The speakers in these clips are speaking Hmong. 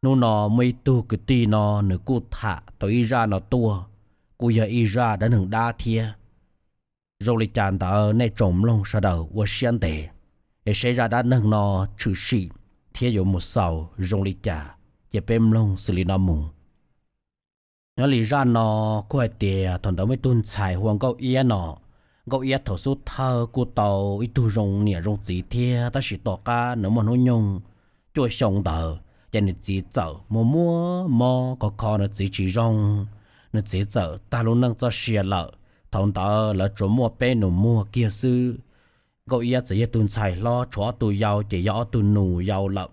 Hnub no muaj ib tug kwv tij no nws kuj tham tau ib zaj no tuaj, kuj yog ib zaj dab neeg dab thiab. Zoo li cas ntawd nej tsoom mloog sawv daws ua siab ntev es saib zaj dab neeg no tshwm sim thiab yuav mus xaus zoo li cas, ces peb mloog xws li no mus. Nyob li zaj no kuj hais tias thaum ntawd muaj ib tug ntxhais hu ua Nkauj Iab no. Nkauj Iab thaum xub thawj kuj tau ib tug zoo niam zoo txiv thiab, tab sis tom qab nws muaj hnub nyoog cuaj xyoo ntawd ces nws txiv txawm muaj muaj mob kho kho nws txiv tsis zoo, nws txiv txawm tag lub neej txoj sia lawm. Thaum ntawd lawv tsuas muaj peb nus muag kiag xwb. Nkauj Iab txawm yog tus ntxhais hlob, tshuav ob tug yau ces yog ob tug nus yau lawm.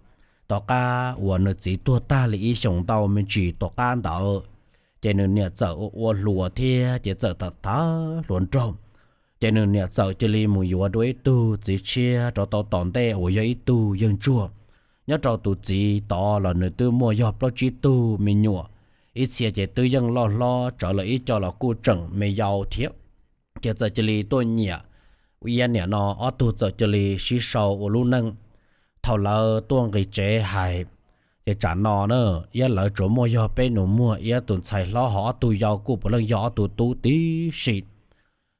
Tom qab uas nws txiv tuag tag li ib xyoos ntau me ntsis tom qab ntawd, ces nws niam txawm ua ua hluas thiab ces txawm tham tham hluas nraug. Ces nws niam txawm cia li mus yuav dua ib tug txiv tshiab rau tau tom ntej uas yog ib tug yawg ntsuag. Nyob rau tus txiv tod los nws twb muaj yog plaub tsib tug me nyuam, ib txhia ces twb yeej loj hlob tsawv lawm, ib co los kuj tseem me yau thiab. Ces txawm cia li tuaj nyiam Iab niam no, ob tug txawm cia li sib sau ua lub neej. Thaum lawv tuaj nqis tsev hais, ces tsam no na, Iab lawv tsuas muaj yog peb nus muag, Iab tus ntxhais hlob ho ob tug yau kuj puav leej yog ob tug tub tib si.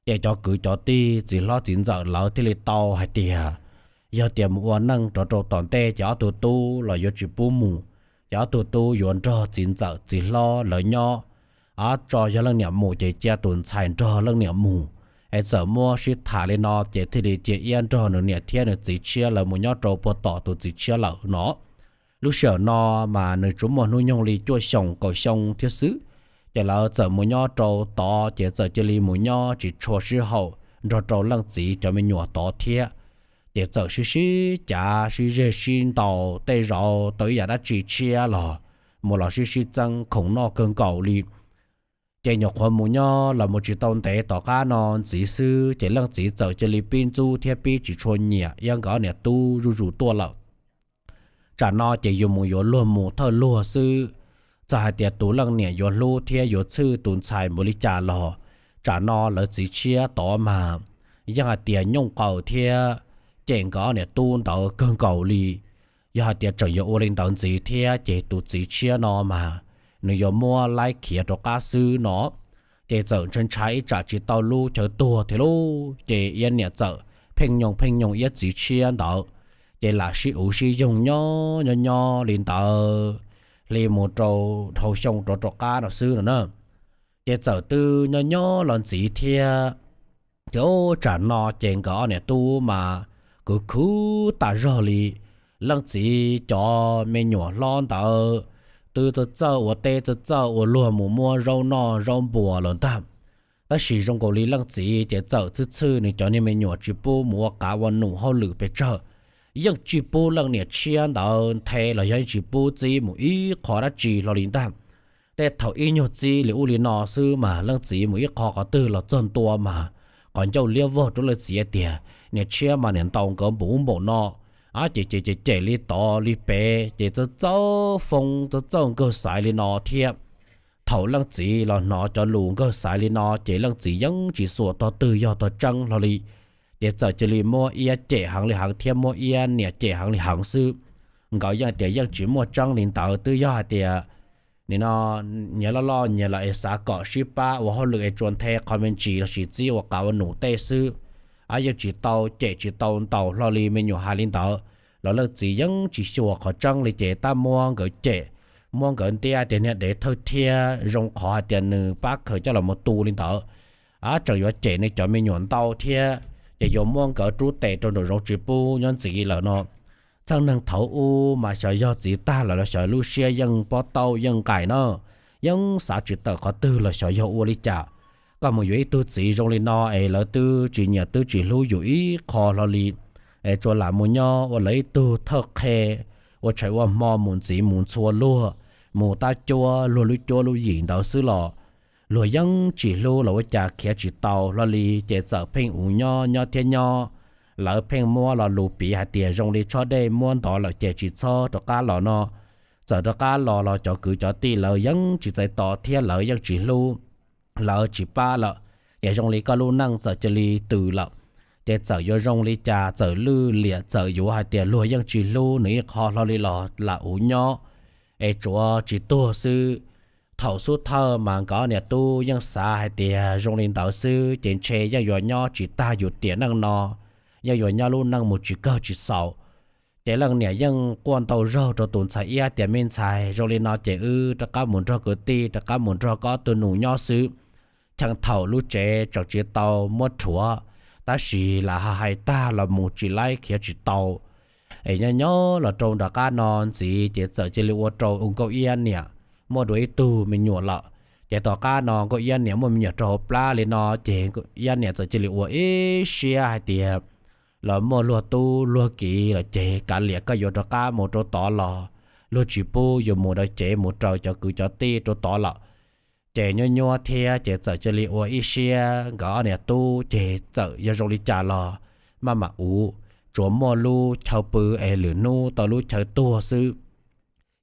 Ces cov kwv cov tij txiv hlob txiv ntxawm lawv thiaj li tau hais tias, yog tias mus ua neej rov rau tom ntej ces ob tug tub los yuav tsis pub mus, ces ob tug tub yuav nrog txiv ntxawm txiv hlob lawv nyob. Ab, tso yog leej niam mus ces cia tus ntxhais nrog leej niam mus. Es txawm muab sib tham li no ces thiaj li cia Iab nrog nws niam thiab nws txiv tshiab lawv mus nyob rau puag tom tus txiv tshiab lawm no. Lub sij hawm no mas nws tsuas muaj hnub nyoog li cuaj xyoos kaum xyoo thiab xwb. Ces lawv txawm mus nyob rau tod ces txawm cia li mus nyob tsis tshua sib haum nrog rau leej txiv cov me nyuam tod thiab. Ces txawm sib sib cav sib zeg sib ntaus, tej zaum tau ib yam dab tsi tshiab los mus los sib sib txeeb khoom noj kawg nkaus li. Ces nyuam qhuav mus nyob los mus tsis tau ntev tom qab no ntxiv xwb ces leej txiv txawm cia li pib ntxub thiab pib tsis tshua nyiam Iab nkawd ob niam tub zuj zus tuaj lawm. Tsam no ces yuav mus yuav luag mus thawj luag xwb. Txawm hais tias tus leej niam yuav hlub thiab yuav txhwj tus ntxhais npaum li cas los, tsam no lawv txiv tshiab tod mas yeej hais tias nyooj qaws thiab cem nkawd ob niam tub ntawd kawg nkaus li. Yog hais tias tseem yuav ua li ntawd ntxiv thiab ces tus txiv tshiab no mas nws yuav muab laib khiav rov qab xwb no. Ces txawm ntshai ntshai ib tsam tsis tau lub chaw tuag thiab lauj, ces Iab niam txawm pheej nyoog pheej nyoog Iab txiv tshiab ntawd. Ces lam sib uv sib yoog nyob nyob nyob li ntawd, hli mus rau dhau xyoo rov rov qab no xwb no na. Ces txawm twb nyob nyob los ntxiv thiab, ces tsam no ces nkawd ob niam tub mas khwv khwv tas zog li. Leej txiv cov me nyuam hlob ntawd twb txawj txawj ua teb txawj txawj ua luag mus muab zaub noj zaub npuas lawm ntag. Tab sis zoo nkaus li leej txiv ces txawm txhwj txhwj nws cov niag me nyuam tsis pub mus ua qav ua num hauj lwm pes tsawg, yeej tsis pub leej niam tshiab ntawd nthe los yog yeej tsis pub txib mus ib qho dab tsi hlo li ntag. Tej thaum ib nyuag txib li ub li no xwb mas leej txiv mus ib qho qhov twg los txog ntua mas qhov ncauj liab vog rau leej txiv hais tias niam tshiab mas niam ntaus nkawd npaum ub npaum no. Ab, ces ces ces cem li tod li pem ces txawj txawj foob txawj txawj nkawg xaiv li no thiab. Thaum leej txiv los hnov cov lus nkawg xaiv li no ces leej txiv yeej tsis xuas tog twg yog tog tseeb hlo li. Ces txawm cia li muab Iab cem heev li heev thiab muab Iab niam cem heev li heev xwb. Nkawd yeej tias yeej tsis muaj tseeb li ntawd, twb yog hais tias nim no nyias loj loj nyias los es xav kom sib pab ua hauj lwm es tsuas nthe qhov me ntsis los sis txib ua qav ua num tej xwb. Ab, yeej tsis tau cem tsis tau ntaus hlo li, me nyuam hais li ntawd los leej txiv yeej tsis xyuas qhov tseeb li ces tab muab nkawd cem, muab nkawd ntiab tias niag dev thawj thiab zoo qhov hais tias nws pab khaws coj los mus tu li ntawd. Ab, tseem yuav cem nws cov me nyuam ntau thiab, ces yuav muab nkawd rub tes rau nraum zoov tsis pub nyob ntxiv lawm no. Txheej neeg thaum ub mas xyov yog txiv tag lawm los xyov lub siab yeej pob tauj yeej nqaim na, yeej xav tsis tawm qhov twg los xyov yog ua li cas. Koj mus yuav ib tug txiv zoo li no es lawv twb tsis nyiam twb tsis hlub yus ib qho hlo li, es tsuas lam mus nyob ua lawv ib tug thawj qhe, ua tshais ua hmo mus ntxiv mus ntxhua luag, mus tab cuab luag lub cuab lub yim ntawd xwb los luag yeej tsis hlub los ua cas khiav tsis tau hlo li. Ces txawm pheej uv nyob nyob thiab nyob, lawv pheej muab lo lus piv hais tias zoo li tshob dej muab ntov lawm ces tsis txhob rov qab los no. Txawm rov qab los los cov kwv cov tij lawv yeej tsis txais tos thiab lawv yeej tsis hlub, lawv tsis pab lawm. Ces zoo li koj lub neej txawm cia li tws lawm. Ces txawm yuav zoo li cas, txawm lwj liam, txawm yuav hais tias luag yeej tsis hlub nws ib qho hlo li los lam uv nyob. es tsuav tsis tuag xwb. Thaum xub thawj mas nkawd niam tub yeej xav hais tias zoo li ntawd xwb ces ntshe yeej yuav nyob tsis tag yus tiam neej no, yeej yuav nyob lub neej mus tsis kawg tsis xaus. Ces leej niam yeej quaj ntau zaug rau tus ntxhais iab tias, me ntxhais, zoo li no ces wb rov qab mus nrog kwv tij, rov qab mus nrog koj tus nus nyob xwb. Cheem thaum lub tsev tseem tsis tau muab rhuav, tab sis lam hais tag los mus tsis laib khiav tsis tau. Es nyob nyob los rau nram qab no ntxiv ces txawm cia li ua rau Nkauj Iab niam muaj dua ib tug me nyuam lawm. Ces tom qab no Nkauj Iab niam muaj me nyuam rau hauv plab li no ces Nkauj Iab niam txawm cia li ua ib siab hais tias los muaj luag tub luag kiv lawm ces kav liam koj yuav rov qab mus rau tod los, luag tsis pub yus mus daws cev mus raws cov kwv cov tij rau tod lawm. Ces nyuab nyuab thiab ces txawm cia li ua ib siab nkawd ob niam tub ces txawm yog zoo li cas los maj mam uv, tsuas muaj lub chaw pw es lwm hnub tau lub chaw tuag xwb.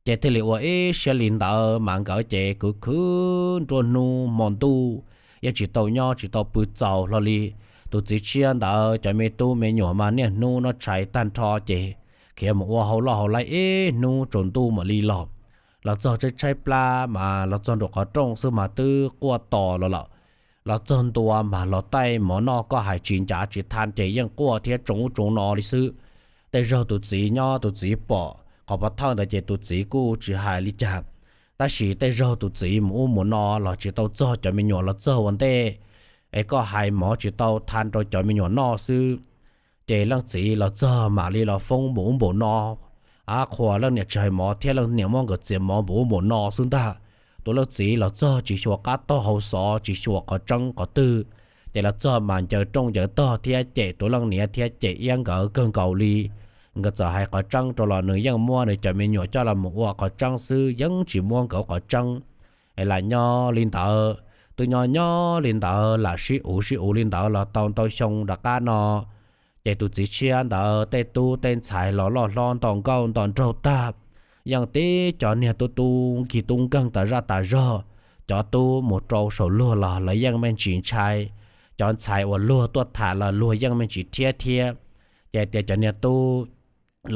Ces thiaj li ua ib siab li ntawd mas nkawd ces khwv khwv nruab hnub hmo ntuj, yeej tsis tau nyob tsis tau pw txaus hlo li. Tus txiv tshiab ntawd cov me tub me nyuam mas niaj hnub noj tshais tag nrho ces khiav mus ua hauj loj hauj laib ib hnub tsaus ntuj mam li los. Los txog tshaib tshaib plab mas los txog nram qhov rooj xwb mas twb quaj tos los lawm. Los txog ntua mas los taij mov noj koj hais tsis ncav tsis tha ces yeej quaj thiab tsoo ub tsoo no li xwb. Tej zaug tus txiv nyob tus txiv pom qhov pov thawj ntawd ces tus txiv kuj tsis hais li cas, tab sis tej zaug tus txiv mus ub mus no los tsis tau txog cov me nyuam los txog ua ntej, es koj hais mov tsis tau tha rau cov me nyuam noj xwb. Ces leej txiv los txog mam li los foob npaum ub npaum no, av qhuas leej niam tsis hais mov thiab leej niam muab nkawd txiav mov npaum ub npaum no xwb ntag. Tus leej txiv los txog tsis xyuas qab tog hauv xov, tsis xyuas qhov tseeb qhov twg, ces los txog mas ncaws rooj ncaws tog thiab cem tus leej niam thiab cem iab nkawd kawg nkaus li. Nkawd txawm hais qhov tseeb rau los nws yeej muab nws cov me nyuam coj los mus ua qhov tseeb xwb, yeej tsis muab nkawd qhov tseeb. Es lam nyob li ntawd, twb nyob nyob li ntawd lam sib uv sib uv li ntawd los tau ntau xyoo rov qab no. Ces tus txiv tshiab ntawd tej tub tej ntxhais los loj hlob nto nkauj nto nraug tag, yeej tib cov niag tub tub nkig tub nkeeg tas zaj tas zog. Cov tub mus rau saum luag los lawv yeej me ntsis ntshai, cov ntxhais uas luag tuaj tham los luag yeej me ntsis rhiab thiab. Ces tias cov niag tub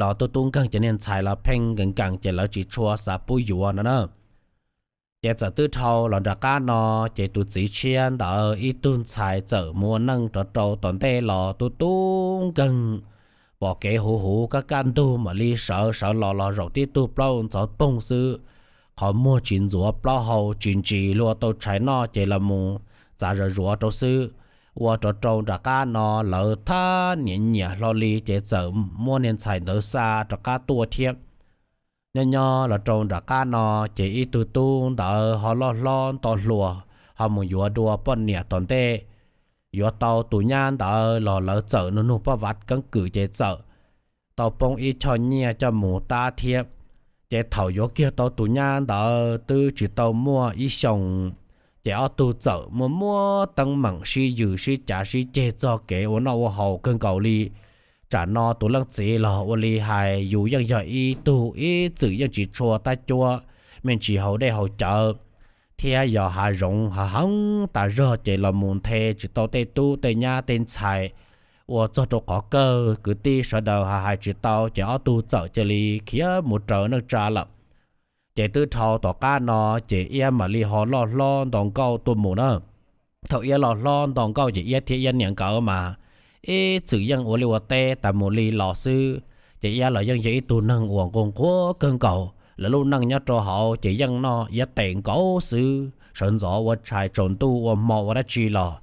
los tub tub nkeeg, cov niag ntxhais los pheej nkees nkees ces lawv tsis tshua xav pub yuav no na. Ces txawm twb dhau los nram qab no, ces tus txiv tshiab ntawd ib tug ntxhais txawm mus ua neej rov rau tom ntej los tub tub nkeeg, pom kev huv huv kaj kaj ntug mam li sawv sawv los los zaum tib tug plaub ntxhov poog xwb. Qhov muag tsis ntxuav plaub hau tsis ntsis, luag tau tshais noj ces los mus txav zom zuav rau xwb. Ua rov rau nram qab no lawv thab niam nyiam hlo li ces txawm muab niag ntxhais ntawd xa rov qab tuaj thiab. Nyob nyob los rau nram qab no, ces ib tug tub ntawd ho loj hlob nto hluas, ho mus yuav dua poj niam tom ntej. Yuav tau tus nyab ntawd los lawv txawm nug nug poj vav keeb kwm ces txawm tau poob ib choj nyiaj coj mus tab thiab. Ces thaum yuav kiag tau tus nyab ntawd twb tsis tau muaj ib xyoos, ces ob tug txawm muaj muab teeb meem sib yws sib cav sib ceg txog kev ua noj ua haus kawg nkaus li. Tsam no tus leej txiv los ua li hais yus yeej yog ib tug ib txwm yeej tsis tshua tab cuab, me ntsis haus dej haus cawv, thiab yog hav zoov hav heev tas zog ces los mus nthe tsis tau tej tub tej nyab tej ntxhais. Ua txog rau qhov kawg kwv tij sawv daws hais tsis tau ces ob tug txawm cia li khiav mus raws neej tsa lawm. Ces twb dhau tom qab no, ces iab mam li ho loj hlob nto nkauj tuaj mus na. Thaum iab loj hlob nto nkauj ces iab thiab iab niam nkawd mas ib txwm yeej ua liaj ua teb tas mus li los xwb. Ces iab los yeej yog ib tug neeg uas nquag nquag kawg nkaus, lawv lub neej nyob rau hauv ces yeej noj iab tes nkaus xwb, sawv ntxov ua tshais tsaus ntuj ua hmo ua dab tsi los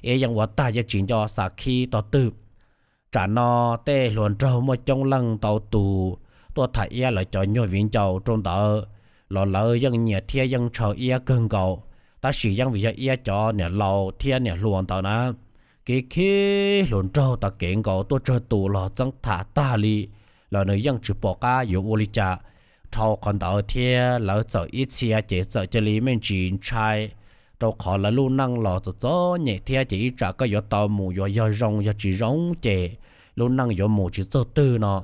iab yeej ua tag yeej tsis nco xav khib tog twg. Tsam no tej hluas nraug muaj coob leej ntau tus tuaj tham iab lawv cov nyuag viv ncaus rau ntawd los lawv yeej nyiam thiab yeej ntshaw iab kawg nkaus, tab sis yeej vim yog iab cov niam laus thiab niam hluas ntawd na, khib khib hluas nraug tas kev nkaus tuaj tsawg tus los txeeb tham tag li, los nws yeej tsis pom qab yuav ua li cas. Dhau qhov ntawd thiab lawv txawm ib txhia ces txawm cia li me ntsis ntshai, rau qhov lawv lub neej los txom txom nyem thiab ces ib tsam koj yuav tau mus yuav yog zoo yog tsis zoo ces lub neej yuav mus tsis txog twg no.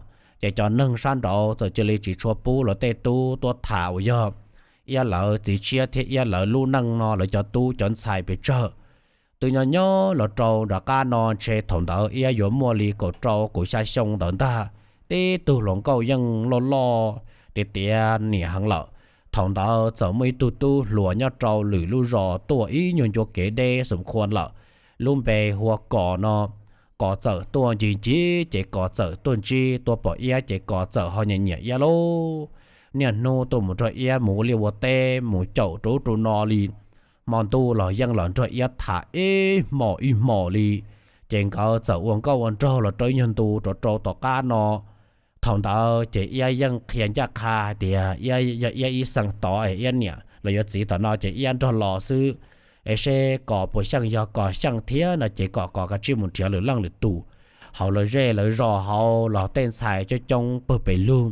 Ces cov neeg sab nraud txawm cia li tsis tshua pub lawv tej tub tuaj tham uas yog iab lawv txiv tshiab thiab iab lawv lub neej no lawv cov tub cov ntxhais pes tsawg. Twb nyob nyob los rau nram qab no ntshe thaum ntawd iab yuav muaj li kaum rau kaum xya xyoo ntawd ntag. Tib tug hluas nkauj yeej loj loj tiav tiav niam heev lawm, Thaum ntawd txawm muaj ib tug tub hluas nyob rau lwm lub zos tuaj ib nyuag ncua kev deb xom khuav lawm, lub npe hu ua Kos no. Kos txawm tuaj ncig ncig ces Kos txawm tuaj ntsib tuaj pom Iab ces Kos txawm ho nyiam nyiam Iab lauj. Niaj hnub tuaj mus nrog Iab mus ua liaj ua teb mus caum rau ub rau no li. Hmo ntuj los yeej los nrog Iab tham ib hmos ib hmos li. Ces nkawd txawm ua nkauj ua nraug los rau ib nyuag ntu rau rau tom qab no. Thaum ntawd ces Iab yeej qhia ncaj qha hais tias Iab yog Iab ib xeem tod es Iab niam los yuav txiv tom no ces Iab nrog los xwb, es seb Kos puas xyeej, yog Kos xyeej thiab no ces kom Kos kav tsij mus nrhiav lwm leej lwm tus hauv lawv zej lawv zos hauv los tej ntxhais coob coob pawg pes lug,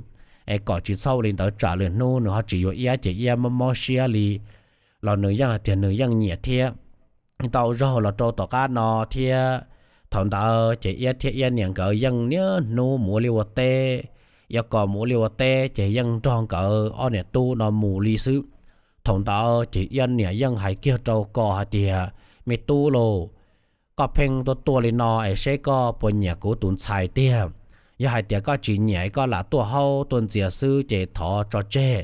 es kom tsis txhob ua li ntawd tsam lwm hnub nws ho tsis yuav Iab ces Iab mob mob siab li. Los nws yeej hais tias nws yeej nyiam thiab. Ntau zaug los rau tom qab no thiab, thaum ntawd ces Iab thiab Iab niam nkawd yeej niaj hnub mus ua liaj ua teb. Yog Kos mus ua liaj ua teb ces yeej nrog nkawd ob niam tub no mus li xwb. Thaum ntawd ces Iab niam yeej hais kiag rau Kos hais tias, me tub lauj, koj pheej tuaj tuaj li no es seb koj puas nyiam kuv tus ntxhais tiag. Yog hais tias koj tsis nyiam es koj lam tuaj haub tuaj ntxias xwb ces thov tso tseg,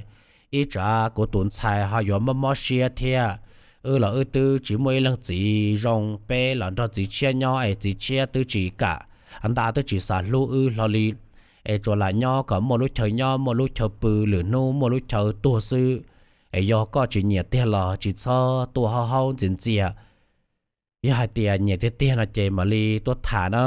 ib tsam kuv tus ntxhais ho yuav mob mob siab thiab. Wb los wb twb tsis muaj ib leej txiv zoo, peb los nrog txiv tshiab nyob es txiv tshiab twb tsis kam, nta twb tsis xav hlub wb hlo li. Es tsuas lam nyob kom muaj lub chaw nyob muaj lub chaw pw, lwm hnub muaj lub chaw tuag xwb. Es yog koj tsis nyiam tiag los tsis txhob tuaj haub haub ntxias ntxias. Yog hais tias nyiam tiag tiag no ces mam li tuaj tham na.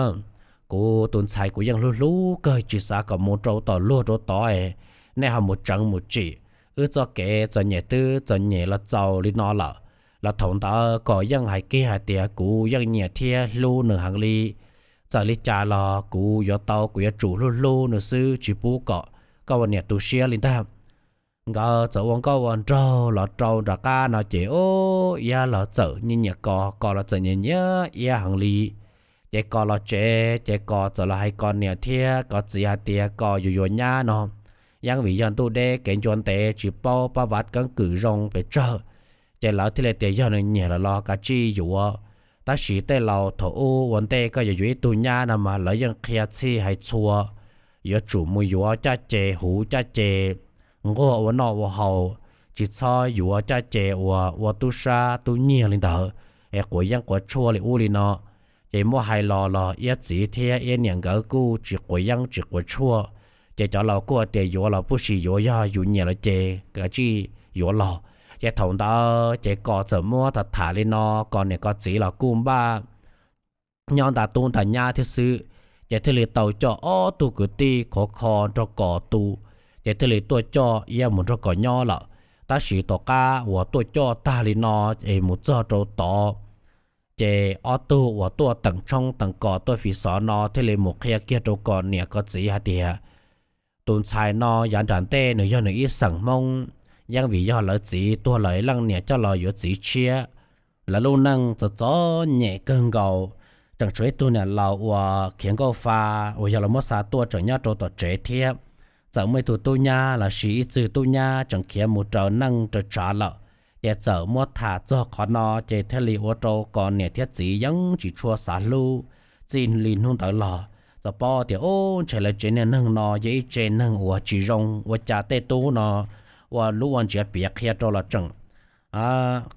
Kuv tus ntxhais kuv yeej hlub hlub kawg, tsis xav kom mus rau tom luag rau tod es nej ho mus tseev mus tsim. Wb txoj kev txom nyem twb txom nyem los txaus li no lawm. Los thaum ntawd Kos yeej hais kiag hais tias kuv yeej nyiam thiab hlub nws heev li. Txawm li cas los kuv yuav tau, kuv yuav tsum hlub hlub nws xwb, tsis pub kom koj ua niam tu siab li ntag. Nkawd txawm ua nkauj ua nraug los rau nram qab no ces ub, Iab los txawm nyiam nyiam Kos, Kos los txawm nyiam nyiam Iab heev li. Ces Kos los tsev ces Kos txawm los hais Kos niam thiab Kos txiv hais tias Kos yuav yuav nyab no. Yeej vim yog ntuj deb kev ncua ntev tsis paub pab vav keeb kwm zoo pes tsawg, ces lawv thiaj li tias yog nws nyiam lawm los kav tsij yuav. Tab sis tej laus thaum ub ua ntej koj yuav yuav ib tug nyab no mas lawv yeej qhia txhij hais txhua, yuav tsum mus yuav caj ces huv caj ces nquag ua noj ua haus, tsis txhob yuav caj ces uas ua tub sab tub nyiag li ntawd, es quav yeeb quav tshuaj li ub li no. Ces muab hais los los Iab txiv thiab Iab niam nkawd kuj tsis quav yeeb tsis quav tshuaj. Ces cov laus kuj tias yuav los pub sim yuav, yog yus nyiam lawm ces kav tsij yuav los. Ces thaum ntawd ces Kos txawm muab tham tham li no, Kos niam Kos txiv los kuj npaj nyob nta tub nta nyab thiab xwb. Ces thiaj li tau coj ob tug kwv tij khov kho nrog Kos tu, ces thiaj li tuaj coj Iab mus nrog Kos nyob lawm. Tab sis tom qab uas tuaj coj tag li no es mus txog rau tod, ces ob tug uas tuaj teem tshoob teem kos tuaj fi xov no thiaj li mus qhia kiag rau Kos niam Kos txiv hais tias, tus ntxhais no yav nram ntej nws yog nws ib xeem Hmoob, yeej vim yog lawv txiv tuag lawm leej niam coj los yuav txiv tshiab. Lawv lub neej txom txom nyem kawg nkaus, tseem tshuav ib tug niam laus uas khiav nkauj fa uas yog los muab xa tuaj tseem nyob rau tom tsev thiab. Txawm muaj ib tug tub nyab los sis ib txwg tub nyab tseem khiav mus raws neej raws tsav lawm. Ces txawm muab tham txog qhov no ces thiaj li ua rau Kos niam thiab txiv yeej tsis tshua xav hlub. Txij li hnub ntawd los txawm paub tias ub, ntshe lawv tsev neeg no yog ib tsev neeg uas tsis zoo, ua cas tej tub no ua lub ua ntsiav piav qhia rau los tseem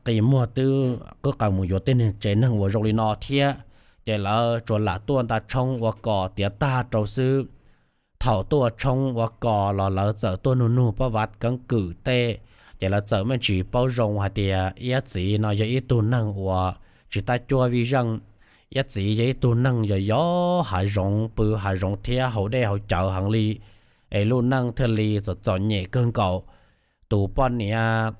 qi muag twb qwb qees mus yuav tej tsev neeg uas zoo li no thiab. Ces lawv tsuas lam tuaj nta tshoob ua kos tiav tag rau xwb. Thaum tuaj tshoob ua kos los lawv txawm tuaj nug nug pab vav keeb kwm tej, ces lawv txawm me ntsis paub zoo hais tias Iab txiv no yog ib tug neeg uas tsis tab cuab vij zeej. Iab txiv yog ib tug neeg yog yos hav zoov, pw hav zoov thiab haus dej haus cawv heev li, es lub neej thiaj li txom txom nyem kawg nkaus. Tus poj niam,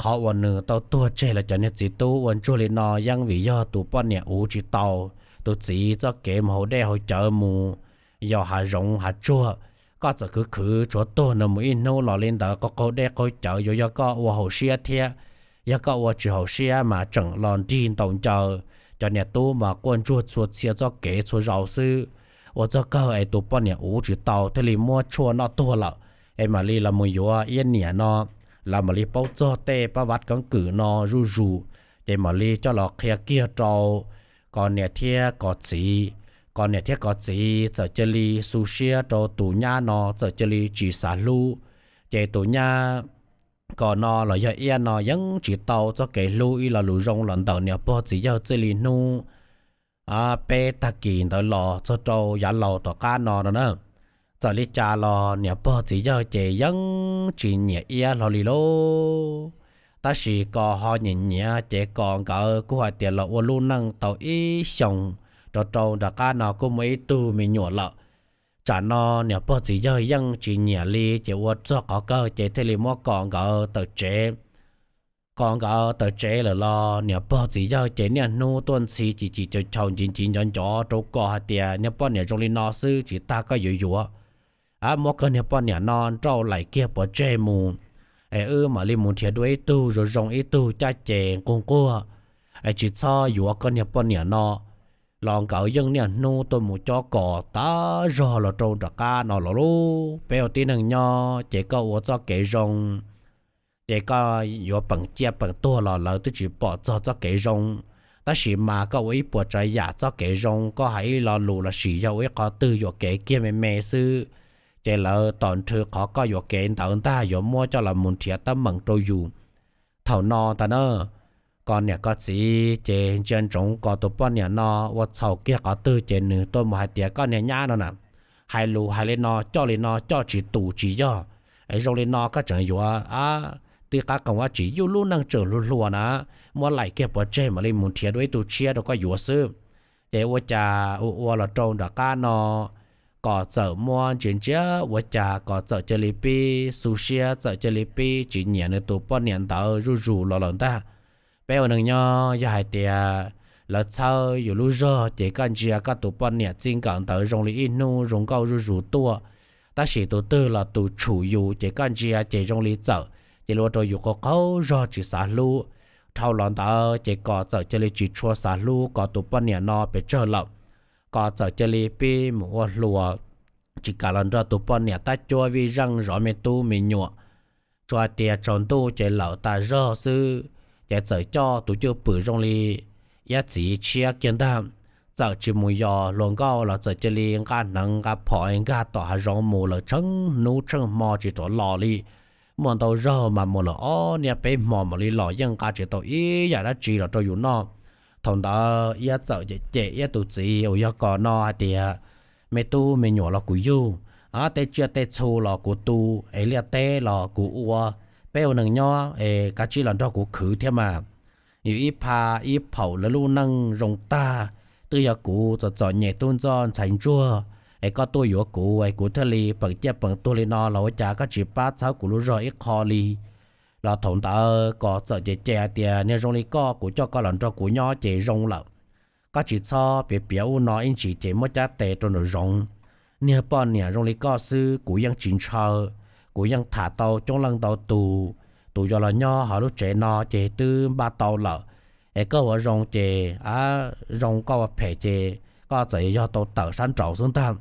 qhov uas nws tau tuag tseg lawv cov niag txiv tub ua ntsuag li no yeej vim yog tus poj niam uv tsis tau tus txiv txoj kev mus haus dej haus cawv mus yos hav zoov hav tsuag. Koj txawm khwv khwv tshuav tuag nws mus ib hnub los li ntawd, qaug qaug dej qaug cawv, yuav yog koj ua haum siab thiab. Yog koj ua tsis haum siab mas tseem los nrig ntaus ncaws, cov niam tub mas quaj ntsuag txhua txhia txoj kev txhua zaus xwb. Ua txog kawg es tus poj niam uv tsis tau thiaj li muab tshuaj noj tuag lawm. Es mam li los mus yuav Iab niam no, lawv mam li paub txog tej pab vav keeb kwm no zuj zus, ces mam li coj los qhia kiag rau Kos niam thiab Kos txiv. Kos niam thiab Kos txiv txawm cia li xu siab rau tus nyab no, txawm cia li tsis xav hlub. Ces tus nyab kos no los yog iab no yeej tsis tau txoj kev hlub ib lo lus zoo los ntawm niam pog txiv yawg txij li hnub peb tag kis ntawd los txog rau yav laus tom qab no no na. Txawm li cas los niam pog txiv yawg ces yeej tsis nyiam iab hlo li lauj. Tab sis kos ho nyiam nyiam ces kos nkawd kuj hais tias los ua lub neej tau ib xyoos rau rau nram qab no kuj muaj ib tug me nyuam lawm. Tsam no niam pog txiv yawg yeej tsis nyiam li ces ua txog qhov kawg ces thiaj li muab kos nkawd tawm tsev. Kos nkawd tawm tsev lawm los niam pog txiv yawg ces niaj hnub tuaj ntxhi cim cim caus caus nciv nciv ncov ncov rau kos hais tias niag poj niam zoo li no xwb tsis tas koj yuav yuav, muab koj niag poj niam no nrauj laim kiag pov tseg mus, es wb mam li mus nrhiav dua ib tug zoo zoo ib tug caj ces nquag nquag, es tsis txhob yuav koj niag poj niam no. Los nkawd yeej niaj hnub tuaj mus cob kos tas zog los rau nram qab no los lauj. Peb ua tib neeg nyob ces koj ua txoj kev zoo ces koj yuav peem ciaj peem tuag los lawv twb tsis pom txog txoj kev zoo. Tab sis mas koj ua ib puas tsav yam txoj kev zoo, koj hais ib lo lus lossis yog ua ib qhov twg yuam kev kiag me me xwb, ces lawv tos nrhw qhov koj yuam kev ntawd ntag yuav muab coj los mus nrhiav teeb meem rau yus. Thaum no ntag na, koj niam koj txiv ces ntsia ntsoov kos tus poj niam no ua txhaum kiag qhov twg ces nws tuaj mus hais tias koj niag nyab no na, hais lus hais li no coj li no coj tsis tus tsis yog, es zoo li no koj tseem yuav a, tib qab qees ua tsis yuj lub neej tseem hluas hluas na, muab laim kiag pov tseg mam li mus nrhiav dua ib tug tshiab rau koj yuav xwb. Ces ua cas ua ua los rau nram qab no kos txawm muab ntsia ntsia ua cas kos txawm cia li pib xu siab, txawm cia li pib tsis nyiam nws tus poj niam ntawd zuj zus los lawm ntag. Peb ua neeg nyob yog hais tias lawv txhawb yus lub zog ces koj ntsia koj tus poj niam txij nkawm ntawd zoo li ib hnub zoo nkauj zuj zus tuaj, tab sis tus twg los tus tshum yus ces koj ntsia ces zoo li txawm cia li ua rau yus qaug qaug zog tsis xav hlub. Dhau los ntawd ces kos txawm cia li tsis tshua xav hlub kos tus poj niam no pes tsawg lawm. Kos txawm cia li pib mus ua hluas, tsis kam los nrog tus poj niam tab cuab vij zeej zov me tub me nyuam. Tsuas hais tias tsaus ntuj ces lawm tas zog xwb, ces txawm coj tus cwj pwm zoo li iab txiv tshiab kiag ntag. Txawm tsis mus yos hluas nkauj los txawm cia li nqa hneev nqa phom nkag tom hav zoov mus lawm tsheej hnub tsheej hmo tsis rov los li. Muaj ntau zaug mas mus lawm ob niaj peb hmo mam li los yeej nqa tsis tau ib yam dab tsi los rau yus noj. Thaum ntawd iab txawm cem cem iab tus txiv uas yog kos no hais tias, me tub me nyuam los kuv yug, tej tsiaj tej txhu los kuv tu, es liaj teb los kuv ua, peb ua neeg nyob es kav tsij los nrog kuv khwv thiab mas. Yus ib pha ib phaum lawv lub neej zoo tag, twb yog kuv txom txom nyem tub ntxoj ntxhais ntsuag, es koj tuaj yuav kuv es kuv thiaj li peem ciaj peem tuag li no los ua cas koj tsis pab txhawb kuv lub zog ib qho li. Los thaum ntawd kos txawm cem cem hais tias niag zoo li koj kuv coj koj los nrog kuv nyob ces zoo lawm. Koj tsis txhob piav piav ub no ib ntsis ces muab cab tes rau nraum zoov. Niag poj niam zoo li koj xwb kuv yeej tsis ntshaw, kuv yeej tham tau coob leej ntau tus, tus yuav los nyob hauv lub tsev no ces twb npaj tau lawm. Es koj ua zoo ces, a, zoo, koj ua phem ces koj txawm yog tau tawm sab nraud xwb ntag.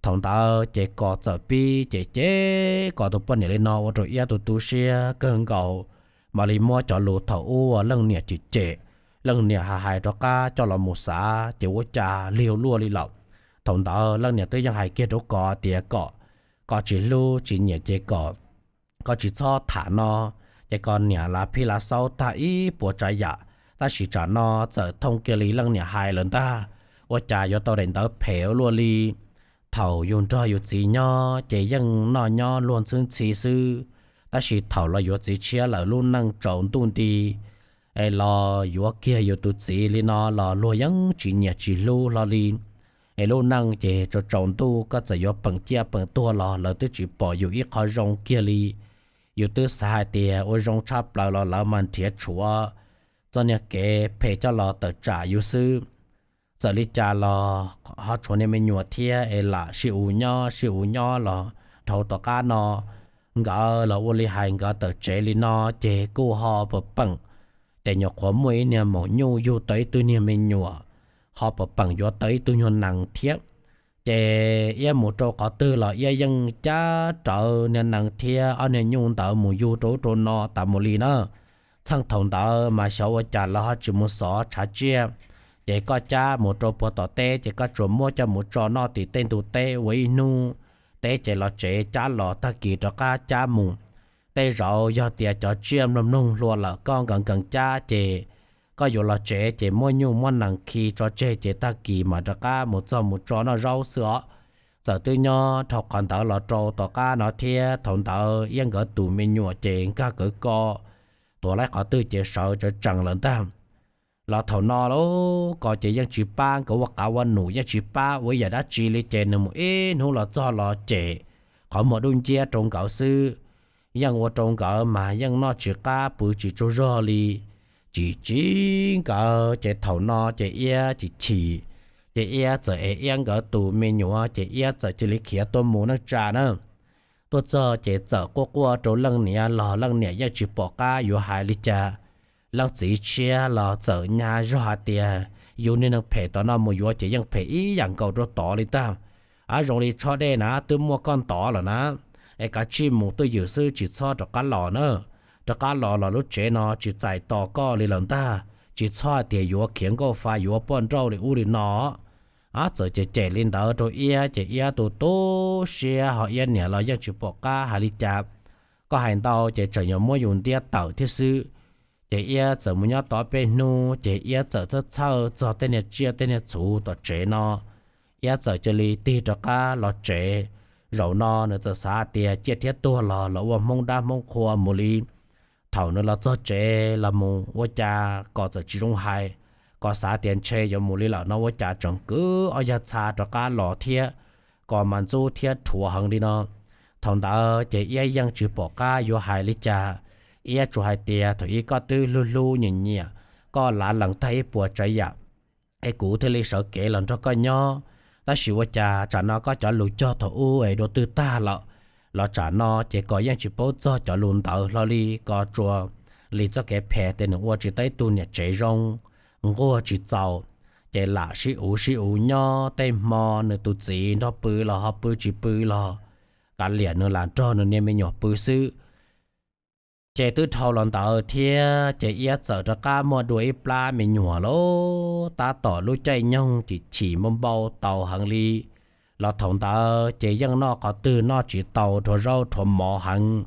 Thaum ntawd ces kos txawm pib cem cem kos tus poj niam li no ua rau iab tu tu siab kawg nkaus, mam li muab cov lus thaum ub leej niam cem cem, leej niam hais hais rov qab coj los mus xav ces ua cas lig luaj li lawm. Thaum ntawd leej niam twb yeej hais kiag rau kos tias kom koj tsis hlub tsis nyiam ces kom koj tsis txhob tham no. Ces kos niam lav phij lav xaub tag ib puas tsav yam, tab sis tsam no txawm thooj kiag li leej niam hais lawm ntag, ua cas yuav tau daim ntawv phem ua luaj li. Thaum yus nrog yus txiv nyob ces yeej noj nyob luag ntxhwb ntxhi xwb, tab sis thaum los yuav txiv tshiab lawm lub neej tsaus ntuj nti, es los yuav kiag yus tus txiv li no los luag yeej tsis nyiam tsis hlub hlo li. Es lub neej ces tsaus tsaus ntuj koj txawm yuav peem ciaj peem tuag los lawv twb tsis pom yus ib qho zoo kiag li. Yus twb xav hais tias ua zoo tshaj plaws los lawv mas nrhiav tshuav txoj niag kev phem coj los tawm tsam yus xwb. Txawm li cas los ho tshuav niag me nyuam thiab es lam sib ua nyob sib ua nyob los dhau tom qab no nkawd los ua li hais nkawd tawm tsev li no ces kuj ho pam peem, ces nyuam qhuav muaj ib niag maum nyuj yug tau ib tug niag me nyuam, ho pam peem yuav tau ib tug nyuag nees thiab. Ces iab mus rau qhov twg los iab yeej cab rawv niag nees thiab ob niag nyuj ntawd mus yug rau ub rau no tas mus li na. Txheej thaum ntawd mas xyov ua cas lawv ho tsis mus xov tshav tsiaj, ces koj cab mus rau puag tom teb ces koj tsuas muab coj mus tso noj tim tej ntug teb ua ib hnub, teb ces los tsev, cab los tag kis rov qab cab mus. Tej zaum yog tias cov tsiaj mloog mloog hlua lawm koj nkees nkees cab ces koj yuav los tsev ces muab nyuj muab nees khi tso tseg ces tag kis mam rov qab mus txog mus tso noj zaub xwb os. Txawm twb nyob dhau qhov ntawd los rau tom qab no thiab thaum ntawd Iab nkawd tus me nyuam ces nkag kawv ko, tuav laib qhov twg ces sawv tsees tsees lawm ntag. Los thaum no lauj, ko ces yeej tsis pab nkawd ua qav ua num, yeej tsis pab ua ib yam dab tsi li ces nws mus ib hnub los txog los cem qhov muag dub nciab rau nkawd xwb. Yeej ua rau nkawd mas yeej noj tsis qab pw tsis tsaug zog li. Tsis tsis nkawd ces thaum no ces Iab chim chim, ces Iab txawm ev Iab nkawd tus me nyuam ces Iab txawm cia li khiav tuaj mus neej tsa na. Tuaj txog ces txawm quaj quaj rau leej niam los leej niam yeej tsis pom qab yuav hais li cas. Leej txiv tshiab los txawm nyab zog hais tias, yus niag neeg phem tom no mus yuav ces yeej phem ib yam nkaus rau tod li ntag. Ab, zoo li tshob dej na twb muaj koj ntov lawm na, es kav tsij mus twj ywm xwb tsis txhob rov qab los na. Rov qab los los lub tsev no tsis txais tos koj li lawm ntag, tsis txhob hais tias yuav khiav nkauj fa yuav poj nrauj li ub li no. Ab, txawm cem cem li ntawd rau Iab ces Iab tu tu siab ho Iab niam los yeej tsis pom qab hais li cas. Koj hais ntau ces tseem yuav muab yus ntiab tawm thiab xwb. Ces Iab txawm mus nyob tod peb hnub ces Iab txawm txhawj txhawj txog tej niag tsiaj tej niag txhu tom tsev no. Iab txawm cia li tig rov qab los tsev. Zaum no nws txawm xav tias ciaj thiab tuag los los ua Hmoob dab Hmoob qhua mus li. Thaum nws los txog tsev los mus ua cas Kos txawm tsis zoo hais. Kos xav tias ntshe yuav mus li lawm no ua cas tseem kwv ob yag txha rov qab los thiab. Kos mas ntxub thiab rhuav heev li no. Thaum ntawd ces Iab yeej tsis pom qab yuav hais li cas. Iab tsuas hais tias thaum ub koj twb hlub hlub nyiam nyiam, koj lav lees tag ib puas tsav yam es kuv thiaj li sawv kev los nrog koj nyob. Tab sis ua cas tsam no koj cov lus cog thaum ub es dua twg tag lawm? Los tsam no ces Kos yeej tsis paub txog cov lus ntawd hlo li, Kos tsuas li txoj kev phem tias nws ua tsis tau ib tug niam tsev zoo, nquag tsis txaus. Ces lam sib uv sib uv nyob, tej hmo nws tus txiv nrog pw los ho pw, tsis pw los kav liam nws lam nrog nws niag me nyuam pw xwb. Ces twb dhau los ntawd thiab ces Iab txawm rov qab muaj dua ib plab me nyuam lauj. Tab tom lub caij nyoog chim chim npau npau taus heev li. Los thaum ntawd ces yeej noj qhov twg noj tsis tau, rhuav zaub rhuav mov heev.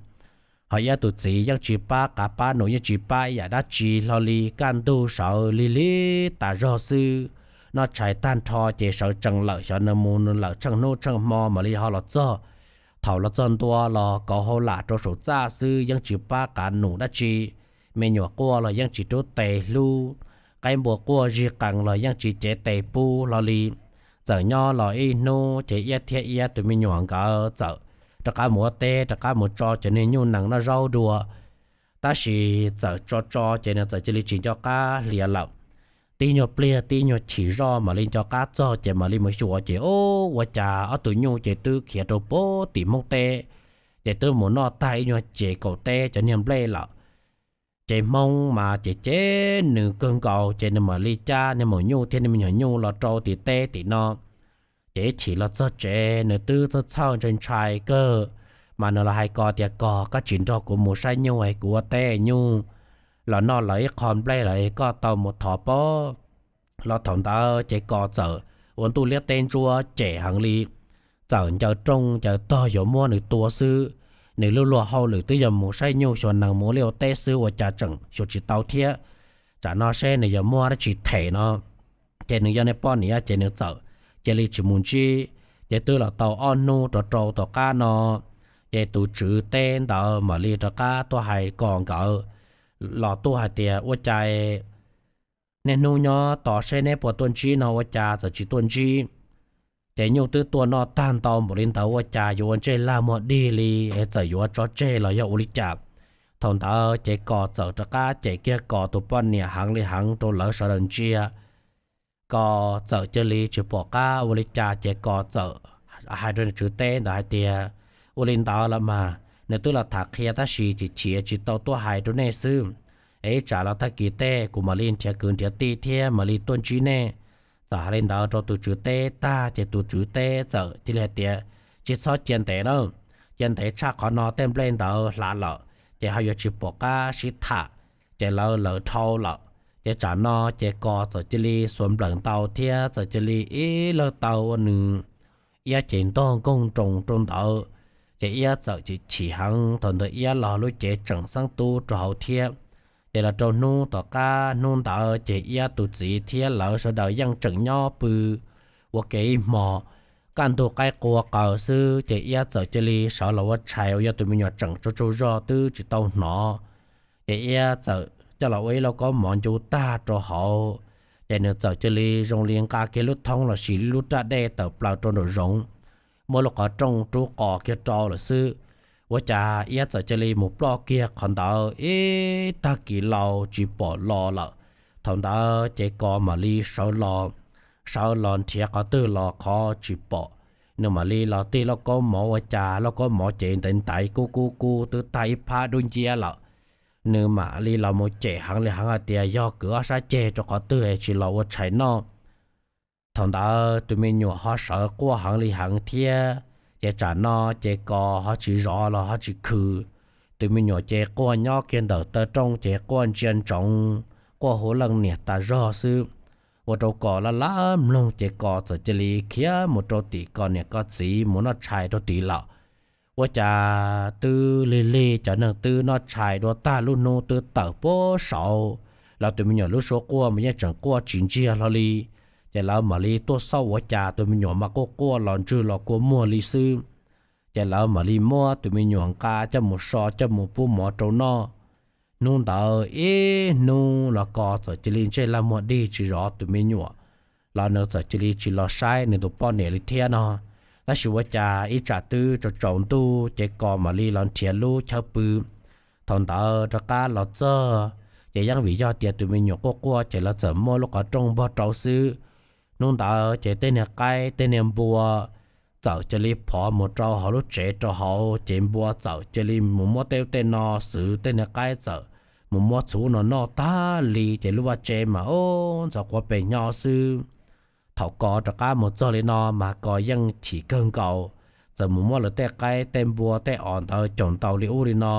Ho Iab tus txiv yeej tsis pab qav pab num, yeej tsis pab ib yam dab tsi hlo li. Kaj ntug sawv lig lig tas zog xwb, noj tshais tag nrho ces sawv tsees lawm, xyov nws mus nws lawm tsheej hnub tsheej hmo mam li ho los txog. Thaum los txog ntua los kauv hauj lam rau saum txaj xwb, yeej tsis pab qav num dab tsi. Me nyuam quaj los yeej tsis rub tes hlub, qaib npua quaj zig qees los yeej tsis cev tes pub hlo li. Txawm nyob los ib hnub ces Iab thiab Iab tus me nyuam nkawd txawm rov qab mus ua teb, rov qab mus tso cov niag nyuj nees noj zaub dua. Tab sis txawm tso tso ces nws txawm cia li tsis nco qab hlias lawm. Tib nyuag pliag tib nyuag chim zoj mam li nco qab txog ces mam li mus xyuas ces, o, ua cas ob tug nyuj ces twb khiav rau puag tim Hmoob teb, ces twb mus noj tag ib nyuag ces kaum teb cov niag nplej lawm. Ces Hmoob mas ces cem nws kawg nkaus ces nws mam li cab niag maum nyuj thiab niag me nyuam nyuj los rau tim teb tim no. Ces ib chim los txog tsev nws twb txhawj txhawj ntshai ntshai kawg, mas nws los hais Kos tias, Kos, koj tsis nrog kuv mus saib nyuj es kuv ua teb nyuj los noj lawv ib qho nplej lawm, koj tau mus thov pob. Los thaum ntawd ces Kos txawm ua ntuj liab teb ntsuab cem heev li. Txawm ncaws rooj ncaws tog yuav muab nws tua xwb. Nws lub luag hauj lwm twb yog mus saib nyuj xyuas nees mus ua liaj ua teb xwb ua cas tseem xyuas tsis tau thiab. Tsam no seb nws yuav muab dab tsi them no. Ces nws yog nej poj niam ces nws txawm cia li tsis mus ntsib. Ces twb los tau ob hnub rov rau tom qab no, ces tus tswv teb ntawd mam li rov qab tuaj hais Kos nkawd los tuaj hais tias, ua cas niaj hnub nyob tos seb neb puas tuaj ntsib no ua cas txawm tsis tuaj ntsib? Ces nyuj twb tuaj noj tag ntau npaum li ntawd ua cas yuav ua ntsej lag muag dig li, txawm yuav tso tseg los yog ua li cas? Thaum ntawd ces Kos txawm rov qab cem kiag Kos tus poj niam heev li heev rau lawv sawv daws ntsia. Kos txawm cia li tsis pom qab ua li cas ces Kos txawm hais rau nws tswv teb ntawd hais tias, ua li ntawd los mas nws twb los tham qhia tab sis chim chim tsis tau tuaj hais rau nej xwb. Es ib tsam los tag kis tej kuv mam li nrhiav kwv nrhiav tij thiab mam li tuaj ntsib nej. Txawm hais li ntawd rau tus tswv teb tag ces tus tswv teb txawm cia li hais tias, tsis txhob cia ntev na, cia ntev tshaj qhov no tej nplej ntawd hlav lawm ces ho yuav tsis pom qab sib tham. Ces lawv lawv dhau lawm, ces tsam no ces Kos txawm cia li xuas nplawm ntau thiab txawm cia li ib lawg taw ua nws iab ces ntog nkoog nroos rau ntawd. Ces Iab txawm chim chim heev, thaum ntawd Iab los lub cev tseem xeeb tub rau hauv thiab. Ces los rau hnub tom qab hnub ntawd ces Iab tus txiv thiab lawv sawv daws yeej tseem nyob pw ua ke ib hmo. Kaj ntug qaib qua qaws xwb ces Iab txawm cia li sawv los ua tshais uas yog tus me nyuam tseem tsaug tsaug zog twb tsis tau hnov. Ces Iab txawm coj los ua ib lauj kaub mov ncu tag rau hauv, ces nws txawm cia li zoo li nqa kiag lub thoob los sis lub raj dej tawm plaws rau nraum zoov, muab lub qhov rooj rub qos kiag rau lawm xwb. Ua cas Iab txawm cia li mus ploj kiag qhov ntawd ib tag kis laus tsis pom los lawm. Thaum ntawd ces Kos mam li sawv los, sawv los nrhiav qhov twg los qhov tsis pom. Nws mam li los tig lauj kaub mov ua cas lauj kaub mov ces ntaiv ntaiv kub kub kub twb tag ib phab dub nciab lawm. Nws mam li los mus cem heev li heev hais tias yog kwv ob sab ceg rau qhov twg es tsis los ua tshais noj. Thaum ntawd tus me nyuam ho sawv quaj heev li heev thiab, ces tsam no ces Kos ho tsis zov los ho tsis khw. Tus me nyuam ces quaj nyob kiag ntawm taw rooj ces quaj ntsia ntsoov, quaj hu leej niam tas zog xwb. Ua rau Kos laj laj mloog ces Kos txawm cia li khiav mus rau tim Kos niam Kos txiv mus noj tshais rau tid lawm. Ua cas twb lig lig cov neeg twb noj tshais dua tag lub hnub twb tawm puag saud, los tus me nyuam lub suab quaj mas yeej tseem quaj tsis ntsiag hlo li. Ces lawv mam li tuaj xauj ua cas tus me nyuam mas quaj quaj los ntswg los kua muag li xwb. Ces lawv mam li muab tus me nyuam nqa coj mus so coj mus pub mov rau noj. Hnub ntawd ib hnub los Kos txawm cia li ntsej lag muag dig tsis zov tus me nyuam, los nws txawm cia li tsis los saib nws tus poj niam li thiab no. Tab sis ua cas ib tsam twb tsaus tsaus ntuj ces Kos mam li los nrhiav lub chaw pw. Thaum ntawd rov qab los txog, ces yeej vim yog tias tus me nyuam quaj quaj ces lawv txawm muab lub qhov rooj npog rau xwb. Hnub ntawd ces tej niag qaib tej niag npua txawm cia li phov mus rau hauv lub tsev rau hauv, ces npua txawm cia li mus muab tej ub tej no xwb, tej niag qaib txawm mus muab txhuv no noj tag li, ces lub vaj tsev mas ub ntxhov quav pes nyo xwb. Thaum Kos rov qab mus txog li no mas Kos yeej chim kawg nkaus, txawm mus muab lawv tej qaib tej npua tej os ntawd caum ntaus li ub li no.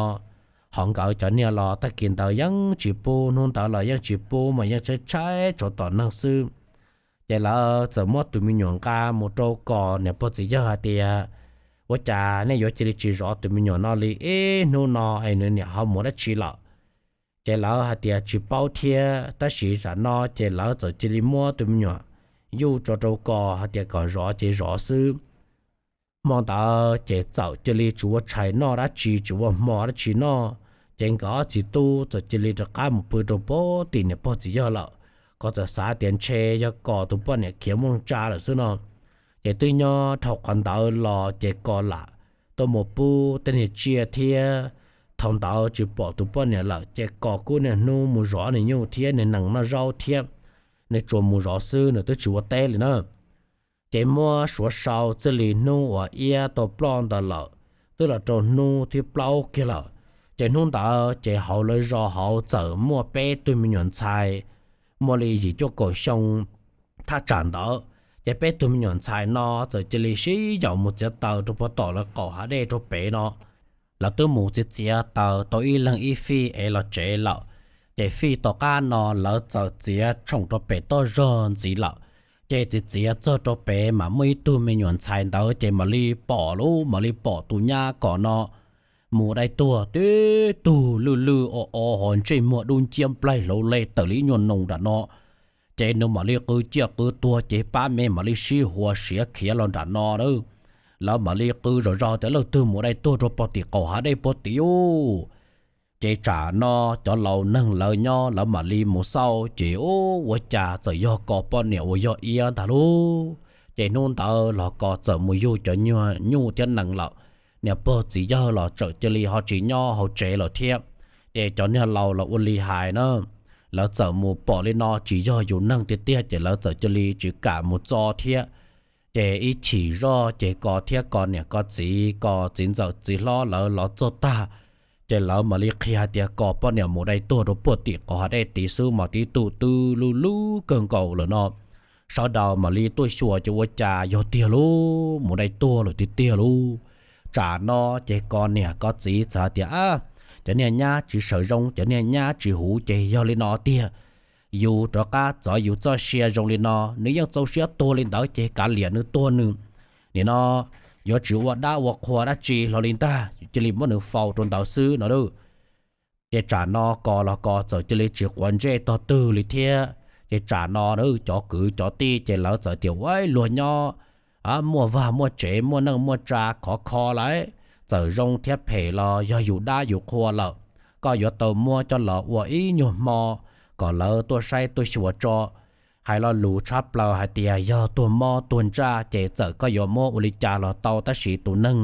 Ho nkawd cov niag los tag kis ntawd yeej tsis pub, hnub ntawd los yeej tsis pub mas yeej tshaib tshaib tshuav tom neeg xwb. Ces lawv txawm muab tus me nyuam nqa mus rau Kos niam pog txiv yawg hais tias, ua cas nej yuav cia li tsis zov tus me nyuam no li ib hnub no es nws niam ho mus dab tsi lawm? Ces lawv hais tias tsis paub thiab, tab sis tsam no ces lawv txawm cia li muab tus me nyuam yuj tso rau Kos hais tias kom zov ces zov xwb. Hmo ntawd ces txawm cia li tsis ua tshais noj dab tsi, tsis ua hmo dab tsi noj. Ces nkawd ob txiv tub txawm cia li rov qab mus pw rau pem tim niam pog txiv yawg lawm. Kos txawm xav tias ntshe yog Kos tus poj niam khiav muaj tsa lawm xwb no. Ces twb nyob dhau qhov ntawd los ces Kos lam tuaj mus pub tej niag tsiaj thiab. Thaum ntawd tsis pom tus poj niam lawm ces Kos kuj niaj hnub mus zov niag nyuj thiab niag nees noj zaub thiab. Nws tsuas mus zov xwb, nws twb tsis ua teb li na. Ces muab suav sau txij li hnub uas Iab tau ploj ntawd lawm, twb los rau hnub thib plaub kiag lawm. Ces hnub ntawd ces hauv lawv zos hauv txawm muaj peb tug me nyuam ntxhais, muaj li yim cuaj kaum xyoo thaj tsam ntawd. Ces peb tug me nyuam ntxhais no txawm cia li sib yaum mus txiav taws rau puag tom lawv qaum hav dej rau pem no. Lawv twb mus txiav txiav taws tau ib leeg ib fij es los tsev lawm. Ces fij tom qab no lawv txawm txiav tshoom rau pem toj zog ntxiv lawm. Ces txiav txiav txog rau pem mas muaj ib tug me nyuam ntxhais ntawd ces mam li pom lub, mam li pom tus nyab Kos no mus dai tuag tib tug lwj lwj o o ho ntsej muag dub nciab nplaig hlauv le tawm li ib nyuag noo nram no. Ces nws mam li qw ciaj qw tuag ces pab me mam li sib huas siav khiav los nram no na. Lawv mam li qw zom zaws tias leej twg mus dai tuag rau puag tim qaum hav dej puag tim ub. Ces tsam no cov laus neeg lawv nyob lawv mam li mus xauj ces ua cas txawm yog Kos poj niam uas yog Iab ntag lauj. Ces hnub ntawd los Kos txawm mus yug cov nyuag nyuj thiab nees lawm. Niam pog txiv yawg los txawm cia li ho tsis nyob hauv tsev lawm thiab. Ces cov niag laus los ua li hais na, lawv txawm mus pom li no tsis yog yus neeg tiag tiag ces lawv txawm cia li tsis kam mus txo thiab. Ces ib chim zoj ces Kos thiab Kos niam Kos txiv, Kos txiv ntxawm txiv hlob lawv los txog tag, ces lawv mam li qhia hais tias Kos poj niam mus dai tuag rau puag tim qaum hav dej tid xwb mas tib tug twb lub lub kawg nkaus lawm no. Sawv daws mam li tuaj xyuas ces ua cas yog tiag lauj, mus dai tuag lawm tiag tiag lauj. Tsam no ces Kos niam Kos txiv txawm hais tias, cov niag nyab tsis sawv zoo, cov niag nyab tsis huv ces yog li no tiag. Yus rov qab txov yus txoj sia zoo li no, nws yeej txaus siab tuag li ntawd ces kav liam nws tuag nws. Nim no yuav tsis ua dab ua qhua dab tsi hlo li ntag, cia li muab nws faus rau ntawd xwb no lauj. Ces tsam no Kos los Kos txawm cia li tsis quav ntsej tog twg li thiab. Ces tsam no cov kwv cov tij ces lawv txawm tias ua luag nyob, muaj vaj muaj tsev muaj neej muaj tsa khov kho lawm, txawm zoo thiab phem los yog yus dab yus qhua lawm, koj yuav tau muab coj los ua ib nyuag hmo kom lawv tuaj saib tuaj xyuas tso. Hais lo lus tshab plaws hais tias yog tuag mob tuag ntsaj ces txawm koj yuav muab ua li cas los tau, tab sis tus neeg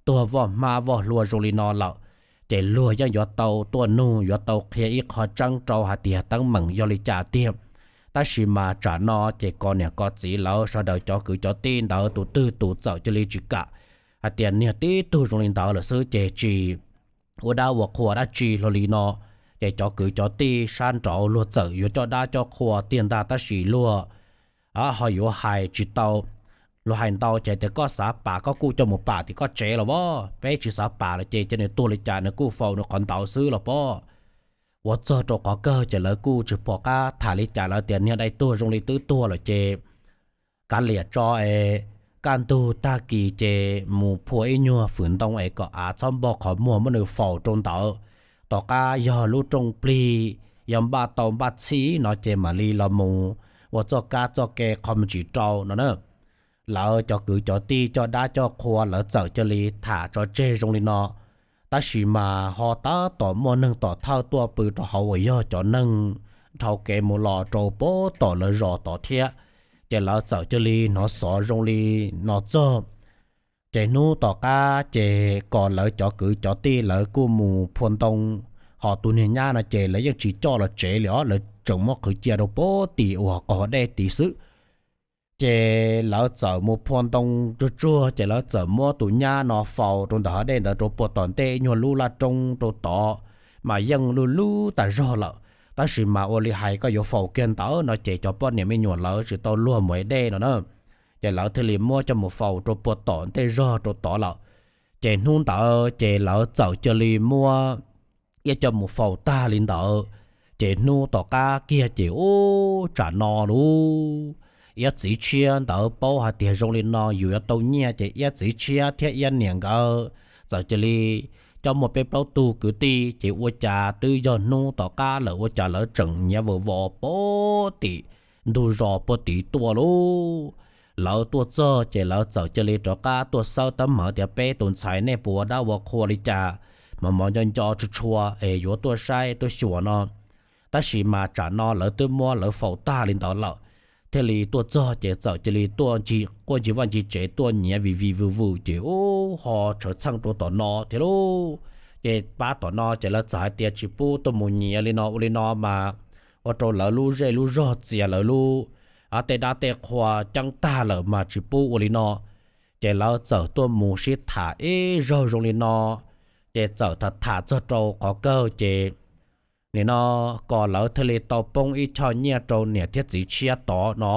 tuag voj hmab voj hlua zoo li no lawm, ces luag yeej yuav tau tuaj nug, yuav tau qhia ib qho tseeb rau hais tias teeb meem yog li cas tiag. Tab sis mas tsam no ces Kos niam Kos txiv lawv sawv daws cov kwv cov tij ntawd tus twg tus txawm cia li tsis kam, hais tias niag tib tug zoo li ntawd lawm xwb ces tsis ua dab ua qhua dab tsi hlo li no. Ces cov kwv cov tij sab nraud luag txawm yuav coj dab coj qhua tiag ntag, tab sis luag ho yuav hais tsis tau. Luag hais ntau ces tias koj xav pam koj kuj coj mus pam tim koj tsev los as, peb tsis xav pam los ces cia nws tuag li cas nws kuj faus nws qhov ntawd xwb los pob. Ua txog rau qhov kawg ces lawv kuj tsis pom qab tham li cas, lawv tias niag dai tuag zoo li twb tuag lawm ces kav liam tso es kaj ntug tag kis ces mus phua ib nyuag fwm ntoo es kom av txhob npog qhov muag muab nws faus rau ntawd. Tom qab yog lub rooj plig yog npaj tau npaj txhij no ces mam li los mus ua txoj kab txoj ke qho me ntsis rau no na. Lawv cov kwv cov tij coj dab coj qhua lawv txawm cia li tham tso tseg zoo li no. Tab sis mas ho tab tom muaj neeg tom thawj tuaj pw rau hauv uas yog cov neeg dhau kev mus los rau puag tom lawv zos tod thiab. Ces lawv txawm cia li hnov xov zoo li no txog. Ces hnub tom qab ces Kos lawv cov kwv cov tij lawv kuj mus phua ntoo, ho tus niag nyab no ces lawv yeej tsis coj los tsev li os, lawv tseem muab qhwv cia rau puag tim uas qhov dej tid xwb. Ces lawv txawm mus phua ntoo tsuag tsuag ces lawv txawm muab tus nyab no faus rau ntawm hov dej ntawd rau puag tom ntej ib nyuag lub laj roob rau tod, mas yeej lub lub tas zog lawm. Tab sis mas ua li hais koj yuav faus kiag ntawd no ces cov poj niam me nyuam lawv tsis tau luag mus ev dej no na. Ces lawv thiaj li muab coj mus faus rau puag tom ntej zog rau tod lawm. Ces hnub ntawd ces lawv txawm cia li muab iab coj mus faus tag li ntawd. Ces hnub tom qab kiag ces ub tsam no lub iab txiv tshiab ntawd paub hais tias zoo li no yus yuav tau nyiaj ces iab txiv tshiab thiab iab niam nkawd txawm cia li coj muaj peb plaub tug kwv tij ces ua cas twb yog hnub tom qab lawm ua cas lawv tseem nyiav vos vos puag tim ntug zos puag tim tuaj lauj. Lawv tuaj txog ces lawv txawm cia li rov qab tuaj xawb teeb meem tias peb tus ntxhais nej puas ua dab ua qhua li cas, mos mos nco nco tshua tshua es yuav tuaj saib tuaj xyuas no. Tab sis mas tsam no lawv twb muab lawv faus tag li ntawd lawm, thiaj li tuaj txog ces txawm cia li tuaj quaj ncig vaj ncig tsev tuaj nyiav vim vim vwm vwm ces ub ho tshawv txheej rau tom no thiab lauj. Ces pab tom no ces lawv txawm hais tias tsis pub tuaj mus nyiav li no ua li no mas ua rau lawv lub zej lub zog txias lawv lub tej dab tej qhua ceeb tag lawm mas tsis pub ua li no. Ces lawv txawm tuaj mus sib tham ib zaug zoo li no, ces txawm tham tham txog rau qhov kawg ces nim no Kos lawv thiaj li tau poob ib choj nyiaj rau niam thiab txiv tshiab tod no.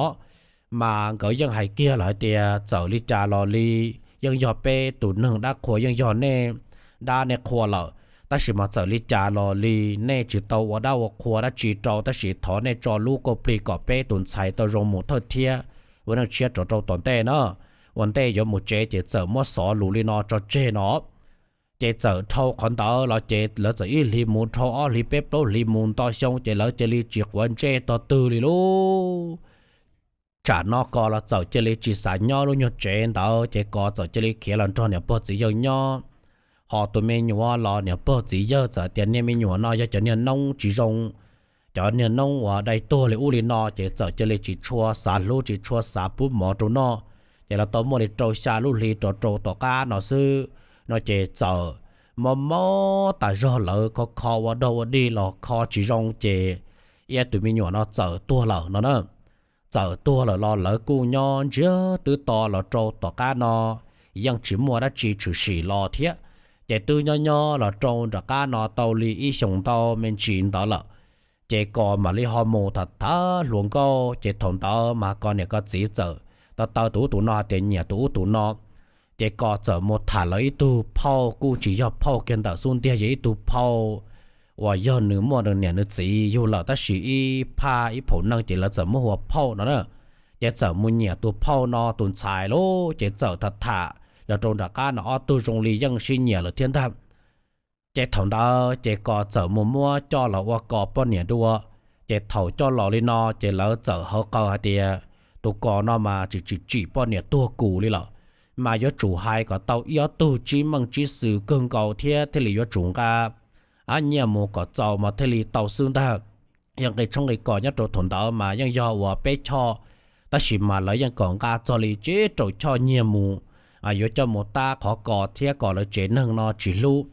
Mas nkawd yeej hais kiag lawm hais tias txawm li cas los li yeej yog peb tus neeg dab qhua yeej yog nej dab nej qhua lawm, tab sis mas txawm li cas los li nej tsis tau ua dab ua qhua dab tsi rau, tab sis thov nej tso lub kauj plig kom peb tus ntxhais tau zoo mus thawj thiab ua neej tshiab rov rau tom ntej na. Ua ntej yuav mus tsev ces txawm muab xov lus li no tso tseg no. Ces txawm dhau qhov ntawd los ces lawv txawm ib hlis mus dhau ob hlis peb plaub hlis mus nto xyoo ces lawv cia li tsis quav ntsej tog twg li lauj. Tsam no Kos los txawm cia li tsis xav nyob lub nyuag tsev ntawd ces Kos txawm cia li khiav los nrog niam pog txiv yawg nyob. Ho tus me nyuam los niam pog txiv yawg txawm tias niag me nyuam no yog cov niag noob tsis zoo, cov niag noob uas dai tuag li ub li no ces txawm cia li tsis tshua xav hlub tsis tshua xav pub mov rau noj. Ces los tau muaj li rau xya lub hli rov rau tom qab no xwb no ces txawm mob mob tas zog lawv kho kho ua dog ua dig los kho tsis zoo ces iab tus me nyuam no txawm tuag lawm no na. Txawm tuag lawm los lawv kuj nyob ntsiag twb to los rau tom qab no yeej tsis muaj dab tsi tshwm sim los thiab. Ces twb nyob nyob los rau nram qab no tau li ib xyoos ntau me ntsis ntawd lawm, ces Kos mam li ho mus tham tham hluas nkauj ces thaum ntawd mas Kos niam Kos txiv txawm taw taw tus ub tus no hais tias nyiam tus ub tus no. Ces Kos txawm mus tham lawv ib tug phauj kuj tsis yog phauj kiag ntawm xub ntiag, yog ib tug phauj uas yog nws muaj nws niam nws txiv yug lawm tab sis ib phaj ib phaum neej ces lawv txawm muab hu ua phauj no na. Ces txawm mus nyiam tus phauj no tus ntxhais lauj, ces txawm tham tham los rau nram qab no ob tug zoo li yeej sib nyiam lawm thiab ntag. Ces thaum ntawd ces Kos txawm mus muab coj los ua Kos poj niam dua. Ces thaum coj los li no ces lawv txawm hawv qawg hais tias tus Kos no mas tsis tsim tsim poj niam tuag kus li lawm, mas yuav tsum hais kom tau ib ob tug tsib meej tsib xwm kawg nkaus thiab thiaj li yuav tsum nqa nyiaj mus kom txaus mas thiaj li tau xwb ntag. Yog nqi tshoob nqi kos nyob rau thaum ntawd mas yeej yog uas peb choj, tab sis mas lawv yeej kom nqa txog li tsib rau choj nyiaj mus, yuav coj mus tab qhov Kos thiab Kos lawv tsev neeg no tsis hlub.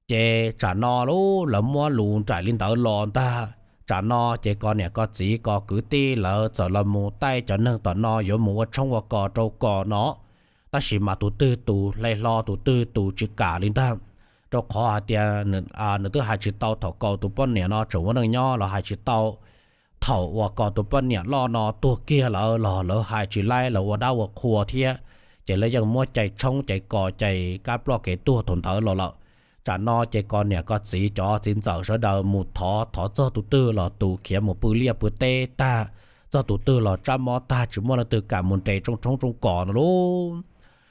Ces tsam no lub lawv muab lus nraim li ntawd los ntag, tsam no ces Kos niam Kos txiv Kos kwv tij lawv txawm los mus taij cov neeg tom no yuav mus ua tshoob ua kos rau Kos no, tab sis mas tus twg tus hle hlo tus twg tus tsis kam li ntag, rau qhov hais tias nws twb hais tsis tau thaum Kos tus poj niam no tseem ua neej nyob los hais tsis tau. Thaum uas Kos tus poj niam loj no tuag kiag lawm los lawv hais tsis laib, lawv ua dab ua qhua thiab, ces lawv yeej muab cais tshoob cais kos cais kab ploj kev tuag thaum ntawd los lawm. Tsam no ces Kos niam Kos txiv cov txiv ntxawm sawv daws mus thov, thov txog tus twg los tus khiav mus pw liaj pw teb tag, txog tus twg los tsab mob tag, tsis muaj leej twg kam mus nres rooj tshoob rooj kos no lauj.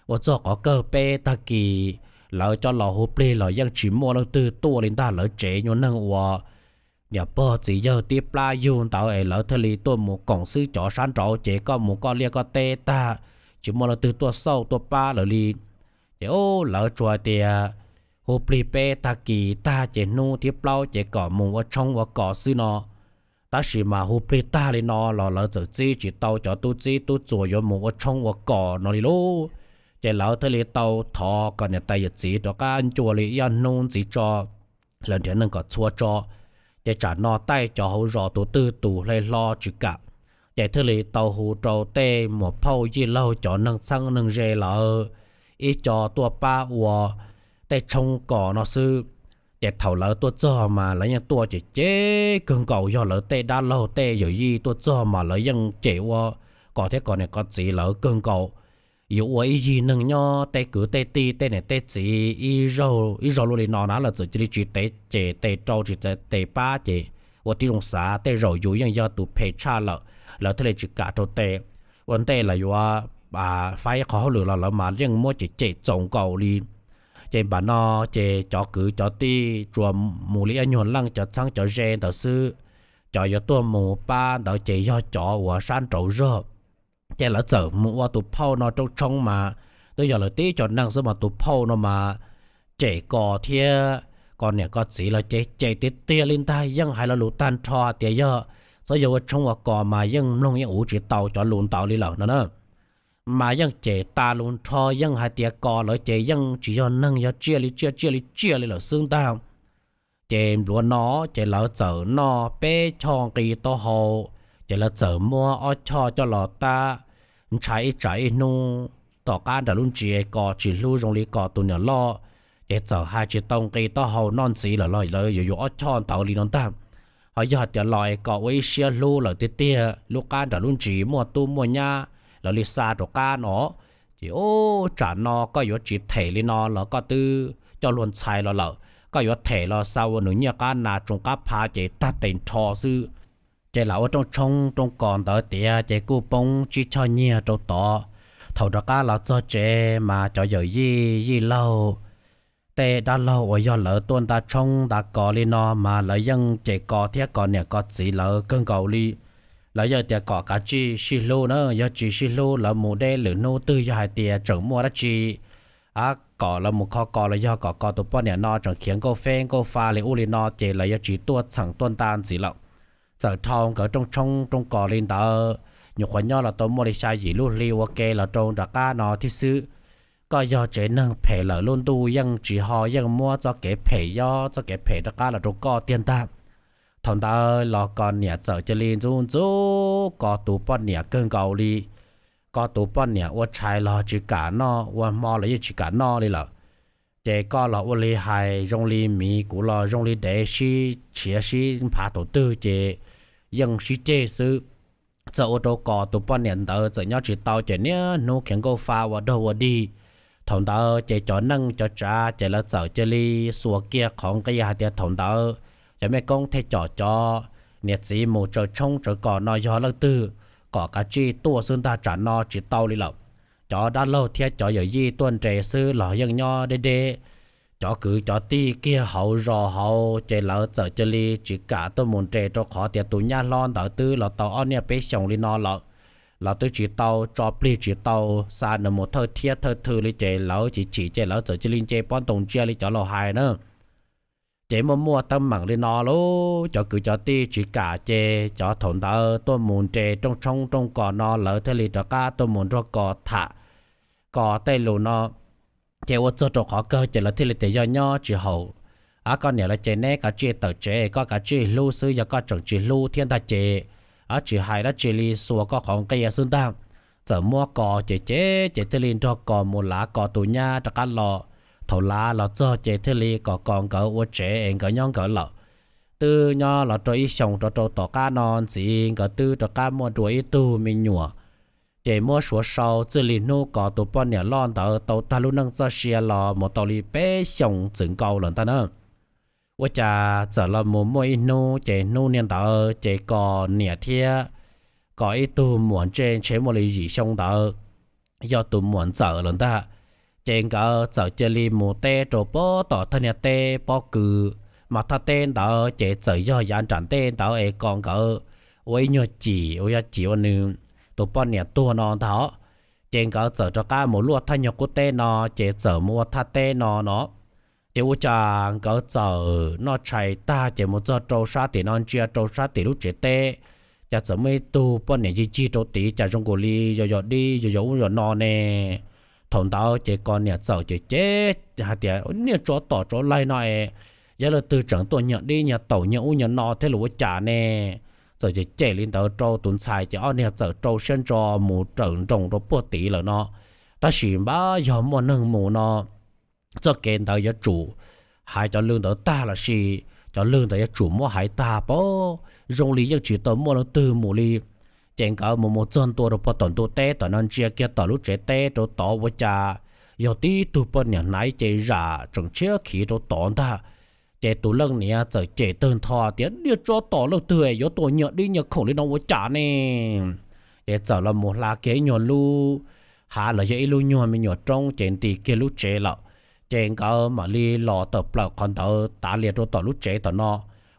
Ua txog qhov kawg peb tag kis lawv coj los hu plig los yeej tsis muaj leej twg tuaj li ntag. Lawv tsev nyuag neeg uas niam pog txiv yawg tib plab yug ntawd es lawv thiaj li tuaj mus koom xwb, cov sab nraud ces koj mus koj liaj koj teb tag, tsis muaj leej twg tuaj xauj tuaj pab lawv li. Ces lawv tsuas hais tias hu plig peb tag kis tag ces hnub thib plaub ces kom mus ua tshoob ua kos xwb no. Tab sis mas hu plig tag li no los lawv txawm txib tsis tau cov tub txib tub txuas yuav mus ua tshoob ua kos no li lauj. Ces lawv thiaj li tau thov kom niam tais yawm txiv rov qab ncua li ib ob hnub ntxiv tso, lawv nrhiav neeg kom txhua tso. Ces tsam no taij cov hauv zos tus twg tus hle hlo tsis kam, ces thiaj li tau hu rau tej muam phauj yij laug cov neeg txheeb neeg ze lawv ib co tuaj pab ua tej tshoob kos no xwb. Ces thaum lawv tuaj txog mas lawv yeej tuaj cem cem kawg nkaus, yog lawv tej dab laug tej yawm yij tuaj txog mas lawv yeej cem ua Kos thiab Kos niam Kos txiv lawv kawg nkaus. Yuav ua ib yig neeg nyob tej kwv tej tij tej niam tej txiv ib zaug luaj li no na, lawv txawm cia li tsis tev cem tes rau tsis tev pab ces ua tib zoo xav tej zaum yus yeej yog tus phem tshaj lawm, lawv thiaj li tsis kam rau tes. Ua ntej lawv yuav faib qhov hauj lwm los lawv mas yeej muab cem cem txaus nkaus li. Ces npam no ces cov kwv cov tij tsuas mus li ib nyuag leej, cov txheeb cov ze ntawd xwb. Cov yuav tuaj mus pab ntawd ces yog cov uas sab nraud zog. Ces lawv txawm mus ua tus phauj no rooj tshoob mas twb yog lawv tib co neeg xwb mas tus phauj no mas cem Kos thiab Kos niam Kos txiv lawv ces cem tiag tiag li ntag, yeej hais lo lus tag nrho tias yog txhob yog ua tshoob ua kos mas yeej mloog yeej uv tsis tau cov lus ntawd li lawm no na. Mas yeej cem tas lus nrho, yeej hais tias Kos lawv ces yeej tsis yog neeg, yog tsiaj li tsiaj, tsiaj li tsiaj li lawm xwb ntag. Ces npluav no ces lawv txawm noj peb choj nqi taub hau, ces lawv txawm muab ob choj coj los tab ntshai ib tsam ib hnub tom qab nram lub ntsis Kos tsis hlub zoo li Kos tus niam loj, ces txawm hais tsis tau nqi taub hau noj ntxiv lawm los lawv yuav yuav ob choj ntawd li no ntag. Ho yog hais tias los es Kos ua ib siab hlub lawm tiag tiag, lub qab nram lub ntsis muaj tub muaj nyab, lawv li xa rov qab no, ces ub tsam no koj yuav tsis them li no los koj twb coj luag ntxhais los lawm, koj yuav them los xa ua nws nyiaj qab nas tsoos qab phav ces tag tes nrho xwb. Ces lam ua rooj tshoob rooj kos ntawd tiav ces kuj poob tsib choj nyiaj rau tod. Thaum rov qab los txog tsev mas cov yawm yij yij laug, tej dab laug uas yog lawv tuaj nta tshoob nta kos li no mas lawv yeej cem Kos thiab Kos niam Kos txiv lawv kawg nkaus li. Lawv yeej tias kom kav tsij sib hlub na, yog tsis sib hlub lawv mus deb lwm hnub twg yog hais tias tseem muaj dab tsi, a, kom lawv mus kho Kos los yog kom Kos tus poj niam no tseem khiav nkauj feb nkauj fa li ub li no ces lawv yuav tsis tuaj txheem tuaj nta ntxiv lawm. Txawm dhau nkawd rooj tshoob rooj kos li ntawd, nyuam qhuav nyob los tau muaj li xya yim lub hli ua ke los rau nram qab no thiab xwb. Koj yog tsev neeg phem lawm lub ntuj yeej tsis ho yeej muab txoj kev phem yob txoj kev phem rov qab los rau koj tiag ntag. Thaum ntawd los Kos niam txawm cia li ntxub ntxub Kos tus poj niam kawg nkaus li. Kos tus poj niam ua tshais los tsis kam noj, ua hmo los yeej tsis kam noj li lawm. Ces koj los ua li hais zoo li miv, kuv los zoo li dev, sib tshiav sib nphav thaum twg ces yeej sib ceg xwb. Txawm ua rau Kos tus poj niam ntawd txawm nyob tsis tau ces niaj hnub khiav nkauj fa ua dog ua dig. Thaum ntawd ces cov neej cov tsav ces lawv txawm cia li xuas kiag qhov nqi hais tias thaum ntawd cov mej koob thiaj com cov niam txiv mus tsaws tshoob tsaws kos no yog leej twg kom kav tsij tuaj xwb ntag, tsam no tsis tau li lawm. cov dab laug thiab cov yawm yij tuaj nres xwb los yeej nyob deb deb. Cov kwv cov tij kiag hauv zos hauv ces lawv txawm cia li tsis kam tuaj mus nres rau qhov tias tus nyab hlob ntawd twb los tau ob niaj peb xyoos li no lawm, los twb tsis tau tso plig tsis tau xa nws mus thawj thiab thawj thw li ces lawv chim chim ces lawv txawm cia li nce pob ntoos ntsia li cov laus hais na. Ces muaj muaj teeb meem li no lauj, cov kwv cov tij tsis kam ces cov thaum ntawd tuaj mus nres rooj tshoob rooj kos no lawv thiaj li rov qab tuaj mus nrog kos tham kos tej lus no. Ces ua txog rau qhov kawg ces lawv thiaj li tias yog nyob tsis haum, ab koj niam lawv ces neb kav tsij tawm tsev, koj kav tsij hlub xwb, yog koj tseem tsis hlub thiab ntag ces, ab tsis hais dab tsi li, xuas koj qhov nqia xwb ntag. Txawm muab kos ces ces ces thiaj li nrog kos mus lav kos tus nyab rov qab los. Thaum lav los txog ces thiaj li kom kos nkawd ua tsev es nkawd nyob nkawd lawm. Twb nyob los rau ib xyoos rau rau tom qab no ntxiv nkawd twb rov qab muaj dua ib tug me nyuam. Ces muab suav sau txij li hnub kos tus poj niam loj ntawd tau tag lub neej txoj sia los mus tau li peb xyoos txwm nkaus lawm ntag na. Ua cas txawm los mus muaj ib hnub ces hnub niag ntawd ces kos niam thiab kos ib tug muam ntsej ntshe muaj li yim xyoo ntawd, yog tus muam ntxawm lawm ntag. Ces nkawd txawm cia li mus teb rau pem tom thaj niag teb pob kws, mas thaj teb ntawd ces txawm yog yav nram ntej ntawd es kos nkawd ua ib nyuag cim uas yog cim uas nws tus poj niam tuag no ntag os. Ces nkawd txawm rov qab mus luaj thaj nyuag qub teb no, ces txawm mus ua thaj teb no no. Ces ua cas nkawd txawm noj tshais tag ces mus txog rau sab tim no ntsia rau sab tim lub tsev teb, cas txawm muaj ib tug poj niam yig yig rau tid cas zoo nkaus li yog yog dib yog yog ub yog no ne. Thaum ntawd ces kos niam txawm ces ces hais tias niag tsov tom tsov laig no es, yog leej twg tseem tuaj nyiag dib nyiag taum nyiag ub nyiag no thiab los ua cas ne. Txawm ces cem li ntawd rau tus ntxhais ces ob niag txawm rau siab ntso mus rawm nroos rau puag tid lawm no. Tab sis npab yog muaj neeg mus no, txoj kev ntawd yuav tsum hais cov lw ntawd tag los sis cov lw ntawd yuav tsum muab hais tag pab, zoo li yeej tsis tau muaj leej twg mus li. Ces nkawd mus mus txog ntua rau puag tom ntu teb tom no ntsia kiag tom lub tsev teb rau tod ua cas yog tib tug poj niam hnaiv ces zam tseem tshiab khiv rau tod ntag. Ces tus leej niam txawm cem tawg ntho tias niag tsov tom leej twg yuav tuaj nyiag dib nyiag khoom li no ua cas ne. Ces txawm los mus hla kiag ib nyuag lub hav los yog ib lub nyuag me nyuam roob ces nti kiag lub tsev lawm. Ces nkawd mam li los tawm plaws qhov ntawd tav lias rau tom lub tsev tom no,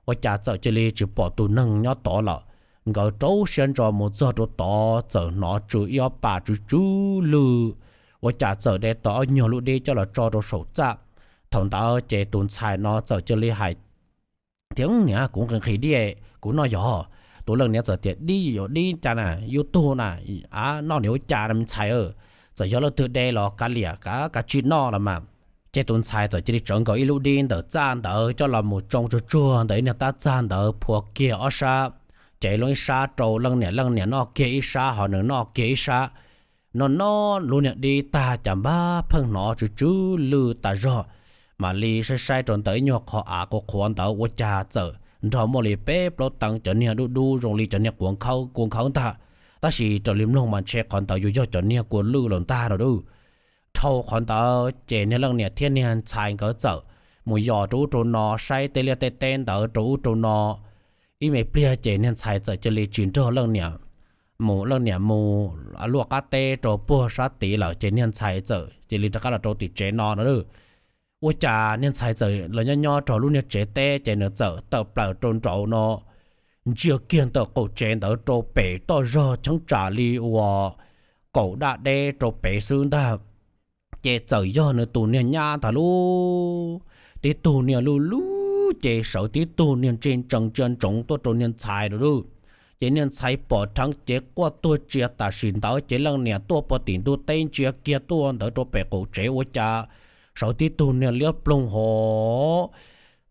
ua cas txawm cia li tsis pom tus neeg nyob tod lawm. Nkawd rau siab ntso mus txog rau tod txawm hnov tsw ib ob pas tsw tsw lwj, ua cas txawm de tau ob nyuag lub dib coj los tso rau saum txaj. Thaum ntawd ces tus ntxhais no txawm cia li hais tias niam, kuv nqhis nqhis dib, kuv noj yog. Tus leej niam txawm tias dib yuav dib cas na, yus tug na, av noj niam ua cas na me ntxhais. Txawm yog leej twg de los kav liam, kav tsij noj los mas. Ces tus ntxhais txawm cia li tsawv nkaus ib lub dib ntawm txaj ntawd coj los mus tsoo tsuag tsuag ntawm ib niag tab txag ntawd phua kiag ob sab cev loo ib sab rau leej niam, leej niam noj kiag ib sab ho nws noj kiag ib sab. Noj noj lub niag dib tag cas npab pheej hnov tsw tsw lwj tas zog. Mam li saib saib rau ntawm ib nyuag qhov av qhuav qhuav ntawd ua cas txawm nrog muaj li peb plaub teev cov niag dub dub zoo li cov niag quav khaub kua khaub ntag. Tab sis raws li mloog mas ntshe qhov ntawd yuav yog cov niag kua lwj los ntag no dub. Dhau qhov ntawd ces niag leej niam thiab niag ntxhais nkawd txawm mus yos rau ub rau no saib tej liaj tej teb ntawd rau ub rau no. Ib me pliag ces niag ntxhais txawm cia li tsis nrog leej niam mus, leej niam mus luaj qab teb rau puag sab tid lawm ces niag ntxhais txawm cia li rov qab los rau tim tsev no no. Ua cas niag ntxhais txawm los nyob nyob rau lub niag tsev teb ces nws txawm tawm plaws rau nraud no, ntsia kiag ntawm qaum tsev ntawd rau pem toj zog cheeb tsam li uas kaum daj deb rau pem xwb ntag. Ces txawm yog nws tus niag nyab ntag lub, tib tug niag lub lub ces sawv tib tug niag ntse ntsees ntsia ntsoov tuaj rau niag ntxhais lawm lub. Ces niag ntxhais pom dheev ces quaj tuag tsia tam sim ntawd ces leej niam tuaj puag tim ntug teb ntsia kiag tuaj ntawd rau pem qaum tsev ua cas sawv tib tug niag liab ploog hov,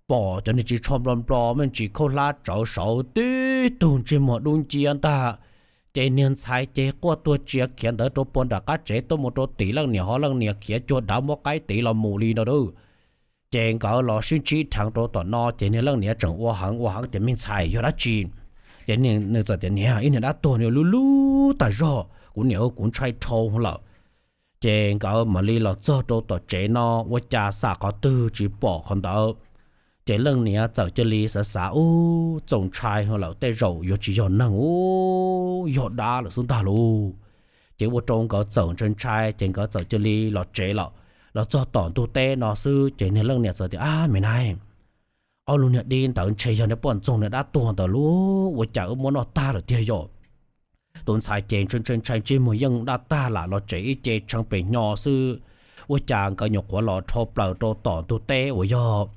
pom cov niag tsis tsho nplo nplo me ntsis khaub hlab tsawv sawv tib tug ntsej muag dub nciab ntag. Ces niag ntxhais ces quaj tuag tsia khiav ntawd rau puag nram qab tsev tuaj mus rau tim leej niam hov, leej niam khiav cuag dav muab qaib tiv los mus li no dub. Ces nkawd los sib ntsib dheev rau tom no ces niag leej niam tseem ua heev ua heev tias me ntxhais yog dab tsi? Ces nws txawm tias niam, ib niag dab tuag niag lub lub tas zog, kuv niam kuv ntshai dhau lawm. Ces nkawd mam li los txog rau tom tsev no ua cas xam qhov twg tsis pom qhov ntawd. Ces leej niam txawm cia li xav xav ub txaus ntshai lawm tej zaum yuav tsis yog neeg ub, yog dab lawm xwb ntag lauj. Ces ua rau nkawd txawm ntshai ntshai ces nkawd txawm cia li los tsev lawm. Los txog tom ntug teb no xwb ces niag leej niam txawm tias, Ab me nai, ob lub niag dib ntawd ntshe yog niag poj ntxoog niag dab tuag ntawd lub, ua cas wb muab noj tag lawm tiag yom? Tus ntxhais ces ntshai ntshai ntshai ntsej muag yeej daj tag lam los tsev ib ce tshee pem hnyo xwb. Ua cas nkawd nyuam qhuav los dhau plaws rau tom ntug teb uas yog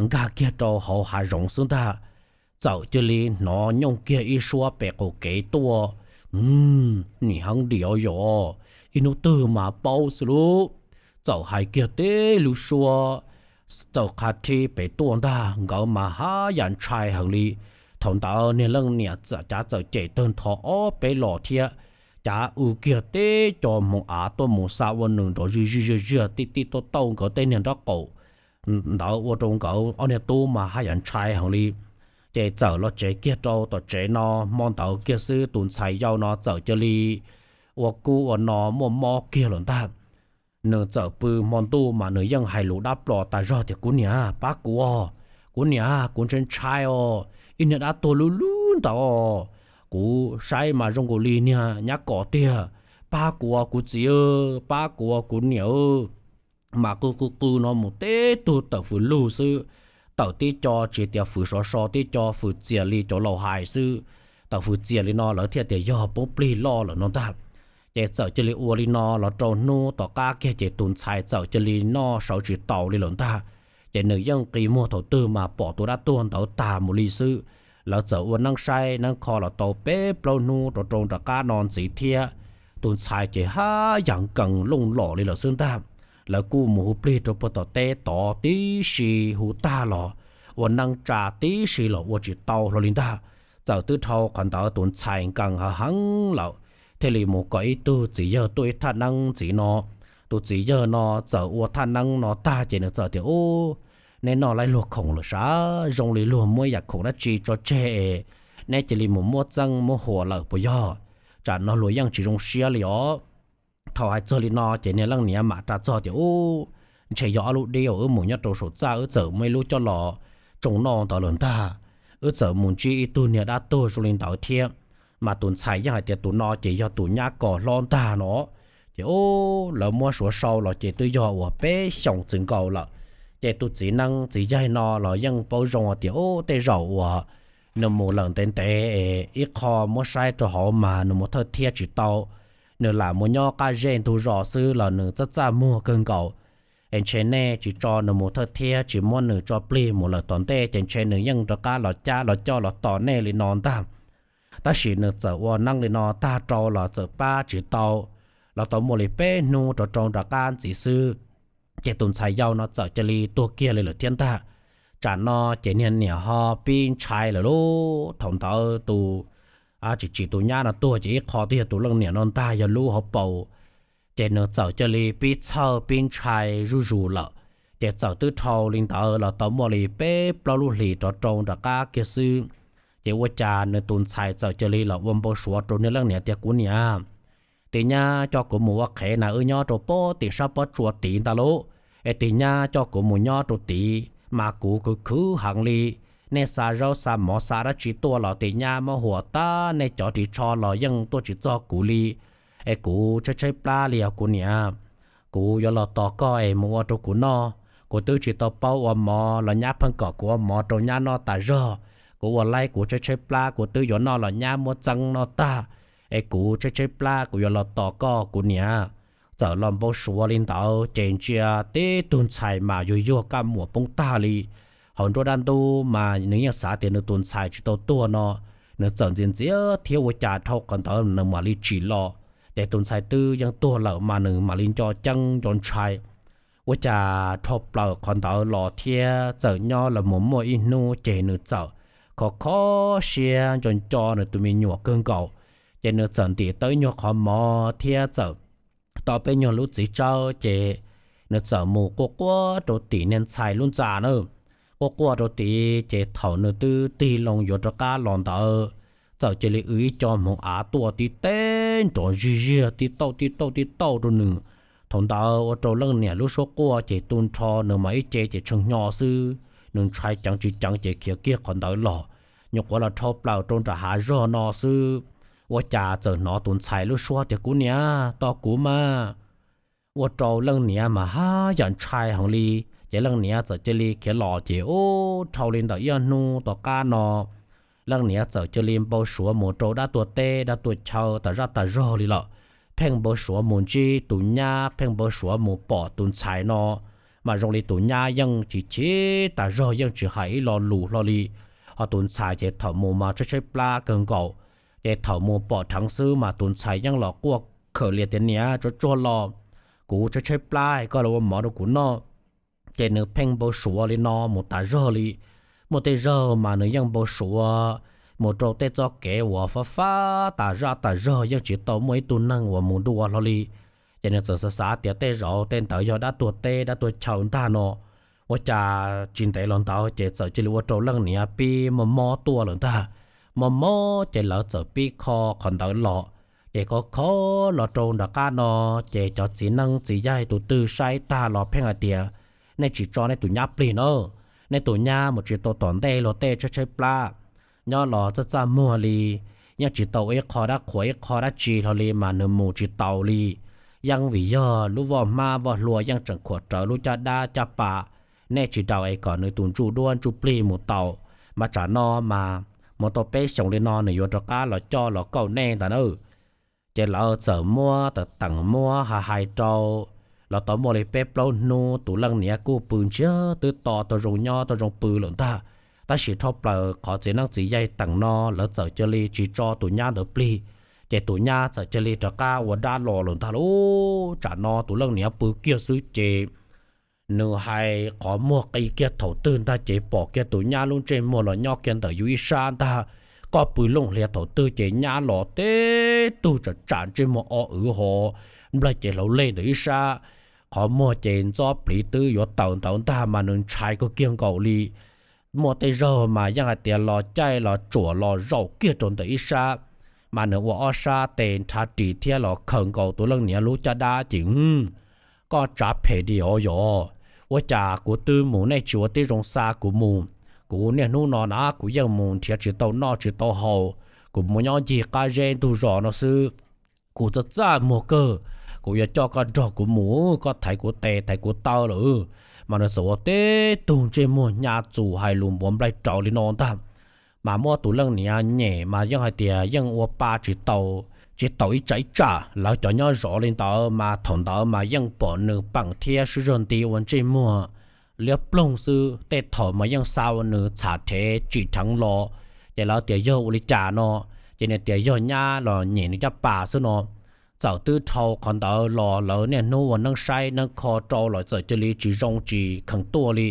nkag kiag rau hauv hav zoov xwb ntag, txawm cia li hnov nyooj kiag ib suab pem qaum kev tuaj, nim heev diam yom, ib hnub twg mas paub xwb lub. Txawm hais kiag teb lub suab txawm qha rhib pem tuaj ntag, nkawd mas haj yam ntshai heev li. Thaum ntawd niag leej niam cav txawm cem tawg ntho ob peb los thiab, cav u kiag teb co hmoov av tuaj mus xa ua nws nrov zij zij zij zij tij tij tauj tauj nkawd tej niag nraub qaum ntawd ua rau nkawd ob niag tub mas haj yam ntshai heev li. Ces txawm los tsev kiag rau tom tsev no, hmo ntawd kiag xwb tus ntxhais yau no txawm cia li ua kub ua no muaj mob kiag lawm ntag. Nws txawm pw hmo ntuj mas nws yeej hais lus dab plos tas zog tias, Kuv niam, pab kuv os, kuv niam, kuv ntshai ntshai os, ib niag dab tuag lub lub ntawd os, kuv saib mas zoo nkaus li niag nyab kom tiag, pab kuv os kuv txiv, pab kuv os kuv niam. Mas qw qw qw no mus teb tug tawm fws lug xwb, tawm tib co tsis tias fws sov so, tib co fws txias li cov laus hais xwb. Tawm fws txias li no lawv thiaj tias yog poob plig loj lawm no ntag. Ces txawm cia li ua li no los rau hnub tom qab kiag ces tus ntxhais txawm cia li noj sawv tsis taus li lawm ntag. Ces nws yeej qi muag thaum twg mas pom tus dab tuag ntawd tag mus li xwb. Lawv txawm ua neeb saib neeb kho los tau peb plaub hnub rau rau nram qab no ntxiv thiab, tus ntxhais ces haj yam nkees looj lom li lawm xwb ntag. Lawv kuj mus hu plig rau puag tom teb tod tib si, hu tag los ua neeb tsa tib si los ua tsis tau hlo li ntag. Txawm twb dhau qhov ntawd tus ntxhais nkees heev heev lawm, thiaj li mus kom ib tug txiv yawg tuaj ib thaj neeb ntxiv no. Tus txiv yawg no txawm ua thaj neeb no tag ces nws txawm tias, Ub, neb noj laib luag khoom lawm sav, zoo li luag muab ib yam khoom dab tsi tso tseg es neb cia li mus muab txeeb muab huam lawm puas yog? Tsam no luag yeej tsis zoo siab li os. Thaum hais txog li no ces niag leej niam mam ras txog tias, Ub, ntshe yog ob lub dib uas wb mus nyob rau saum txaj wb txawm muaj ib lub coj los tsoo noj ntawd lawm ntag. Wb txawm mus ntsib ib tug niag dab tuag zoo li ntawd thiab, mas tus ntxhais yeej hais tias tus no ces yog tus nyab kos hlob ntag no. Ces ub, lawv muab suav sau los ces twb yog uas peb xyoos txwm nkaus lawm. Ces tus txiv neeb txiv yaig no los yeej paub zoo tias ub, tej zaum uas nws mus lawm ntev ntev es ib qho muab saib rau hauv mas nws mus thawj thiab tsis tau, nws lam mus nyob qab zej ntug zos xwb los nws txaj txaj muag kawg nkaus. Es ntshe nej tsis tso nws mus thawj thiab tsis muab nws tso plig mus lawm tom ntej ces ntshe nws yeej rov qab los cab los coj los tos nej li no ntag. Tab sis nws txawm ua neeb li no tag rau los txawm pab tsis tau, los tau muaj li peb hnub rau rau nram qab ntxiv xwb, ces tus ntxhais yau no txawm cia li tuag kiag li lawm thiab ntag. Tsam no ces niag niam ho pib ntshai lawm lauj. Thaum ntawd tus tsis tsim tus nyab no tuag ces ib qho twb yog tus leej niam no ntag yog lub hauv paus, ces nws txawm cia li pib txhawj pib ntshai zuj zus lawm. Ces txawm twb dhau li ntawd los tau muaj li peb plaub lub hlis rov rau nram qab kiag xwb, ces ua cas nws tus ntxhais txawm cia li los ua npau suav rau niag leej niam tias, Kuv niam, tis nyab coj kuv mus ua qhev na, wb nyob rau pob tim sab pob tsuas tid ntag lauj. Es tis nyab coj kuv mus nyob rau tid mas kuv khwv khwv heev li. Nej xa zaub xa mov xa dab tsi tuaj los tis nyab muab huam tag, nej cov ris tsho los yeej tuaj tsis txog kuv li. Es kuv tshaib tshaib plab li os kuv niam. Kuv yuav los tos koj es mus ua rau kuv noj. Kuv twb tsis tau paub ua mov los nyab pheej kom kuv ua mov rau nyab noj tas zog. Kuv ua laib kuv tshaib tshaib plab kuv twb yuav noj los nyab muab txeeb noj tag. Es kuv tshaib tshaib plab kuv yuav los tos koj kuv niam. Txawm los npau suav li ntawd ces ntsia tib tug ntxhais mas yuag yuag kaj muam poob tag li. Hauv nruab dab ntub mas nws yeej xav tias nws tus ntxhais tsis tau tuag no, nws txawm ntxias ntxias thiab ua cas dhau qhov ntawd nws mam li tsim los. Ces tus ntxhais twb yeej tuag lawm mas nws mam li nco ceeb nco ntshai. Ua cas dhau plaws qhov ntawd los thiab txawm nyob los mus muaj ib hnub ces nws txawm kho kho siab nco nco nws tus me nyuam kawg nkaus. Ces nws txawm ntim tau ib nyuag qhov mov thiab txawm tau peb nyuag lub txiv tsawb ces nws txawm mus quaj quaj rau tim niag ntxhais lub ntxa na. Quaj quaj rau tid ces thaum nws twb tig loo yuav rov qab los ntawd, txawm cia li w ib co hmoov av tuaj tib teb nrov zig ziag tib tauj tib tauj tib tauj rau nws. Thaum ntawd ua rau leej niam lub suab quaj ces tu nrho nws mas ib ce ces tshee hnyo xwb, nws ntshai ceev tsis ceev ces khiav kiag qhov ntawd los. Nyuam qhuav los dhau plaws rau nram hav zog no xwb, Ua cas txawm hnov tus ntxhais lub suab tias, Kuv niam, tos kuv mas. Ua rau leej niam mas haj yam ntshai heev li. Ces leej niam txawm cia li khiav los ces ub, dhau li ntawm ib ob hnub tom qab no, leej niam txawm cia li npau suav mus rau dab tuag teb dab tuag chaw tas zaj tas zog li lawm. Pheej npau suav mus ntsib tus nyab, pheej npau suav mus pom tus ntxhais no, mas zoo li tus nyab yeej tsis chim tas zog, yeej tsis hais ib lo lus hlo li. Ho tus ntxhais ces thaum mus mas tshaib tshaib plab kawg nkaus, ces thaum mus pom dheev xwb mas tus ntxhais yeej los quaj khawm lias tias, Niam, tsuag tsuag los, kuv tshaib tshaib plab, koj los ua mov rau kuv noj. Ces nws pheej npau suav li no mus tas zog li. Muaj tej zaug mas nws yeej npau suav mus rau tej txoj kev uas fab fab tas zaj tas zog, yeej tsis tau muaj ib tug neeg uas mus dua hlo li. Ces nws txawm xav xav tias tej zaum tej ntawd yog dab tuag teb dab tuag chaw ntag no. Ua cas tsis ntev los ntawd ces txawm cia li ua rau leej niam pib muaj mob tuaj lawm ntag. Muaj mob ces lawv txawm pib kho qhov ntawd los. Ces kho kho los rau nram qab no, ces cov txiv neeb txiv yaig tus twg saib tag los pheej hais tias, Nej tsis tso nej tus nyab plig na, nej tus nyab mus tsis tau tom ntej los tej tshaib tshaib plab, nyob los txaj txaj muag li, yeej tsis tau ib qho dab qhuas ib qho dab tsi hlo li mas nws mus tsis taus li. Yeej vim yog lub voj hmab voj hlua yeej tseem khuam rawv lub caj dab caj pas, nej tsis daus es kom nws tus ntsuj duab ntsuj plig mus taus, mas tsam no mas mus tau peb xyoos li no nws yuav rov qab los coj los kauj nej ntag na. Ces lawv txawm muab teem muab hais hais rau, los tau muaj li peb plaub hnub tus leej niam kuj pw ntsiag twb to tau zoo nyob tau zoo pw lawm ntag. Tab sis dhau plaws qhov txiv neeb txiv yaig teem no lawv txawm cia li tsis tso tus nyab ntawd plig, ces tus nyab txawm cia li rov qab ua dab los lawm ntag lauj. Tsam no tus leej niam pw kiag xwb ces nws hais qhov muag qi kiag thaum twg ntag ces pom kiag tus nyab lub ntsej muag los nyob kiag ntawm yus ib sab ntag. Koj pw looj hlias thaum twg ces nyab los teb tug tsam tsam ntsej muag o wv hov, nplaig ces hlauv leg ntawm ib sab, qhov muag ces ntxob pliv twb yuav tawm ntawd ntag mas nws ntshai kawg kiag nkaus li. Muaj tej zaug mas yeej hais tias los caij los tsuam los zaum kiag rau ntawm ib sab, mas nws ua ob sab tes nrhav ris thiab los khaws nkaus tus leej niam lub caj dab ces, Koj tsav phem di os yog, ua cas kuv twb mus nej tsis ua tib zoo xa kuv mus. Kuv niaj hnub no na kuv yeej mus nrhiav tsis tau noj tsis tau haus, kuv mus nyob ncig qab zeb ntug zos no xwb. Kuv txaj txaj muag kawg, kuv yuav coj koj nrog kuv mus, koj thaiv kuv tes thaiv kuv taw lawm. Mas nws txawm ua teb tug ntsej muag hnyav txus hais lus npuav nplaig raws li no ntag. Mas muab tus leej niam nyem mas yeej hais tias yeej ua pa tsis tau, tsis tau ib tsam ib tsam. Lawv cov nyob zov li ntawd mas thaum ntawd mas yeej pom nws peem thiab sib zog nti ua ntsej muag liab ploog xwb. Tej thaum mas yeej xa ua nws txham rhev tsim dheev los, ces lawv tias yog ua li cas no, ces nws tias yog nyab los nyem nws caj pas xwb no. Txawm twb dhau qhov ntawd los lawv niaj hnub ua neeb saib neeb kho rau los txawm cia li tsis zoo tsis kheev tuaj li.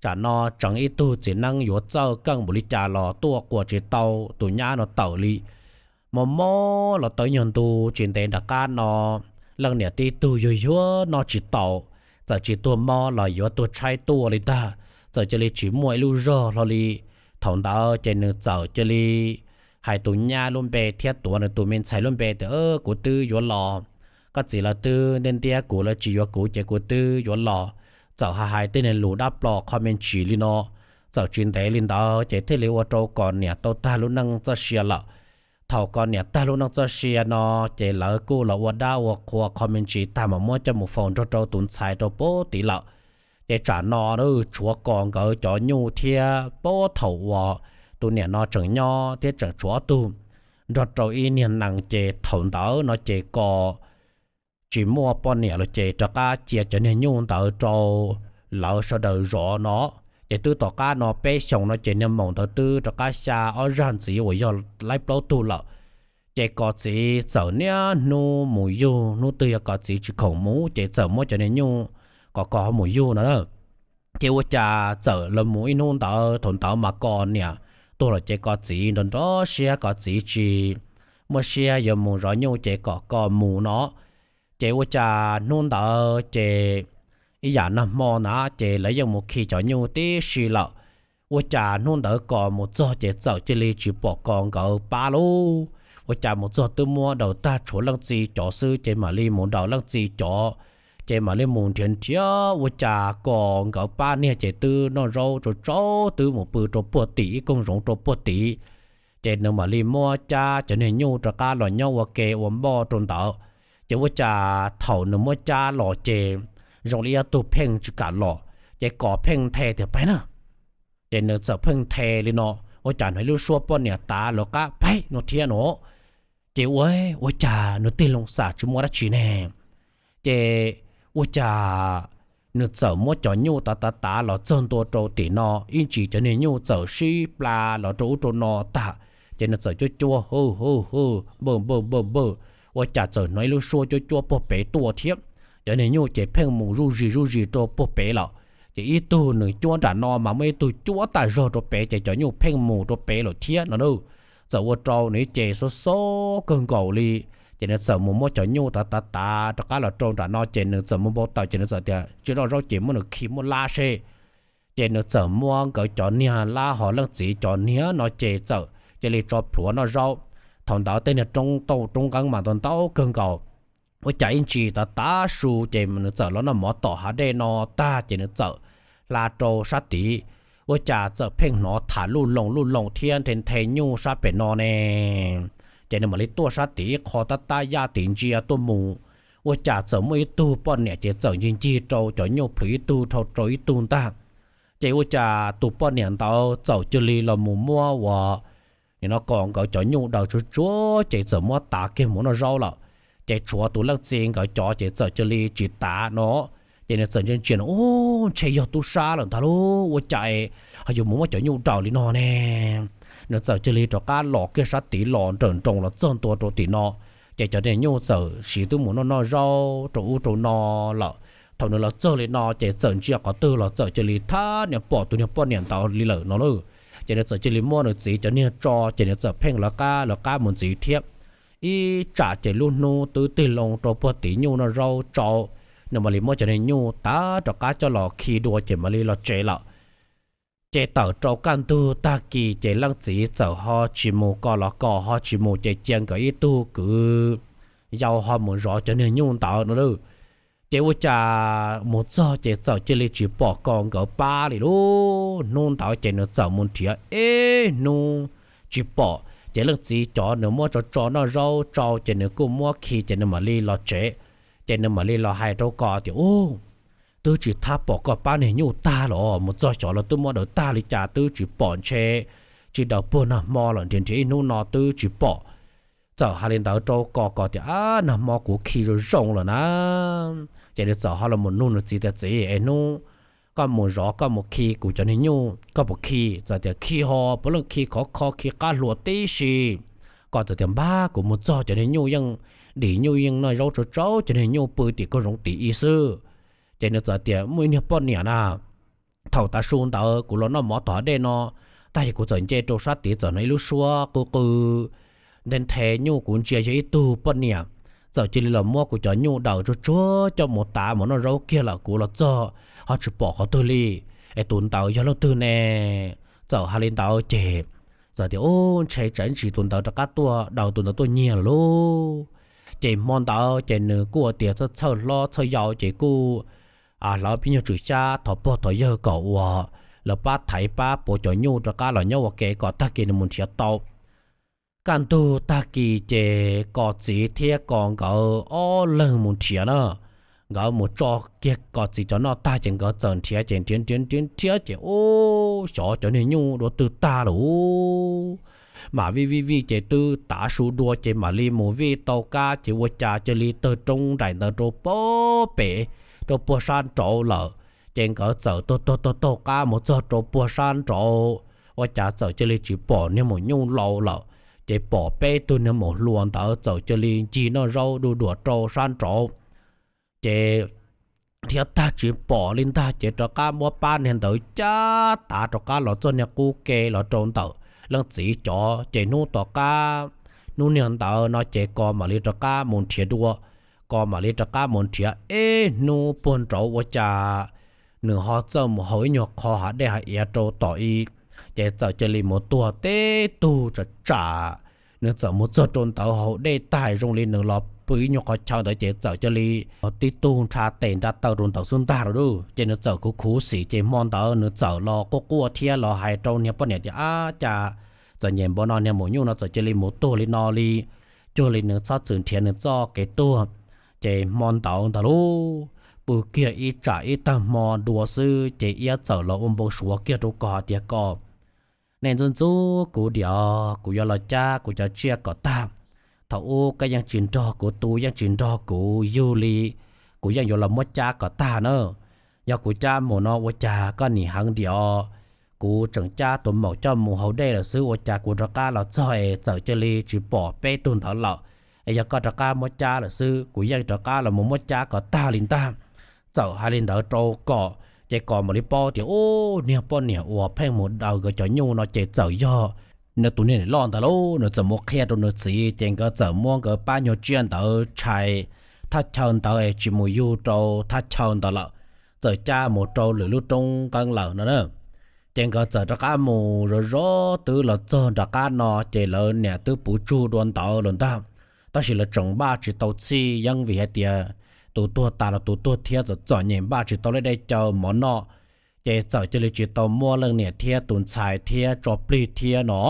Tsam no tseem ib tug txiv neeb yuav txawj keej npaum li cas los tuaj quas tsis tau tus nyab no tawm li. Mob mob los tau nyuag ntu tsis ntev nram qab no, leej niam tib tug yuag yuag noj tsis tau, txawm tsis tuag mob los yuav tuag tshaib tuaj li ntag, txawm cia li tsis muaj ib lub zog hlo li. Thaum ntawd ces nws txawm cia li hais tus nyab lub npe thiab tuav nws tus me ntxhais lub npe tias, Kuv twb yuav los, koj txiv lawv twb ntiab ntiab kuv, lawv tsis yuav kuv ces kuv twb yuav los. Txawm hais hais tej niag lus dab plos qho me ntsis li no, txawm tsis ntev li ntawd ces thiaj li ua rau Kos niam tau tag lub neej txoj sia lawm. Thaum Kos niam tag lub neej txoj sia no, ces lawv kuj los ua dab ua qhua qho me ntsis tag mas muab coj mus faus nrog rau tus ntxhais rau pem tid lawm. Ces tsam no tshuav Kos nkawd cov nyuj thiab pab thaum uas tus niam no tseem nyob thiab tseem tshuav ob tug, nrog rau ib niag nees. Ces thaum ntawd no ces Kos tsis muaj poj niam lawm ces rov qab cia cov niag nyuj ntawd rau lawv sawv daws zov no. Ces twb tom qab no peb xyoos no ces niag maum ntawd twb rov qab xya ob zag ntxiv uas yog laib plaub tug lawm. Ces Kos txiv txawm niaj hnub mus yug, hnub twg yog Kos txiv tsis khoom mus ces txawm muab cov niag nyuj kom Kos ho mus yug no na. Ces ua cas txawm los mus ib hnub ntawd, thaum ntawd mas Kos niam tuag lawm ces Kos txiv nrov nrov siab, Kos txiv tsis muaj siab yuav mus zov nyuj ces kom Kos mus no. Ces ua cas hnub ntawd ces ib yam nag hmo na ces lawv yeej mus khi cov nyuj tib si lawm. Ua cas hnub ntawd Kos mus txog ces txawm cia li tsis pom Kos nkawd pab lauj. Ua cas mus txog twb muab daws tag tshuav leej txiv cov xwb ces mam li mus daws leej txiv cov, ces mam li mus nrhiav nrhiav ua cas Kos nkawd pab niag ces twb noj zaub tsau tsau twb mus pw rau puag tim ib koog zoov rau puag tid. Ces nws mam li muab cab cov niag nyuj rov qab los nyob ua ke ua npoj rau ntawd. Ces ua cas thaum nws muab cab los ces zoo li ib tug pheej tsis kam los, ces kom pheej nthe tias pais na. Ces nws txawm pheej nthe li no, ua cas hnov ib lub suab poj niam tav lawv qab pais no thiab no. Ces ua, ua cas nws tig loo xam tsis muaj dab tsi ne. Ces ua cas nws txawm muab cov nyuj tav tav tav los txog ntua rau tim no, ib ntsis cov niag nyuj txawm sib pla los rau ub rau no tag. Ces nws txawm cuab cuab hwj hwj hwj npawj npawj npawj npawj, ua cas txawm hnov ib lub suab cuab cuab puag pem tuaj thiab. Cov niag nyuj ces pheej mus zuj zis zuj zis rau puag pem lawm. Ces ib tug nws cuab nram no mas muaj ib tug cuab tag zog rau pem, ces cov nyuj pheej mus rau pem lawm thiab no na. Txawm ua rau nws ib ce xob xob kawg nkaus li. Ces nws txawm mus muab cov nyuj tav tav tav rov qab los rau nram no, ces nws txawm mus npau taws, ces nws txawm tias tsis noj zaub ces muab nws khi muab lab seb. Ces nws txawm muab nkawd cov niag lab ho leej txiv cov niag no ces txawm cia li tso plhuav noj zaub. Thaum ntawd tej niag roob tauj roob nqeeb mas ntau ntau kawg nkaus. Ua cas ib ntsis tav tav su ces nws txawm los noj mov tom hav dej no tag ces nws txawm hla rau sab tid. Ua cas txawm pheej hnov tham luj loos luj loos thiab nthe nthe nyuj sab pem no ne. Ces nws mam li tuaj sab tid ib qho tab tab yaj tim ntsia tuaj mus, ua cas txawm muaj ib tug poj niam ces txawm ncig ncig rau cov nyuj plhws ib tug dhau rau ib tug ntag. Ces ua cas tus poj niam ntawd txawm cia li los mus muab uas nim no kom nkawd cov nyuj daws tsuag tsuag ces txawm muab tav kiag mus noj zaub lawm. Ces tshuav tus leej txiv nkawd cov ces txawm cia li tsis tav no. Ces nws txawm ntsia ntsia no, ub, ntshe yog tub sab lawm ntag lauj, ua cas ho yuav mus muab cov nyuj daws li no ne. Nws txawm cia li rov qab los kiag sab tid los nrawm nroos los txog ntua rau tim no. Ces cov niag nyuj txawm siv twb mus noj noj zaub rau ub rau no lawm. Thaum nws los txog li no ces txawm ntsia qhov twg los txawm cia li thab niag pom tus niag poj niam ntawd li lawm no lauj. Ces nws txawm cia li muab nws txiv cov niag tso ces nws txawm pheej lawv qab lawv qab mus ntxiv thiab. Ib tsam ces lub hnub twb tig loo rau puag tim nyuj noj zaub tsau, nws mam li muab cov niag nyuj tav rov qab coj los khi dua ces mam li los tsev lawm. Ces tawm rau kaj ntug tag kis ces leej txiv txawm ho tsis mus, kos los kos ho tsis mus ces cia nkawd ib tug kwv yau ho mus zov cov niag nyuj ntawd no lauj. Ces ua cas mus txog ces txawm cia li tsis pom kos nkawd pab li lauj. Hnub ntawd ces nws txawm mus nrhiav ib hnub tsis pom, ces leej txiv cov nws muab tso tso noj zaub tsau ces nws kuj muab khi ces nws mam li los tsev. Ces nws mam li los hais rau kos tias, ub, twb tsis thab pom koj pab niag nyuj tag los, mus txog xyov los twb muab daws tag li cas twb tsis pom, ntshe tsis daws puag nag hmo lawm, nrhiav nrhiav ib hnub no twb tsis pom. Txawm hais li ntawd rau kos, kos tias, ab, nag hmo kuv khi zoo zoo lawm na. Ces nws txawm ho los mus nug nws txiv tias, txiv, es hnub koj mus zov koj mus khi kuv cov niag nyuj koj puas khi? Txawm tias khi ho, puav leej khi khov kho khi qab hlua tib si. Kos txawm tias, npab, kuv mus txog cov niag nyuj yeej dim, nyuj yeej noj zaub tsau tsau, cov niag nyuj pw tim koog zoov tim ib xwb. Ces nws txawm tias, muaj ib niag poj niam na, thaum tav su ntawd kuv los noj mov tom hav dej no, tag yog kuv txawm nce rau sab tid txawm hnov ib lub suab qw qw nthe nthe nyuj, kuv ntsia yog ib tug poj niam txawm cia li los muab kuv cov nyuj daws tsuag tsuag coj mus tav mus noj zaub kiag lawm, kuv los txog ho tsis pom qhov twg li. Es tus ntawd yog leej twg ne? Txawm hais li ntawd ces txawm tias, ub, ntshe tsam ntsis tus ntawd rov qab tuaj daws tus ntawd tuaj nyiag lawm lauj. Ces hmo ntawd ces nws kuj ua tias txhawj txhawj hlob txhawj yau ces kuj hlawv pib nyuag tswm xyab thov pog thov yawg kom uas lawv pab thaiv pab puav cov nyuj rov qab los nyob ua ke kom tag kis nws mus nrhiav tau. Kaj ntug tag kis ces kos txiv thiab kos nkawd ob leeg mus nrhiav na. Nkawd mus tso kiag kos txiv cov noj tag ces nkawd txawm nrhiav ces nrhiav nrhiav nrhiav nrhiav ces ub, xyov cov niag nyuj dua twg tag lawm. Mam vij vij vij ces twb tav su dua ces mam li mus vij tau kab ces ua cas cia li tawg roob nraim ntawd rau puag pem, rau puag sab nraud lawm. Ces nkawd txawm taug taug taug taug qab mus txog rau puag sab nraud, ua cas txawm cia li tsis pom niag maum nyuj laus lawm, ces pom peb tug niag maum hluas ntawd txawm cia li ncig noj zaub du duam rau sab nraud. Ces nrhiav tag tsis pom li ntag ces rov qab muab pab niag ntawd cab tav rov qab los txog niag qub ke los rau ntawm leej txiv cov. Ces hnub tom qab, hnub niag ntawd no ces kos mam li rov qab mus nrhiav dua. Kos mam li rov qab mus nrhiav ib hnub puag nraud ua cas nws ho txawj mus haus ib nyuag qho hav dej hav iav rau tom ib, ces txawm cia li mus tuag teb tug tsam tsam. Nws txawm mus txog rau ntawd haus dej tag zoo li nws los pw ib nyuag qhov chaw ntawd ces txawm cia li tib tug nrha tes nra taw rau ntawd xwb ntag lauj. Ces nws txawm khuv khuv xim ces hmo ntawd nws txawm los quaj quaj thiab los hais rau niag poj niam tias, ab, cas Txawm nyem npaum no niag maum nyuj no txawm cia li mus tuag li no li, cuag li nws txhob txwm nrhiav nws txoj kev tuag. Ces hmo ntawd ntag lauj, pw kiag ib tsam ib tag hmo dua xwb ces iab txawm los ua npau suav kiag rau koj hais tias, Koj, nej ntxub ntxub kuv diam, kuv yuav los cab kuv cov tsiaj kom tag. Thaum ub koj yeej tsis nrog kuv tu, yeej tsis nrog kuv yug li, kuv yeej yuav los muab cab kom tag na. Yog kuv cab mus no ua cas koj nim heev diam? Kuv tseem cab tus maum coj mus haus dej lawm xwb, ua cas kuv rov qab los txog es txawm cia li tsis pom peb tug ntawd lawm? Es yog koj rov qab muab cab lawm xwb, kuv yeej rov qab los mus muab cab kom tag li ntag. Txawm hais li ntawd rau Kom, ces Kom mam li paub tias, Ub, niag poj niam uas pheej mus daws nkawd cov nyuj no ces txawm yog nws tus niag niam loj ntawd lauj. Nws txawm mus qhia rau nws txiv, ces nkawd txawm muab nkawd pab nyuag tsiaj ntawd tshais thaj chaw ntawd es tsis mus yug rau thaj chaw ntawd lawm, txawm cab mus rau lwm lub roob nqeeb lawm no na. Ces nkawd txawm rov qab mus zov zov twb los txog nram qab no, ces lawv niam twb puv tsug dua ntawd lawm ntag. Tab sis lawv tseem npaj tsis tau txhij yeeb vim hais tias tus tuag tas los tus tuag thiab, txom txom nyem npaj tsis tau lub dej cawv mov noj, ces txawm cia li tsis tau muab leej niam thiab tus ntxhais thiab tso plig thiab no.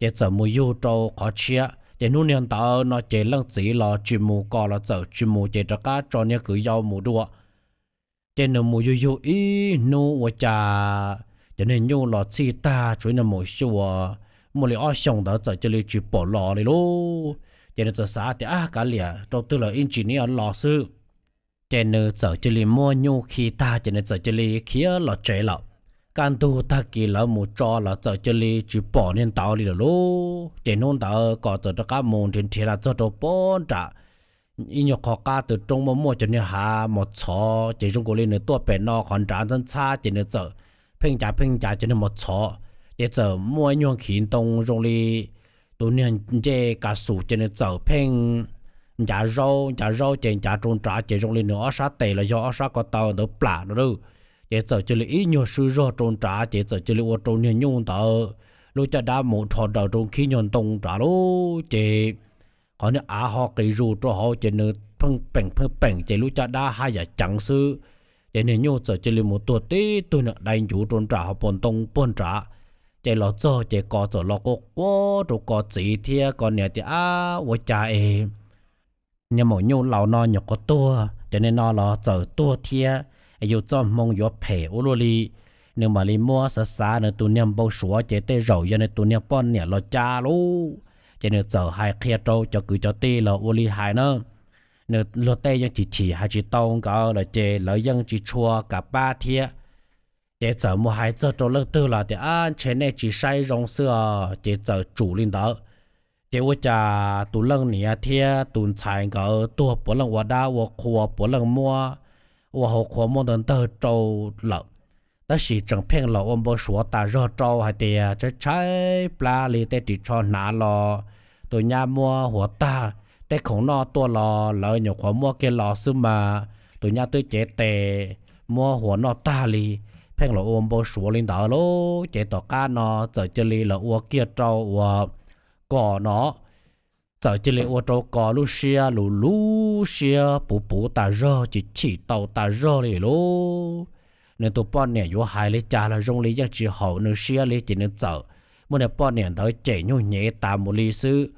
Ces txawm mus yug rau qhov tshiab, ces hnub niag ntawd no ces leej txiv los tsis mus, Kom los txawm tsis mus, ces rov qab tso niag kwv yau mus dua. Ces nws mus yug yug ib hnub ua cas cov niag nyuj los txhij tag, tshuav ib niag maum xyuas muaj li ob xyoos ntawd txawm cia li tsis pom los li lauj. Ces nws txawm xav tias, Ab, kav liam, rau twg lawm ib ntsis nws yuav los xwb. Ces nws txawm cia li muab nyuj khi tag, ces nws txawm cia li khiav los tsev lawm. Kaj ntug tag kis lawv mus tso los txawm cia li tsis pom niag ntawd li lawm lauj. Ces hnub ntawd Kom txawm rov qab mus nrhiav nrhiav los txog rau puag nram ib nyuag qhov qab tw roob muaj muaj cov niag hav mos txhov, ces zoo nkaus li nws tuaj pem no qhov nrad ntxhab ntxhab, ces nws txawm pheej ncav pheej ncav cov niag mos txhov, ces txawm muaj ib nyuag khiv ntoo zoo li tus niag ncej kas xum, ces nws txawm pheej ncav zaub ncav zaub, ces ncav rau nrad ces zoo li nws ob sab tes los yog ob sab ko taw ntawd plam no. Ces txawm cia li ib nyuag swb zog rau nrad, ces txawm cia li ua rau niag nyuj ntawd lub caj dab mus dhos daws rau khib nyuag ntoo nrad lauj. Ces qhov niag av ho qis zus rau hauv, ces nws pheej peem pheej peem, ces lub caj dab haj yam ceev xwb. Ces niag nyuj txawm cia li mus tuag tib tug niag dai ncuv rau nram hauv paus ntoo puag nrad. Ces los txog ces Kom txawm los quaj quaj rau Kom txiv thiab Kom niam tias, Ab, ua cas es niag maum nyuj laus no nyuam qhuav tuag, cov niag no los txawm tuag thiab, es yus txoj hmoo yuav phem ua luaj li. Nws mam li muab xav xav nws tus niag npau suav, ces tej zaum yog nws tus niag poj niam los cab lauj. Ces nws txawm hais qhia rau cov kwv cov tij los ua li hais na. Nws luag tej yeej chim chim hais tsis tau nkawd lawm, ces lawv yeej tsis tshua kam pab thiab. Ces txawm mus hais txog rau leej twg los tias, Ab, ntshe nej tsis saib zoo xwb os. Ces txawm tsum li ntawd. Ces ua cas tus leej niam thiab tus ntxhais nkawd tuag puav leej ua dab ua qhua, puav leej muab ua hauv qhua muab ntawg ntawg rau lawm. Tab sis tseem pheej los ua npau suav tas zog rau hais tias tshaib tshaib plab li, tej ris tsho hnav los tus nyab muab huas tag, tej khoom noj tuaj los lawv nyuam qhuav muab kiag los xwb mas tus nyab twb cev tes muab huas noj tag li. Pheej los ua npau suav li ntawd lauj. Ces tom qab no txawm cia li los ua kiag rau uas Kom no, txawm cia li ua rau Kom lub siab lus lub siab puv puv tas zog, chim chim tau tas zog li lauj. Nws tus poj niam yuav hais li cas los zoo li yeej tsis haum nws siab li, ces nws txawm muab niag poj niam ntawd cem nyuj hnyev tas mus li xwb.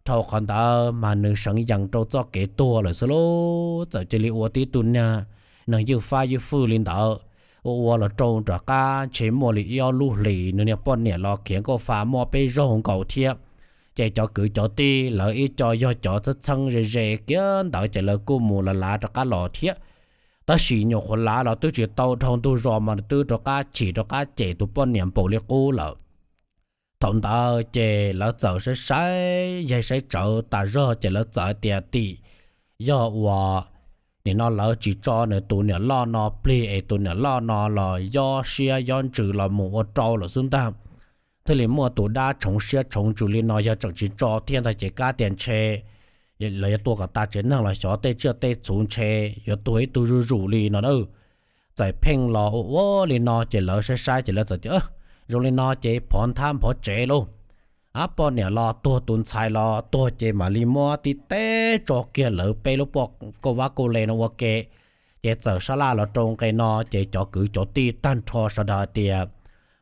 Dhau qhov ntawd mas nws seev yees rau txoj kev tuag lawm xwb lauj. Txawm cia li ua tib tug niag neeg ywj fab ywj fwj li ntawd, ua ua los rau nram qab ntshe muaj li ib ob lub hlis nws niag poj niam los khiav nkauj fa muaj peb zaug nkaus thiab. Ces cov kwv cov tij lawv ib co yog cov txheeb txheeb ze ze kiag ntawd ces lawv kuj mus lav lav rov qab los thiab. Tab sis nyuam qhuav lav los twb tsis tau dhau ntug zos mas twb rov qab chim rov qab cem tus poj niam npaum li qub lawm. Thaum ntawd ces lawv txawm saib saib yaig saib tsawv tas zog ces lawv txawm hais tias, Tim yog uas nim no lawv tsis tso nws tus niam loj no plig es tus niam loj no los yob siab yob ntsws los mus ua rau lawm xwb ntag. Thiaj li muaj tus dab tshoov siab tshoov ntsws li no, yog tseem tsis tso thiab ntag ces kab tias ntshe lawv yuav tua kom tas tsev neeg los xyov tej tsiaj tej txhu ntshe yuav tuag ib tug zuj zus li no na. Txawm pheej los ua ua li no ces lawv saib saib ces lawv txawm tias, Zoo li no ces phov nthab phov tsev lauj. Ab, poj niam los tuag, tus ntxhais los tuag ces mam li muab tib teb tso kiag lawv peb lub poj kauj vab kauj le no ua ke. Ces txawm sab laj los rau nqe no ces cov kwv cov tij tag nrho sawv daws hais tias,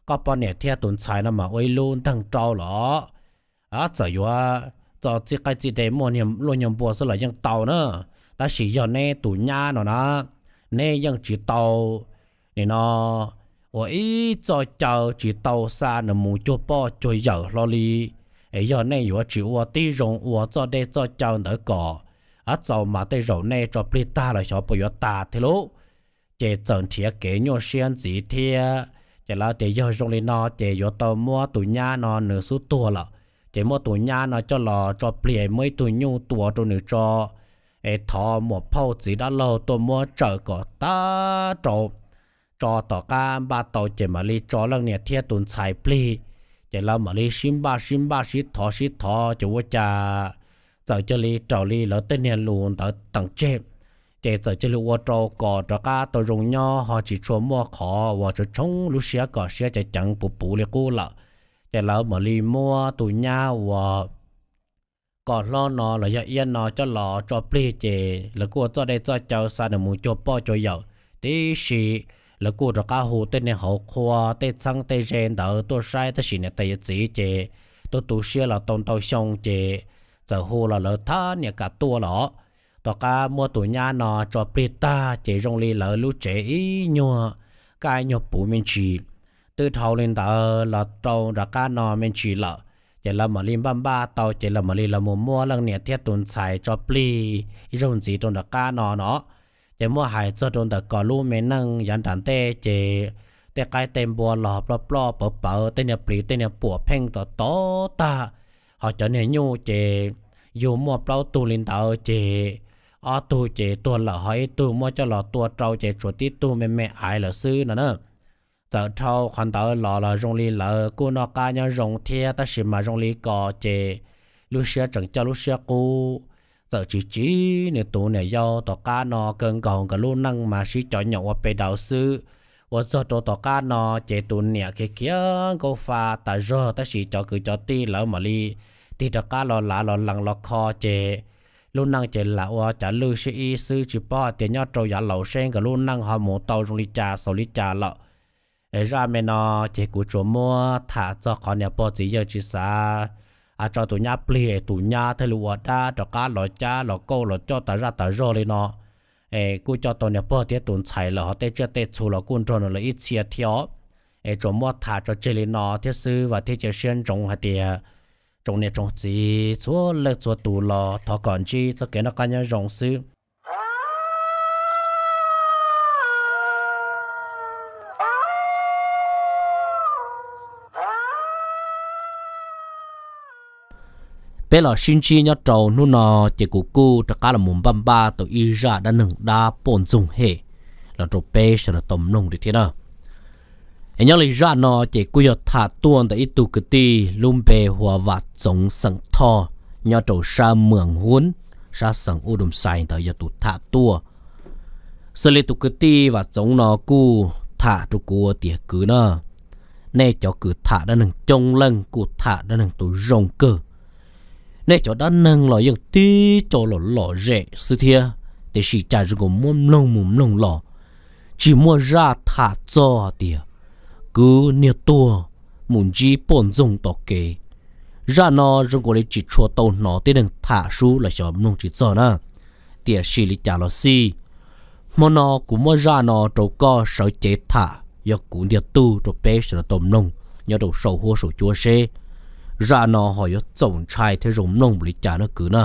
koj poj niam thiab tus ntxhais no mas ua ib lub nteeg rau los, txawm yuav txo txij qaij txij de muaj luaj nyuag npua xwb los yeej tau na. Tab sis yog neb tus nyab no na, neb yeej tsis tau, nim no ua ib txoj caw tsis tau xa nws mus cuag poj cuag yawm hlo li. Es yog nej yuav tsis ua tib zoo ua txoj dej txoj caw ntawd kom txaus mas tej zaum nej tso plig tag los xyov puas yuav tas thiab lauj. Ces txawm nrhiav kev nyuaj siab ntxiv thiab, ces lawv tias yog zoo li no ces yuav tau muab tus nyab no nws xub tuag lawm, ces muab tus nyab no coj los tso plig, muab ib tug nyuj tua rau nws tso, es thov muam phauj txiv dab laug tuaj muab tsawm kom tag rau, tso tom qab npaj tau ces mam li tso leej niam thiab tus ntxhais plig. Ces lawv mam li sib npaj sib npaj sib thov sib thov ces ua cas txawm cia li raws li lawv tej niag lus ntawd teem tseg, ces txawm cia li ua rau kom rov qab tau zoo nyob ho tsis tshua muaj qhov uas tshoob lub siab kom siab ceev ceev puv puv li qub lawm. Ces lawv mam li muab tus nyab uas kom hlob no los yog iab no coj los tso plig, ces lawv kuj ua txoj dej txoj caw xa nws mus cuag poj cuag yawm, tiam sis lawv kuj rov qab hu tej niag hauv qhua tej txheeb tej ze ntawd tuaj saib, tab sis niam tais yawm txiv ces twb tu siab los tau ntau xyoo ces txawm hu los lawv thab niam kam tuaj los. Tom qab muab tus nyab no tso plig tag ces zoo li lawv lub tsev ib nyuag kaj ib nyuag puv me ntsis, twb dhau li ntawd los rau nram qab no me ntsis lawm. Ces lawv mam li npaj npaj tau ces lawv mam li los mus muab leej niam thiab tus ntxhais tso plig ib zaug ntxiv rau nram qab no no. Ces muab hais txog rau ntawm kom lub me neej yav nram ntej ces tej qaib tej npua los ploj ploj pawv pawv, tej niag plis tej niag puam pheej tom tov tag, ho cov niag nyuj ces yug muaj plaub tug li ntawd ces ob tug ces tuag lawm, ho ib tug muab coj los tua rau ces tshuav tib tug me me aiv lawm xwb no na. Txawm dhau qhov ntawd los los zoo li lawv kuj noj qab nyob zoo thiab, tab sis mas zoo li ko ces lub siab tseem coj lub siab qub, txawm tsis tsim nws tus niam yau. Tom qab no kawg nkaus nkawd lub neej mas sib cov nyoom ua pe daus xwb. Ua txog rau tom qab no ces tus niam khiav khiav nkaus fa tas zog, tab sis cov kwv cov tij lawv mam li tig rov qab los lav los lees los kho ces lub neej ces lam ua cav lwj sib ib xwb, tsis paub hais tias nyob rau yav laus seb nkawd lub neej ho mus tau zoo li cas xaus li cas lawm. Zaj me no ces kuv tsuas muab tham txog qhov niam pog txiv yawg tsis xav tso tus nyab plig es tus nyab thiaj li ua dab rov qab los cab los kauj los coj tas zaj tas zog li no. Es kuj coj tau niam pog thiab tus ntxhais lawm, ho tej tsiaj tej txhu los kuj nrog nws lawv ib txhia thiab os. Es tsuas muab tham tso tseg li no thiab xwb, vam thiab cia siab ntsoov hais tias tsoom niam tsoom txiv txhua leej txhua tus los thov kom ntsib txoj kev noj qab nyob zoo xwb. Peb los sib ntsib nyob rau hnub no, ces kuv kuj rov qab los mus npaj npaj tau ib zaj dab neeg dab poj ntxoog hem los rau peb sawv daws tau mloog li thiab na. Es nyob li zaj no ces kuj yog tham tuaj ntawm ib tug kwv tij lub npe hu ua Vam Txoov xeem Thoj, nyob rau sab Mws Huv, sab xeev Ub Dum Xais ntawd yog tus tham tuaj. Xws li tus kwv tij Vam Txoov no kuj tham rau kuv tias, kwv na, nej cov kws tham dab neeg coob leej kuj tham dab neeg tau zoo kawg. Nej cov dab neeg los yeej tib co lom lom zem xwb thiab, tiam sis cas zoo nkaus muab mloog mus mloog los tsis muaj zaj tham txog tias kwv niag tuag mus ntsib poj ntxoog tom kev. Zaj no zoo nkaus li tsis tshua tau hnov tib neeg tham sub los xyov mloog tsis txog na. Tiam sis li cas los xij, hmo no kuv muab zaj no rau koj sawv cev tham yog kuv ntiag tug rau peb sawv daws tau mloog nyob rau saum huab saum cua seb zaj no ho yuav txaus ntshai thiab zoo mloog npaum li cas na kwv na.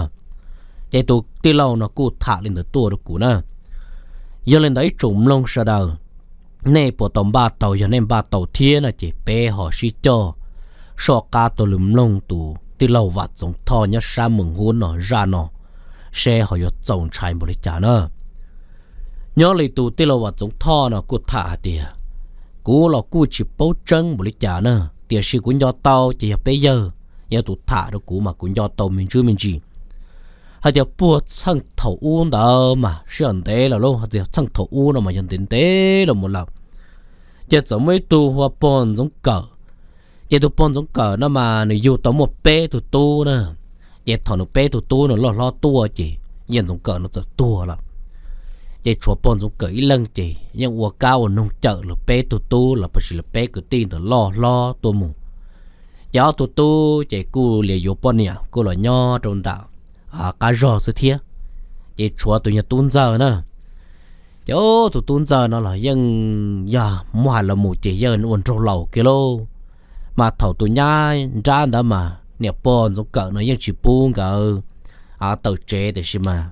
Ces tus tij laug no kuj tham li ntawd tuaj rau kuv na. Yog li ntawd ib tsoom mloog sawv daws, nej puas tau npaj tau? Yog nej npaj tau thiab no ces peb ho sib coj soj qab taug lw mloog tus tij laug Vam Txoov Thoj nyob sab Mws Huv no zaj no seb ho yuav txaus ntshai npaum li cas na. Nyob li tus tij laug Vam Txoov Thoj no kuj tham hais tias, kuv los kuj tsis paub tseeb npaum li cas na, tiam sis kuv nco tau ces yog peb yawg yog tus tham rau kuv mas kuv nco tau me ntsis me ntsis. Hais tias puag txheej thaum ub ntawd mas sij hawm ntev lawm lauj, hais tias txheej thaum ub no mas yog ntev ntev los mus lawm, ces txawm muaj ib tug hu ua pog Ntxoov Kawm. Ces tus pog Ntxoov Kawm no mas nws yug tau muaj peb tug tub na. Ces thaum nws peb tug tub no loj hlob tuaj ces yawg Ntxoov Kawm no txawm tuag lawm. Ces tshuav pog Ntxoov Kawm ib leeg ces yeej ua kab ua noog cawm lawv peb tug tub los puas sis lawv peb kwv tij ntawd loj hlob tuaj mus. Ces ob tug tub ces kuj li yuav poj niam kuj los nyob rau ntawm qab zog xwb thiab. Ces tshuav tus nyuag tub ntxawg na, ces tus tub ntxawg no los yeej yog muab hais los mus ces yeej ua nraug laus kiag lauj. Mas thaum tus nyab nrab ntawd mas niam pog Ntxoov Kawm no yeej tsis pub nkawd tawm tsev, tiam sis mas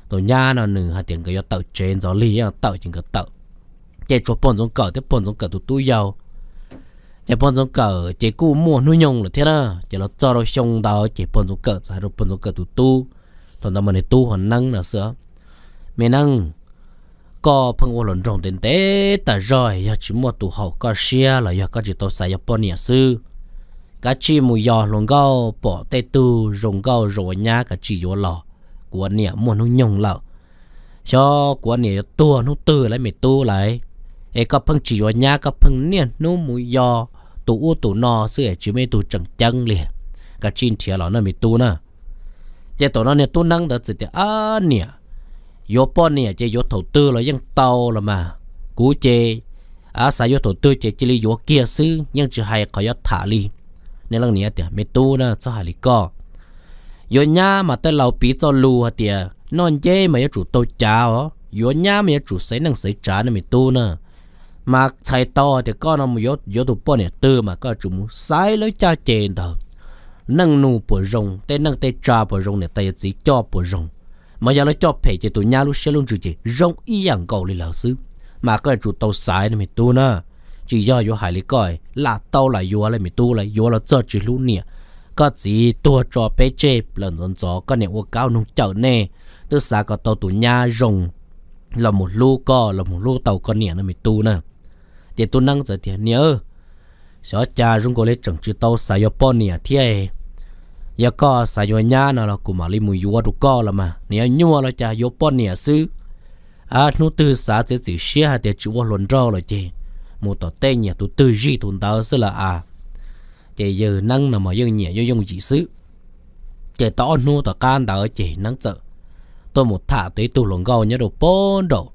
tus nyab no nws hais tias nkawd yuav tawm tsev ntxov lig yeej tawm ces nkawd tawm. Ces tshuav pog Ntxoov Kawm thiab pog Ntxoov Kawm tus tub yau. Ces pog Ntxoov Kawm ces kuj muaj hnub nyoog lawm thiab na, ces los txog rau xyoo ntawd ces pog Ntxoov Kawm txawm hais rau pog Ntxoov Kawm tus tub, thaum ntawd mas nws tub hu ua Neeb no xwb, Me Neeb, koj pheej ua hluas nraug ntev ntev tas zog, yog tsis muaj tus haum koj siab los yog koj tsis tau xav yuav poj niam xwb, kav tsij mus yos hluas nkauj, pom tej tug zoo nkauj zoo ua nyab kav tsij yuav los. Kuv ua niam muaj hnub nyoog lawm, xyov kuv ua niam yuav tuag hnub twg lawm me tub lawm, es koj pheej tsis yuav nyab, koj pheej niaj hnub mus yos tus ub tus no xwb es tsis muaj ib tug tseem ceeb li, kav tsij nrhiav los na me tub na. Ces thaum no niag tub Neeb ntawd txawm tias, Ab niam, yuav poj niam ces yuav thaum twg los yeej tau los mas, kuv ces xav yuav thaum twg ces cia li yuav kiag xwb, yeej tsis hais qhov yuav tham li. Niag leej niam tias, Me tub na, txhob hais li koj. Yuav nyab mas tej laus piv txoj lus hais tias noj nceb mas yuav tsum tau cav os, yuav nyab mas yuav tsum xaiv neej xaiv tsav ne me tub na. Mas txhais tau hais tias koj no mus yuav tus poj niam twg mas koj yuav tsum mus xaiv lawv caj ces ntawd, neej nus puas zoo, tej neej tej tsa puas zoo, niam tais yawm txiv coj puas zoo. Mas yog lawv coj phem ces tus nyab lub siab lub ntsws ces zoo ib yam nkaus li lawv xwb. Mas koj yuav tsum tau xaiv ne me tub na, tsis yog yuav hais li koj, lam tau lam yuav li me tub, yuav los txog tsis hlub niam. Koj txiv tuag tso peb tseg lawm ntxov ntxov, koj niam ua kab ua noog cawm nej, twb xav kom tau tus nyab zoo los mus hlub koj, los mus hlub tau koj niam ne me tub na. Ces tub Neeb txawm tias, Niam, xyov cas zoo nkaus li tseem tsis tau xav yuav poj niam thiab. Yog koj xav yuav nyab no los kuv mam li mus yuav rau koj los mas, nws yog nyuaj los cas yuav poj niam xwb. Hnub twg xav txiav txim siab hais tias tsis ua hluas nraug lawm ces mus tom tej nyiam tus twg zij tus ntawd xwb lawm a. Ces yawg Neeb no mas yeej nyiam yooj yooj yim xwb. Ces tau ob hnub tom qab ntawd ces Neeb txawm tuaj mus tham tau ib tug hluas nkauj nyob rau pem nraum.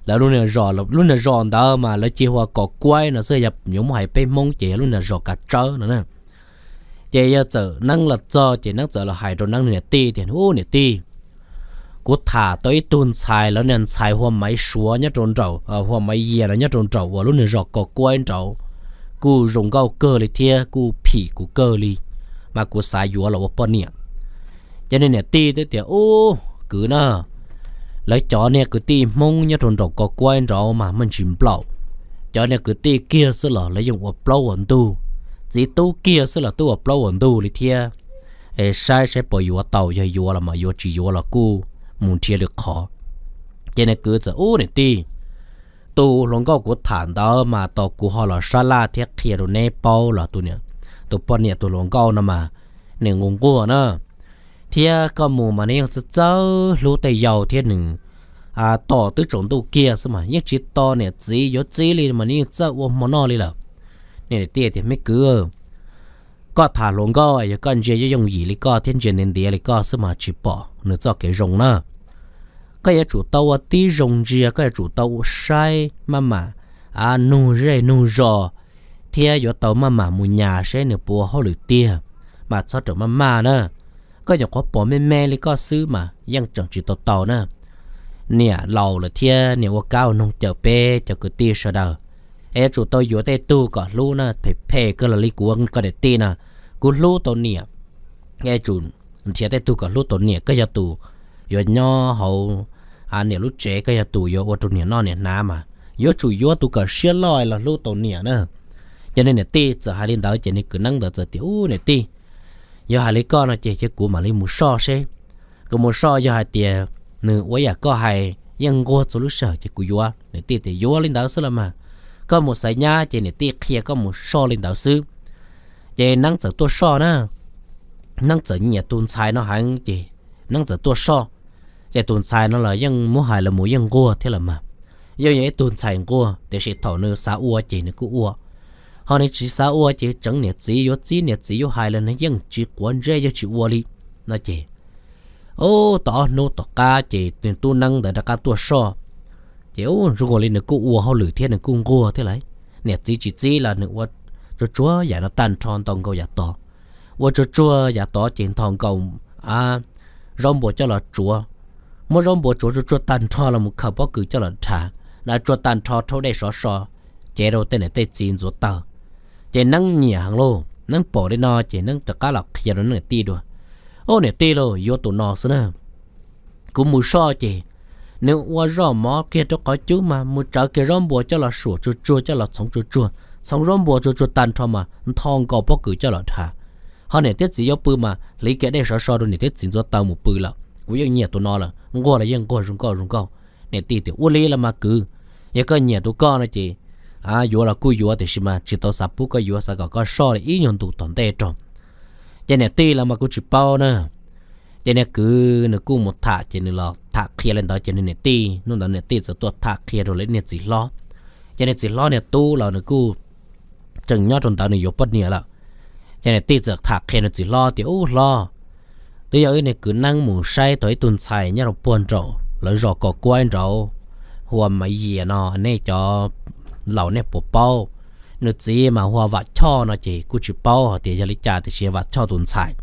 Lawv lub niag zos ntawd mas lawv cia hu ua Kos Kuaib no xwb, yog yuav muab hais peb Hmoob ces yog lub niag zos Kav Tsawb no na. Ces yawg txawm, Neeb los txog ces Neeb txawm los hais rau Neeb niam tij tias, Ub niam tij, kuv tham tau ib tug ntxhais, lawv niag ntxhais hu ua Maiv Suav nyob rau nraum, hu ua Maiv Yias no nyob rau nraum uas lub niag zos Kos Kuaib nraud, kuj zoo nkauj kawg li thiab kuj phim kuv kawg li, mas kuv xav yuav los ua poj niam. Ces niag niam tij twb tias, Ub kwv na, lawv cov niag kwv tij Hmoob nyob rau nraum Kos Kuaib nraud mas muaj ntsis nplaum. Cov niag kwv tij kiag xwb los lawv yeej ua plaub ua ntug, txiv tub kiag xwb los twb ua plaub ua ntug li thiab. Es saib saib puas yuav tau, yog yuav los mas yuav, tsis yuav los kuj mus nrhiav lwm qhov. Ces niag kwv txawm, Ub niam tij, tus hluas nkauj kuv tham ntawd mas tos kuv ho los sab laj thiab qhia rau neb paub los tus poj niam tus hluas nkauj no mas nws nquag nquag na, thiab koj mus mas nws yeej txawj txawj hlub tej yau thiab nws tos twb tsaus ntuj kiag xwb mas yeej tsis tos niam txiv yuav txiv li mas nws yeej txawj ua hmo noj li lawm. Niam tij tias, Me kwv, koj tham hluas nkauj yog koj ntsia yooj yooj yim li koj thiab ntsia ntiav ntiav li koj xwb mas tsis pom nws txoj kev zoo na. Koj yuav tsum tau ua tib zoo ntsia, koj yuav tsum tau ua saib maj mam nug zej nug zos thiab yuav tau maj mam mus nyas saib nws puas ua hauj lwm tiag, mas txhob rawm maj maj na. Koj nyuam qhuav pom me me li koj xwb mas yeej tseem tsis tau tau na. Niam laus lawm thiab niam ua kab ua noog cawm peb cov kwv tij sawv daws, es yuav tsum tau yuav tej tug kom hlub na, phem phem kawg los li kuv ua koj niam tij na, kuv hlub tau niam, es tsum nrhiav tej tug kom hlub tau niam, koj yog tus yuav nyob hauv niam lub tsev, koj yog tus yuav ua rau niam noj niam hnav mas yuav tsum yuav tus kom siab loj los hlub tau niam na. Ces niag niam tij txawm hais li ntawd ces niag kwv neeb ntawd txawm tias, Ub niam tij, yog hais li koj no ces cia kuv mam li mus soj seb. Kuv mus soj yog hais tias nws ua yam koj hais yeej nquag txhua lub sij hawm ces kuv yuav. Niam tij tias, Yuav li ntawd xwb los mas, koj mus xaiv nyab ces niam tij qhia koj mus soj li ntawd xwb. Ces neeb txawm tuaj soj na, neeb txawm nyiam tus ntxhais no heev ces neeb txawm tuaj soj. Ces tus ntxhais no los yeej muab hais los mus yeej nquag thiab los mas, yeej yog ib tug ntxhais nquag tiam sis thaum nws xav ua ces nws kuj ua, ho nws tsis xav ua ces tseev niam txiv yuav txib niam txiv yuav hais los nws yeej tsis quav ntsej yeej tsis ua li no ces, ub, tau ob hnub tom qab ces nws tub neeb ntawd rov qab tuaj soj. Ces ub, zoo nkaus li nws kuj ua hauj lwm thiab nws kuj nquag thiab lawm. Niam txiv tsis txib los nws ua tsuag tsuag yam no tag nrho, ntaus nkaus yav tod. Ua tsuag tsuag yav tod ces ntaus nkaus zaub npua coj los tsuav. Muab zaub npua tsuav tsuag tsuag tag nrho los mus khaws pob kws coj los rhav, na tsuag tag nrho rhaub dej sov so, cev rau tej niam tej txiv ntxuav taw. Ces Neeb nyiam heev lauj, Neeb pom li no ces Neeb rov qab los qhia rau Neeb niam tij dua. Ub, niam tij lauj, yuav tus no xwb na. Kuv mus soj ces nws ua zoj mov kiag rau qhov cub mas mus tsawv kiag zaub npua coj los suam tsuag tsuag, coj los txhoov tsuag tsuag, txhoov zaub npua tsuag tsuag tag nrho mas nthos nkaus pob kws coj los rhav. Ho niam thiab txiv yuav pw mas hliv kiag dej sov so rau niam thiab txiv ntxuav taw mus pw lawm. Kuv yeej nyiam tus no lawm, nquag los yeej nquag zoo nkauj zoo nkauj. Niam tij tias ua li los mas kwv, yog koj nyiam tus koj no ces yuav los kuj yuav, tiam sis mas tsis tau xav pub koj yuav, xav kom koj soj li ib nyuag ntus tom ntej rau. Ces niam tij los mas kuj tsis paub na. Ces niag kwv nws kuj mus tham, ces nws los tham qhia li ntawd ces nws niam tij, hnub ntawd niam tij txawm tuaj tham qhia rau lawv niag txiv hlob. Ces niag txiv hlob niag tub los nws kuj tseem nyob rau ntawd, nws yuav poj niam lawm. Ces niam tij txawm tham qhia nws txiv hlob tias, ub hlob, twb yog wb niag kwv Neeb mus saib tau ib tug ntxhais nyob rau puag nraum lawv zos Kos Kuaib nraud, hu ua Maiv Yias no, nej cov laus nej puas paub? Nws txiv mas hu ua Vam Choj no ces kuj tsis paub hais tias yog li cas, tiam sis Vam Choj tus ntxhais.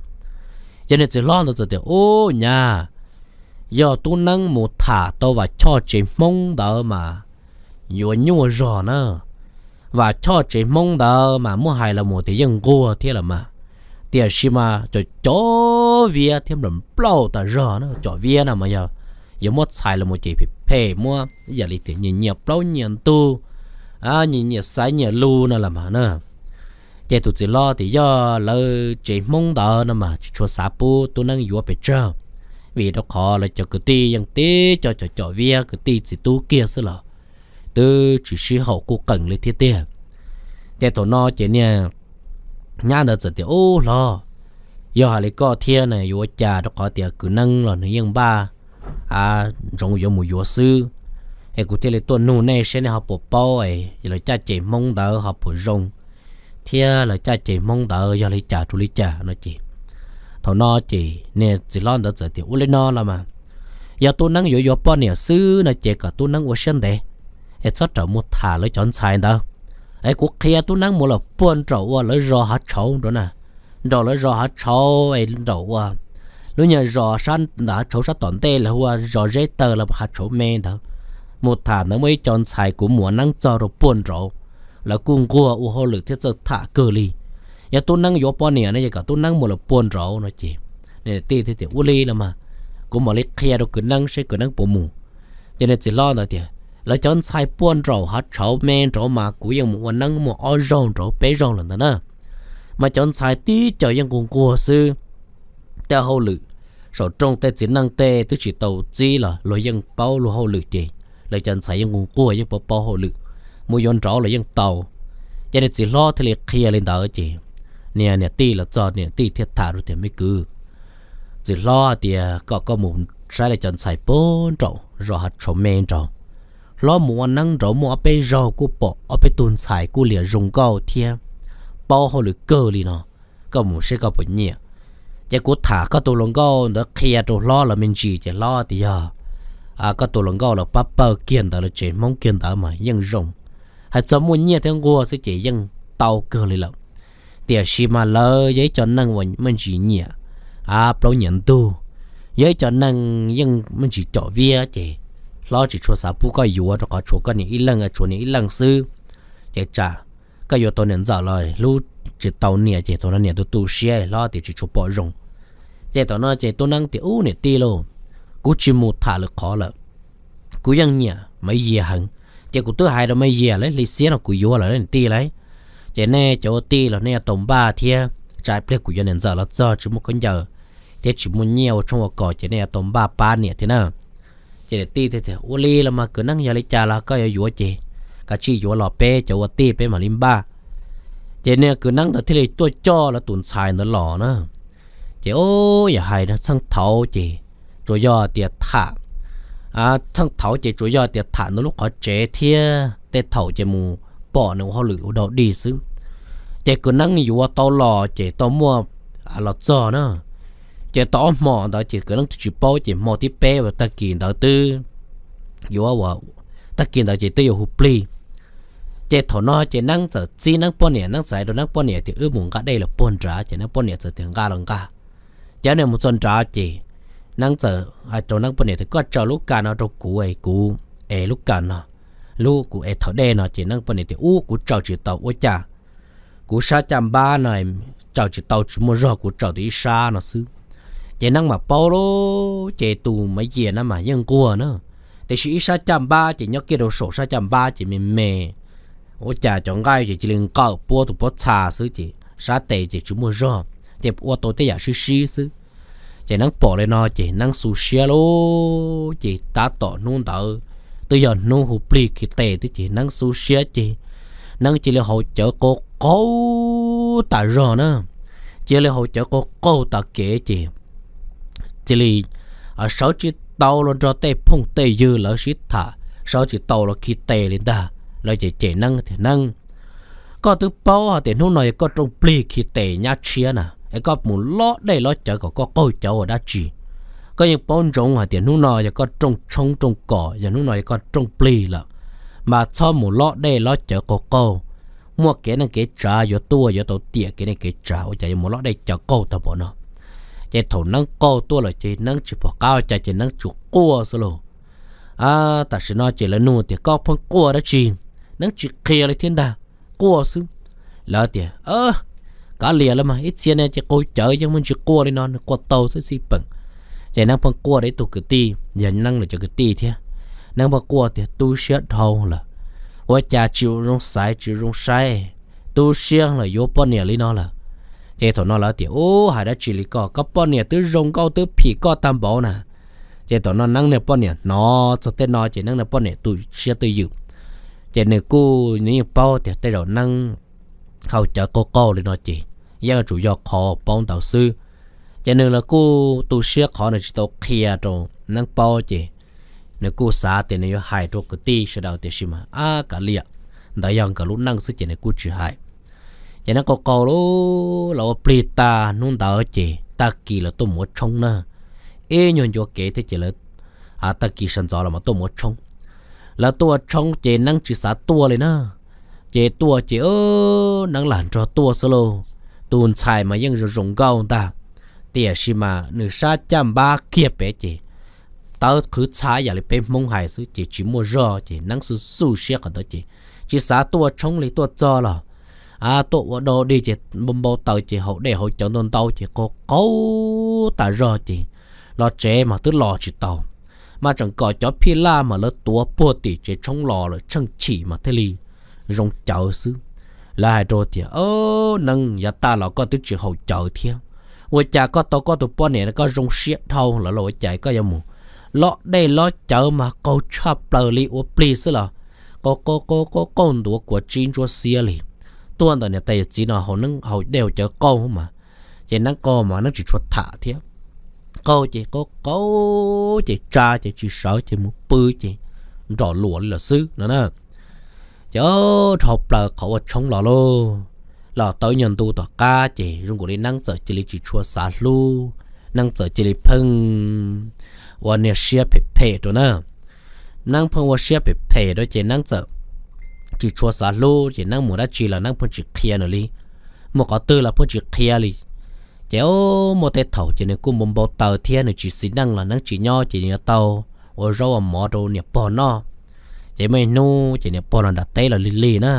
Ces niag txiv hlob ntawd txawm tias, ub nyab, yog Tub Neeb mus tham tau Vam Choj tsev Hmoob ntawd mas yuav nyuaj zog na. Vam Choj tsev Hmoob ntawd mas muab hais los mus tias yeej nquag thiab los mas, tiam sis mas cov cov viav thiab nplawm nplauj tas zog na, cov viav no mas yog yuav muab txhais los mus ces phem phem, muab yam li tias nyiam nyiam plaub nyiam ntug, nyiam nyiam xaiv nyiam lus no los mas na. Ces tus txiv hlob tias yog lawv tsev Hmoob ntawd no mas tsis tshua xav pub Tub Neeb yuav pes tsawg, vim rau qhov lawv cov kwv tij yeej tib co cov cov viav kwv tij txiv tub kiag xwb los twb tsis sib haum kuj qees li thiab tiag. Ces thaum no ces niag nyab ntawd txawm tias, ub hlob, yog hais li koj thiab na yuav ua cas, rau qhov tias kwv Neeb los nws yeej npaj ntsoov yuav mus yuav xwb. Es kuv thiaj li tuaj nug nej seb nej ho puas paub es lawv caj ces Hmoob ntawd ho puas zoo, thiab lawv caj ces Hmoob ntawd yog li cas rau li cas no ces. Thaum no ces niag txiv hlob ntawd txawm tias, ua li no los mas, yog Tub Neeb yuav yuav poj niam xwb no ces kom Tub Neeb ua siab ntev, es txhob rawm mus tham lawv cov ntxhais ntawd. Es kuv qhia Tub Neeb mus lawm puag nraum ua lawv zos Hav Tshauv nraud na, nraum lawv zos Hav Tshauv es nraum ua lub nyuag zos sab ntawm Hav Tshauv sab tom ntej lawv hu ua zos Zeb Taw los Hav Tshauv me ntawd. Mus tham ntawd muaj ib co ntxhais kuv mus ua neeb txog rau puag nraud, lawv kuj nquag ua hauj lwm thiab txawj tham kawg li. Yog Tub Neeb yuav poj niam no ces kom Tub Neeb mus lawm puag nraud no ces niam tij thiaj tias, ua li los mas, kuv mam li qhia rau kwv Neeb seb kwv Neeb puas mus. Ces niag txiv hlob ntawd tias, lawv cov ntxhais puag nraum Hav Tshauv me nraud mas kuv yeej mus ua neeb muaj ob zaug nraud peb zaug lawm ntawd na, mas cov ntxhais tib co yeej nquag nquag xwb. Tej hauj lwm saum rooj tej txiv neej tej twb tsis tau txib los luag yeej paub luag hauj lwm ces lawv cov ntxhais yeej nquag nquag yeej paub paub hauj lwm, mus yuav nraud los yeej tau. Ces niag txiv hlob thiaj li qhia li ntawd ces niag niam tij los txog, niam tij thiaj tham rau tias, me kwv, txiv hlob tias kom koj mus saib lawv cov ntxhais puag nraum zos Hav Tshauv me nraud. Hlob mus ua neeb nraud muaj ob peb zaug kuj pom ob peb tug ntxhais kuj liam zoo nkauj thiab paub hauj lwm kawg li no, koj mus seb koj puas nyiam. Ces kuv tham koj tus hluas nkauj ntawd qhia rau hlob los me ntsis ces hlob tias yog koj tus hluas nkauj los pab pawg kiag ntawd los tsev Hmoob kiag ntawd mas yeej zoo. Hais txog muaj nyiaj thiab nquag xwb ces yeej tau kawg li lawm. Tiam sis mas lawv yog ib co neeg uas muaj ntsis nyiam plaub nyiam ntug, yog ib co neeg yeej muaj ntsis com viab ces hlob tsis tshua xav pub koj yuav rau qhov tshuav koj niam ib leeg, tshuav niam ib leeg xwb. Ces tsam koj yuav tau niam ntxawm los hlub tsis tau niam ces thaum no niam tu tu siab hlob tias tsis tshua pom zoo. Ces thaum no ces Tub Neeb tias, ub niam tij lauj, kuv tsis mus tham lwm qhov lawm, kuv yeej nyiam Maiv Yias heev. Ces kuv twb hais rau Maiv Yias lawv hli xiab no kuv yuav lawm niam tij lauj. Ces nej cov ua tij los nej yuav tau npaj thiab, tsam pliag kuv yuav niam ntxawm los txog tsis muaj khaub ncaws thiab tsis muaj nyiaj ua tshoob ua kos ces nej yuav tau npaj pab niam thiab na. Ces niam tij thiaj tias, ua li los mas kwv Neeb, yog li cas los koj yuav yuav ces kav tsij yuav los peb cov ua tij peb mam li npaj. Ces niag kwv Neeb ntawd thiaj li tuaj coj lawv tus ntxhais ntawd los na. Ces ub, yog hais txheej thaud ces tsuas yog tias tham, txheej thaud ces tsuas yog tias tham nws lub qhov tsev thiab tej thaum ces mus pom nws ua hauj lwm ua dog dig xwb. Ces kwv Neeb yuav tau los ces tau muaj los txog na. Ces tau ob hmo ntawd ces kwv Neeb twb tsis paub ces hmo thib peb uas tag kis ntawd twb yuav ua Tag kis ntawd ces twb yuav hu plig. Ces thaum no ces Neeb txawm txib Neeb poj niam, Neeb txawm hais rau Neeb poj niam tias wb mus nqa dej los puag nrad, ces Neeb poj niam txawm tias nqa los nqa. Ces neb mus txog nrad ces Neeb txawm hais rau Neeb poj niam tias koj tsaws lub kas no rau kuv es kuv es lub kas no, lub kuv es thaum dej no. Ces Neeb poj niam tias ub, kuv tsaws tsis tau, ua cas kuv sab caj npab no tsaws tsis tau, tsis muaj zog, kuv tsaws tau ib sab no xwb. Ces Neeb mam paub lawm, ces tus Maiv Yias no mas yeej nquag na, tiam sis ib sab caj npab ces nyob kiag rau saum sab caj npab ces me me, ua cas cov nqaij ces cia li nqawm puab tus pob txha xwb ces sab tes ces tsis muaj zog, ces ua tau tej yam sib sib xwb. Ces Neeb pom li no ces Neeb xu siab lawm, ces tab tom hnub ntawd twb yog hnub hu plig khi tes twb, ces Neeb xu siab ces Neeb cia li haus cawv qaug qaug tas zog na, cia li haus cawv qaug qaug tas kev ces cia li sawv tsis tau los nrog tej phooj tej ywg lawv sib tham, sawv tsis tau los khi tes li ntag. Lawv ces cem Neeb tias Neeb, koj twb paub hais tias hnub no yog koj rooj plig khi tes nyab tshiab na, es koj mus lob dej lob cawv kom koj qaug cawv ua dab tsi? Koj yeej paub ntsoov hais tias hnub no yog koj rooj tshoob rooj kos, yog hnub no yog koj rooj plig lawm, mas txhob mus lob dej lob cawv qaug qaug. Muaj kev neej kev tsav yuav tuaj yuav tau tiam kev neej kev tsav, ua cas yuav mus lob dej cawv qaug tag npaum no? Ces thaum Neeb qaug tuaj lawm ces Neeb tsis pom qab ua cas ces Neeb tsuas quaj xwb lauj. Tam sim no ces lawv nug tias koj pheej quaj dab tsi? Neeb tsis qhia li thiab ntag, quaj xwb. Lawv tias kav liam lawm mas, ib txhia ne ces qaug cawv yeej muaj ntsis quaj li no, nws quaj tau xwb xij peem. Ces Neeb pheej quaj rau ib tug kwv tij, yog Neeb lawv cov kwv tij thiab. Neeb pheej quaj tias tu siab dhau lawm, ua cas tsis zoo xaiv tsis zoo saib, tu siab lawm yuav poj niam li no lawm. Ces thaum no lawv tias ub, hais dab tsi li koj, koj poj niam twb zoo nkauj twb phim koj tag npaum na. Ces thaum no Neeb niag poj niam hnov txog tej no ces Neeb niag poj niam tu siab twj ywm. Ces nws kuj, nws yeej paub tias tej zaum Neeb haus cawv qaug qaug li no ces yeej yuav tsum yog qhov paub ntawd xwb. Ces nws los kuj tu siab qhov nws tsis tau qhia rau Neeb paub ces nws kuj xav tias nws yuav hais rau kwv tij sawv daws tiam sis mas ab kav liam, ntawd yog nkawd lub neej xwb ces nws kuj tsis hais. Ces Neeb qaug qaug lawm, los ua plig tag hnub ntawd ces tag kis lawv tuaj mus ua tshoob na, ib nyuag ncua kev thiab ces lawv tag kis sawv ntxov los mas tuaj mus ua tshoob. Lawv tuaj ua tshoob ces Neeb tsis xav tuaj li na, ces tuaj ces Neeb lam nrog tuaj xwb lauj. Tus ntxhais mas yeej zoo zoo nkauj ntag, tiam sis mas nws sab caj npab kiag pem ces tawv qhwv txha yam li peb Hmoob hais xwb ces tsis muaj zog ces Neeb xu xu siab qhov ntawd ces tsis xav tuaj ua tshoob li. Tuaj txog los tuaj ua dog dig ces npau npau taws ces haus dej haus cawv ntau ntau ces qaug qaug tas zog ces los tsev mas twb los tsis tau, mas tseem kom cov phij laj mas lawv tuav puag tim tsev tshoob los lawm, tsheej chim mas thiaj li zoo cawv xwb. Lawv hais rau tias Neeb, yav tag los koj twb tsis haus cawv thiab, ua cas koj tau koj tus poj niam no koj zoo siab dhau lawm los ua cas koj yuav mus lob dej lob cawv mas qaug tshaj plaws li, ua plig xwb los qaug qaug qaug qaug ntuav kuav tsib ntsuab xiab li. Tuaj ntawm niam tais yawm txiv no haus dej haus cawv qaug mas, ces Neeb qaug mas Neeb tsis tshua tham thiab. Qaug ces qaug qaug ces tsa ces tsis sawv ces mus pw ces nrom luam li lawm xwb no na. Ces dhau plaws qhov ua tshoob los lauj, los tau ib nyuag ntu tom qab ces zoo nkaus li Neeb txawm cia li tsis tshua xav hlub, Neeb txawm cia li pheej ua niag siab phem phem rau na. Neeb pheej ua siab phem phem rau ces Neeb txawm tsis tshua xav hlub ces Neeb mus dab tsi los Neeb pheej tsis qhia nws li, mus qhov twg los pheej tsis qhia li. Ces muaj tej thaum ces nws kuj npau npau taws thiab nws tsis xis neej los Neeb tsis nyob ces nws yuav tau ua zaub ua mov rau niam pog noj. Ces muaj ib hnub ces niam pog los nram teb los lig lig na,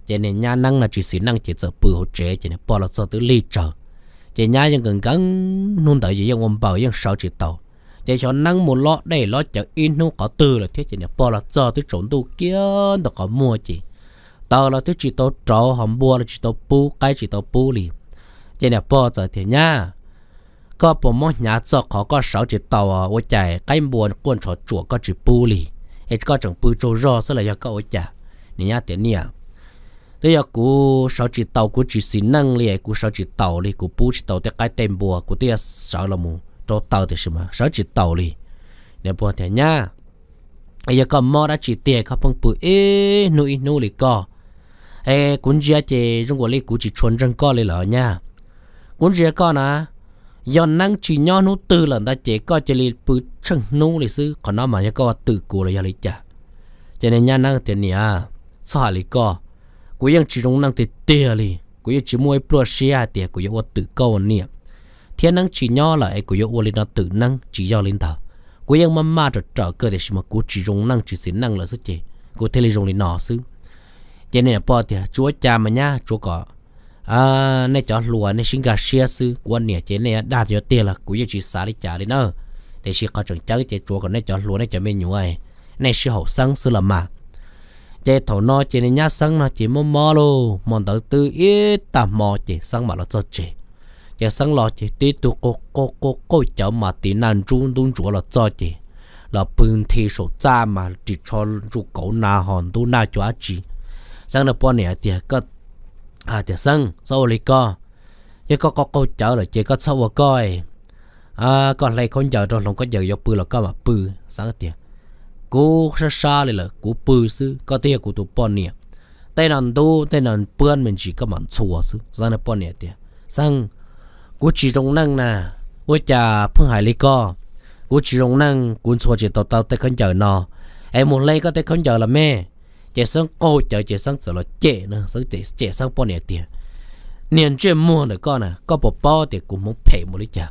ces niag nyab Neeb no tsis xis neej ces txawm pw hauv tsev ces niam pog los txog twb lig tsawv. Ces nyab yeej nkees nkees, hnub ntawd yeej ua npaws yeej sawv tsis tau. Ces xyov Neeb mus lob dej lob cawv ib hnub qhov twg lawm thiab ces niam pog los txog twb tsaus ntuj kiag ntawm qhov muag ces taws los twb tsis tau rauv, ho npua los tsis tau pub, qaib tsis tau pub li. Ces niam pog txawm tias nyab, koj puas mob hnyav txog qhov koj sawv tsis tau ua cas qaib npua quaj ntshov tsuam koj tsis pub li, es koj tseem pw tsaug zog xwb los yog koj ua cas? Niam nyab tias niam, twb yog kuv sawv tsis taus, kuv tsis xis neej li, kuv sawv tsis taus li, kuv pub tsis tau tej qaib tej npua, kuv twb yuav sawv los mus rau taws tiam sis mas sawv tsis taus li. Niam pog tias nyab, yog koj mob dab tsi tiag koj pheej pw ib hnub ib hnub li koj? Es kuv ntsia ces zoo nkaus li kuv tsis tshua ntseeg koj li lawm nyab. Kuv ntsia koj na, yog Neeb tsis nyob hnub twg lawm ntawd ces koj cia li pw tsheej hnub li xwb, qhov no mas yog koj twm kuv los yog li cas? Ces niag nyab neeb tias, Niam, txhob hais li koj, kuv yeej tsis zoo neej tiag tiag li. Kuv yeej tsis muaj ib pluaj siab hais tias kuv yuav ua twm koj ua niam, thiab neeb tsis nyob lawm es kuv yuav ua li no twm neeb, tsis yog li ntawd. Kuv yeej maj maj rawm rawm kawg tiam sis mas kuv tsis zoo neej tsis xis neej lawm xwb ces kuv thiaj li zoo li no xwb. Ces niag pog tias, Tsuav cas mas nyab, tsuav kom nej cov hluas nej sib nkag siab xwb. Kuv ua niam ces nej dag yuav tiag los kuv yeej tsis xav li cas li na, tiam sis qhov tseem ceeb ces tsuav kom nej cov hluas nej cov me nyuam nej sib haum xeeb xwb los mas. Ces thaum no ces niag nyab Xeeb no ces mob mob lauj, hmo ntawd twb ib tag hmo ces Xeeb mam los txog tsev. Ces Xeeb los ces tib tug qauj qauj qauj cawv mas tis naj ntsub ntub ntsuav los txog ces los pw nthi saum txaj mas ris tsho ntsuj kauv na ho ntub naj cuag dab tsi. Xeeb nug poj niam tias, Tias, Xeeb, txhob ua li koj, yog koj qauj qauj cawv lawm ces koj txhob ua koj, koj hle khaub ncaws rau hloov khaub ncaws yuav pw los koj mam pw. Xeeb tias, Kuv sab sab li lawm kuv pw xwb, koj twb yog kuv tus poj niam, tej no ntub tej no puab me ntsis koj mam ntxhua xwb. Xeeb nug poj niam tias, Xeeb, kuv tsis zoo neej na, ua cas pheej hais li koj, kuv tsis zoo neej kuv ntxhua tsis tau tau tej khaub ncaws no, es mus hle koj tej khaub ncaws los me. Ces Xeeb qaug cawv ces Xeeb txawm los cem, Xeeb cem Xeeb poj niam tias, Niag ntsej muag ntawm koj na, koj puas paub tias kuv hmoov phem npaum li cas?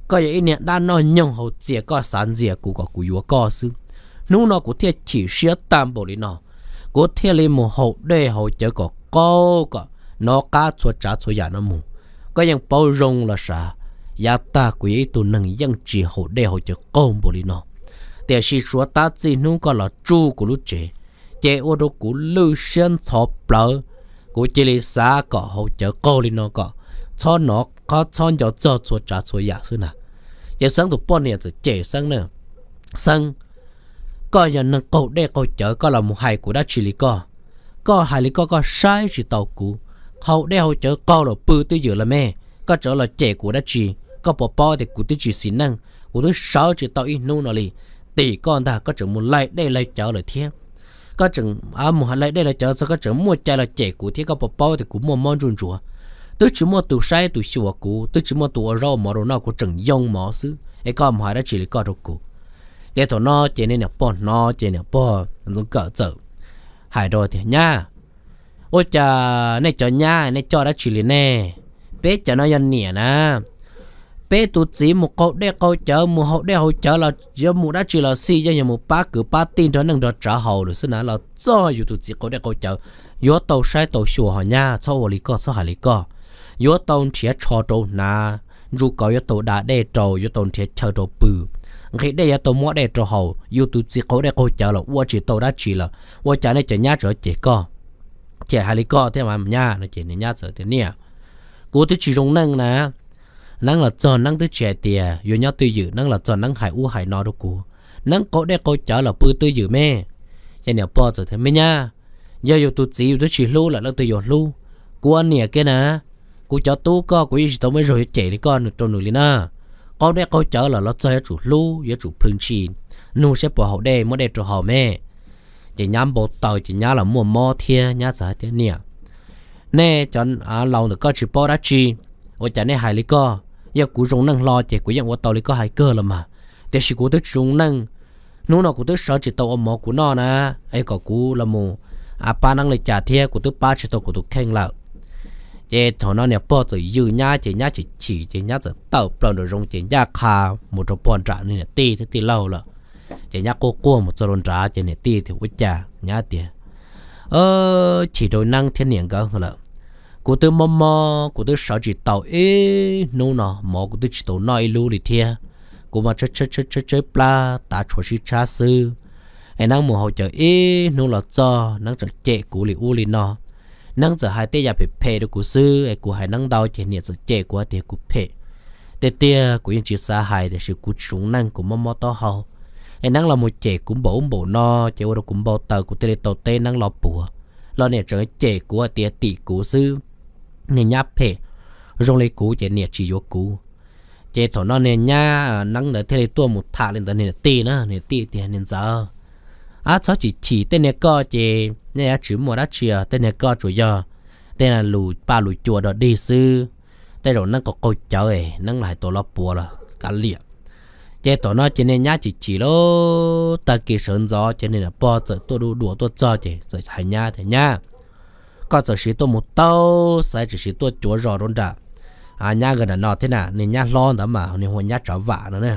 Koj yog ib niag dab noj nyoog haus txias, koj xav ntxias kuv kom kuv yuav koj xwb. Hnub no kuv thiaj chim siab tag npaum li no, kuv thiaj li mus haus dej haus cawv kom qaug kom hnov qab txhua tsav txhua yam no mus. Koj yeej paub zoo los sav, yav tag kuv yog ib tug neeg yeej tsis haus dej haus cawv qaug npaum li no, tiam sis suav tab txij hnub koj los tsuj kuv lub tsev, ces ua rau kuv lwj siab ntxhov plawv, kuv cia li xav kom haus cawv qaug li no kom txhob hnov qab txhob nco txog txhua tsav txhua yam xwb na. Ces Xeeb tus poj niam txawm cem Xeeb na, Xeeb, koj yog neeg qaug dej qaug cawv koj los mus hais kuv dab tsi li koj? Koj hais li koj, koj saib tsis taus kuv, haus dej haus cawv qaug los pw twj ywm los me, koj tseem los cem kuv dab tsi? Koj puas paub tias kuv twb tsis xis neej, kuv twb sawv tsis tau ib hnub no li, tim koj ntag koj tseem mus laig dej laig cawv lawm thiab. Koj tseem mus laig dej laig cawv txog koj tseem muaj cai los cem kuv thiab, koj puas paub tias kuv muaj mob ntsuj ntsuav, twb tsis muaj tus saib tus xyuas kuv, twb tsis muaj tus ua zaub ua mov rau noj, kuv tseem yoo mov xwb es koj mus hais dab tsi li koj rau kuv? Ces thaum no ces niag niam pog hnov ces niam pog Ntxoov Kawm txawm hais rau tias, Nyab, ua cas nej cov nyab nej coj dab tsi li nej? Peb cov no yog niam na, peb tus txiv mus qaug dej qaug cawv, mus haus dej haus cawv los yuav mus dab tsi los xij, yeej yog mus pab kwv pab tij nrog neej nrog tsav haus lawm xwb na, los txog yus tus txiv qaug dej qaug cawv, yuav tau saib tau xyuas ho nyab, txhob ua li koj, txhob hais li koj. Yuav tau nrhiav tsho rau hnav, ntsuj kauv yuav tau da dej rau, yuav tau nrhiav chaw rau pw, nqhis dej yuav tau muab dej rau haus, yus tus txiv qaug dej qaug cawv los ua tsis tau dab tsi lawm, ua cas nej cov nyab tseem cem koj, ces hais li koj thiab mas nyab no? Ces niag nyab txawm tias, Niam, kuv twb tsis zoo neej na, neeb los txog neeb twb tsis hais tias yuav nyob twj ywm, neeb los txog neeb hais ub hais no rau kuv, neeb qaug dej qaug cawv los pw twj ywm me. Ces niam pog txawm tias, Me nyab, yog yus tus txiv yus twb tsis hlub lawm leej twg yuav hlub? Kuv ua niam kiag na, kuv cov tub koj kuv yeej tsis tau muaj ib zaug yuav cem li koj rau nws li na. Qaug dej qaug cawv los los txog yuav tsum hlub, yuav tsum plhws ntshis, nug saib puas haus dej, muab dej rau haus me. Ces nyab npau taws ces nyab los muaj mob thiab, nyab txawm hais tias, Niam, nej cov laus ntawm koj tsis paub dab tsi, ua cas nej hais li koj? Yog kuv zoo neej hlo ces kuv yeej ua tau li koj hais kawg los mas, tiam sis kuv twb tsis zoo neej, hnub no kuv twb sawv tsis tau ua mov kuv noj na, es kom kuv los mus pab neeb li cas thiab, kuv twb pab tsis tau kuv tus kheej lawm. Ces thaum no niam pog txawm yws nyab ces nyab chim chim ces nyab txawm tawm plaws nraum zoov ces ncaj qha mus rau pog nram niag niam tij thiab tij laug lawm. Ces nyab quaj quaj mus txog rau nrad ces niam tij tias, Ua cas? Nyab tias, Chim rau neeb thiab niam nkawd lawm. Kuv twb mob mob, kuv twb sawv tsis tau ib hnub no, mov kuv twb tsis tau noj ib lub li thiab. Kuv mas tshaib tshaib plab tav tshuav sib tshab xwb. Es neeb mus haus cawv ib hnub los txog neeb tseem cem kuv li ub li no. Neeb txawm hais tej yam phem phem rau kuv xwb, es kuv hais neeb ntau ces niam txawm cem kuv hais tias kuv phem. Tiag tiag kuv yeej tsis xav hais tiam sis kuv tsis zoo neej, kuv mob mob taub hau, es neeb los mus cem kuv npaum ub npaum no ces ua rau kuv npau taws kuv thiaj li tau teb neeb los puav. Los niam tseem cem kuv hais tias tim kuv xwb, niag nyab phem, zoo li kuv ces niam tsis yuav kuv. Ces thaum no niag nyab neeb ntawd thiaj li tuaj mus tham li ntawd niag niam tij na, niam tij tias, Niam ntxawm, ab txhob chim chim, tej niag koj ces nej yuav tsis muaj dab tsi, tej niag koj tsuas yog tej lus paj lus cua dog dig xwb. Tej zaum neeb qaug qaug cawv, neeb los hais tau los puav los kav liam. Ces thaum no ces niag nyab chim chim lawm, tag kis sawv ntxov ces niag pog txawm tuaj du duam tuaj txog ces txawm hais nyab tias, Nyab, koj txawm siv tuaj mus taug xaiv, txawm siv tuaj cuav zos rau nram nyab nkawd nram no thiab na. Niag nyab hlob ntawd mas niag hu ua nyab Tsav Vam no na.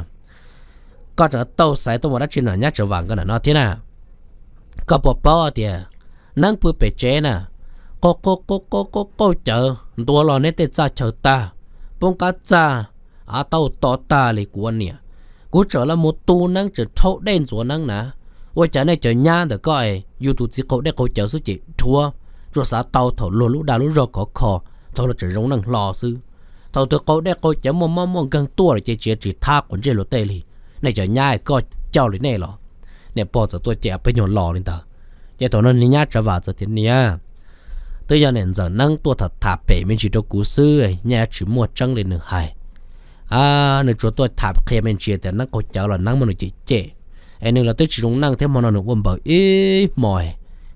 Koj txawm taug xaiv tuaj mus dab tsi na, nyab Tsav Vam nkawd nram no thiab na? Koj puas paub tias neeb pw pem tsev na, qaug qaug qaug qaug qaug cawv ntuav los neb tej txaj chaw tag, poob qab txaj, av tau to tag li kuv ua niam. Kuv tseem los mus tu neeb, tseem rhaub dej ntxuav neeb na. Ua cas nej cov nyab ntawm koj es yus tus txiv qaug dej qaug cawv xwb ces rhuav, tsuas xav tau thaum luag lub dag lub zog khov kho, thaum luag tseem zoo neej hlo xwb. Thaum twg qaug dej qaug cawv muaj mob muaj nkeeg tuaj lawm ces tsis, tsis thab quav ntsej luag tej li. Nej cov nyab koj coj li nej los. Niag pog txawm tuaj cem peb nyuag los li ntawd. Ces thaum no niag nyab Tsav Vam txawm tias, Niam, twb yog niam ntxawm neeb tuaj tham tham pem me ntsis rau kuv xwb, nyaj tsis muaj tseeb li nws hais. Nws tsuas tuaj tham qhia me ntsis tias neeb qaug cawv los neeb muab nws cem cem, es nws los twb tsis zoo neej thiab, hmo no nws ua npaws ib hmo.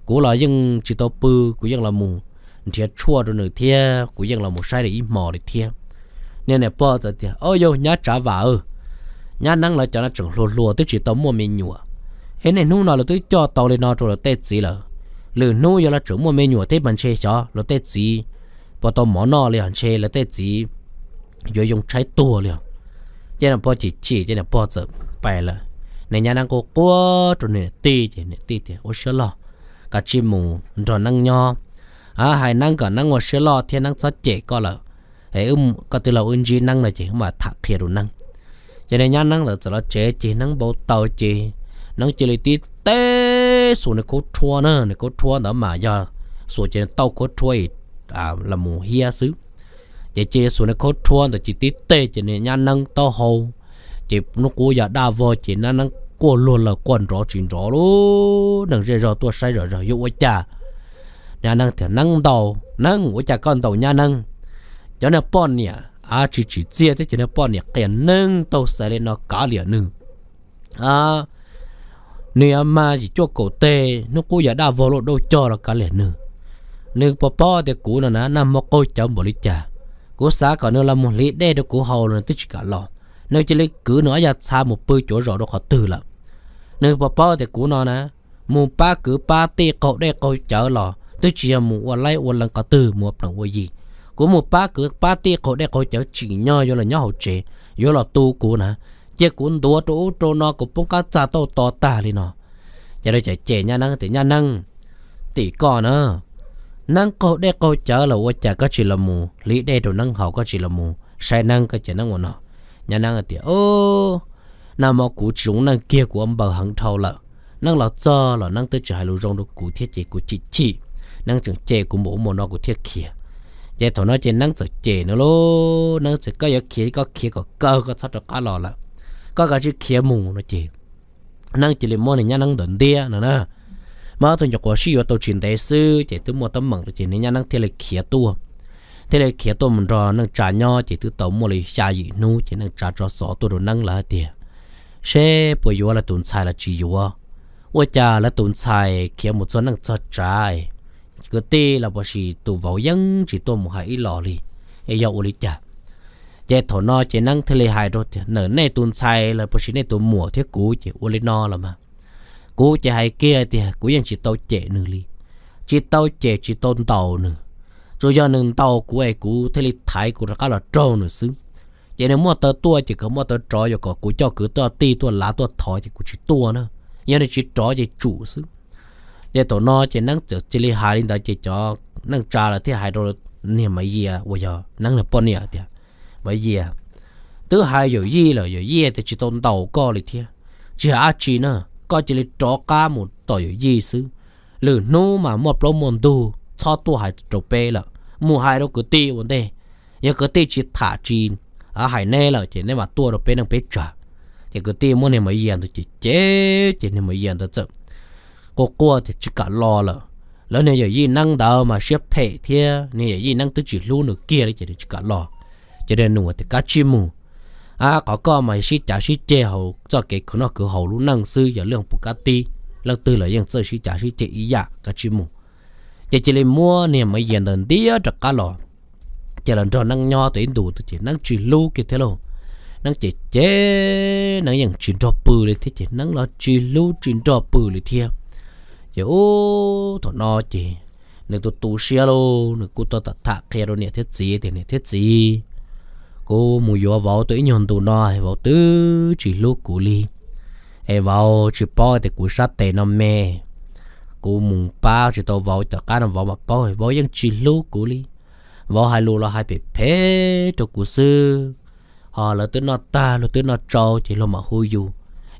Kuv los yeej tsis tau pw, kuv yeej los mus nrhiav tshuaj rau nws thiab kuv yeej los mus saib nws ib hmo li thiab. Niag niam pog txawm tias, Au yog nyab Tsav Vam, nyab neeb lawv cov no tseem hluas hluas twb tsis tau muaj me nyuam, es niaj hnub no lawv twb coj tau li no rau lawv tej txiv lawm. Lwm hnub yog lawv tseem muaj me nyuam thiab mas ntshe xyov lawv tej txiv puas tau mov noj li os, ntshe lawv tej txiv yuav yoo tshaib tuag li os. Ces niag pog chim chim ces niag pog txawm pais lawm. Niag nyab neeb quaj quaj rau niam tij ces niam tij tias, Ua siab loj, koj cia li mus nrog neeb nyob, hais neeb kom neeb ua siab loj thiab neeb txhob cem koj lawm. Koj twb los wb ntsib neeb no ces wb mam tham qhia rau neeb. Ces niag nyab neeb lawv txawm los tsev ces neeb npau taws ces neeb cia li tib teg xuas niag khaub rhuab na, niag khaub rhuab ntawd mas yog xuas ces tau khaub rhuab los mus hiab xwb. Ces cia li xuas niag khaub rhuab ntawd ces tib teg ces niag nyab neeb taub hau ces hnub qub ya daj vog ces nyab neeb quaj luag lawm quaj nrov tsis nrov li. Neeg zej zog tuaj saib zom zaws yuav ua cas. Nyab neeb tias, Neeb ntaus, neeb, ua cas koj ntaus nyab neeb? Cov niag poj niam tsis tsim txiaj thiab cov niag poj niam qias neeg taug xaiv li no kav liam nws. Nws yuav mag yim cuaj kaum teg, hnub qub ya daj vog luaj dauj cog los kav liam nws. Nws puas paub tias kuv no na nag hmo qaug cawv npaum li cas, kuv xav kom nws los mus hliv dej rau kuv haus los nws twb tsis kam los. Nws cia li kwv nws ob yag txha mus pw cuav zos rau qhov twg lawm. Nws puas paub tias kuv no na mus pab kwv pab tij qaug dej qaug cawv los twb tsis yog mus ua laib ua lees qhov twg, mus ua plees ua yi. Kuv mus pab kwv pab tij qaug dej qaug cawv tsim nyog yuav los nyob hauv tsev, yuav los tu kuv na, cia kuv ntuav rau ub rau no kuv poob qab txaj tauj to tag li no. Ces lawv cem cem nyab neeb tias, Nyab neeb, tim koj na, neeb qaug dej qaug cawv los ua cas koj tsis los mus hliv dej rau neeb haus, koj tsis los mus saib neeb, koj cia neeb ua no. Nyab neeb tias, Nag hmo kuv tsis zoo neej kiag, kuv ua npaws heev dhau lawm. Neeb los txog los neeb twb tsis hais lus zoo rau kuv thiab ces kuv chim chim, neeb tseem cem kuv npaum ub npaum no kuv thiaj khiav. Ces thaum no ces neeb txawm cem nws lauj, neeb txawm, Koj yuav khiav koj khiav kom kawg, koj txhob rov qab los lawm, koj kav tsij khiav mus no ces neeb cia li muab niag nyab neeb ntawd ntiab no na. Muaj ob tug nyuam qhuav sib yuav tau tsis ntev xwb ces twb muaj teeb meem lawm ces niag nyab neeb thiaj li khiav tuaj, thiaj li khiav tuaj mus nrog neej tsa nyob ces twb tau muaj li xya yim hnub ces neej tsa tso xov tuaj rau neeb lawv hais tias, Seb puas yuav lawv tus ntxhais los tsis yuav? Ua cas lawv tus ntxhais khiav mus txog neej txog tsav, kwv tij los puas sis tus vauv yeej tsis tuaj mus hais ib los li, es yog ua li cas? Ces thaum no ces neeb thiaj li hais rau tias, Nawm nej tus ntxhais los puas sis nej tus muam thiab kuv ces ua li no los mas, kuv ces hais kiag tias kuv yeej tsis tau cem nws li, tsis tau cem tsis tau ntaus nws, tsuas yog nws ntaus kuv es kuv thiaj li thaiv kuv rov qab los raug nws xwb. Ces nws muaj taw tuaj ces kom muaj taw rov, yuav kom kuv coj kwv tuaj tij tuaj lav tuaj thov ces kuv tsis tuaj na, yog nws tsis rov ces tsum xwb. Ces thaum no ces neeb txawm cia li hais li ntawd ces cov neej tsa lawv thiaj hais rau niag Maiv Yias uas yog neeb niag poj niam tias, Maiv Yias, twb hais yawm yij lawm, yawm yij tias tsis tau ntaus koj li thiab. Tsis hais dab tsi na, koj cia li rov qab mus tom yawm yij xwb. Lwm hnub mas muaj plaub muaj ntug txhob tuaj hais rau peb lawm, mus hais rau kwv tij ua ntej. Yog kwv tij tsis tham tsis hais neb lawm ces neb mam tuaj rau peb neej peb tsav. Ces kwv tij muab niag Maiv Yias ntawd cem cem ces niag Maiv Yias ntawd txawm quaj quaj tias tsis kam los lawm. Lawv niag yawm yij neeb ntawd mas siab phem thiab niag yawm yij neeb twb tsis hlub nws kiag li ces nws tsis kam los. Ces niag nus tias, Kav tsij mus, qhov koj mas sib cav sib ceg hauv txoj kev khwv noj khwv haus lub neej xwb, yog leej puv kab tib leej twg los yeej txawj sib cav sib ceg ib yam, kav tsij mus. Ces cia li muab niag Maiv Yias ntawd ntiab rov qab los. Ces lawv nrog neeb nyob tau ib ntus ces neeb tsis hlub kiag thiab lauj. Neeb ces ces Neeb yeej tsis nrog pw li thiab ces Neeb los tsis hlub tsis nrog pw li thiab. Ces ub thaum no ces nws tu tu siab lauj, nws kuj tuaj tham qhia rau niam thiab txiv tias niam thiab txiv, kuv mus yuav vauv tau ib nyuag ntu no, vauv twb tsis hlub kuv li, es vauv tsis paub tias kuv sab tes no me, kuv mus pab tsis tau vauv, tom qab no vauv mam paub, vauv yeej tsis hlub kuv li. Vauv hais lus los hais phem phem rau kuv xwb, ho lawv twb noj tag luag twb noj tsau ces luag mam hu yus.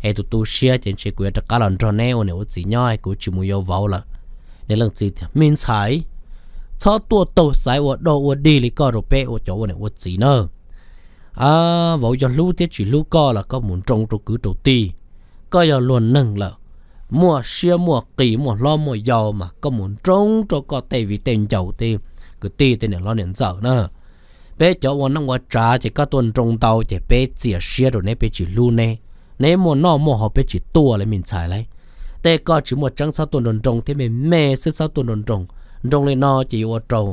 Es tu tu siab ces ntshe kuv yuav rov qab los nrog neb ua niam ua txiv nyob, kuv tsis mus yuav vauv lawm. Nws leej txiv tias me ntxhais, txhob tuaj taug xaiv ua dog ua dig li koj rau peb ua cov ua niam ua txiv na. Vauv yog hlub thiab tsis hlub koj los koj mus nroo rau kwv rau tij. Koj yog luag neeg lawm, muaj siab muaj qis muaj hlob muaj yau mas koj mus nroo rau koj tej viv tej ncaus tej kwv tij tej niam hlob niam ntxawm na. Peb cov ua neej ua tsav ces koj tuaj nroo ntau ces peb txias siab rau neb, peb tsis hlub neb. Neb muaj noj muaj haus peb tsis tuaj li me ntxhais lauj. Tej koj tsis muaj tseeb txhob tuaj nroo nroo thiab me me xwb, txhob tuaj nroo nroo. Nroo li no ces yuav ua rau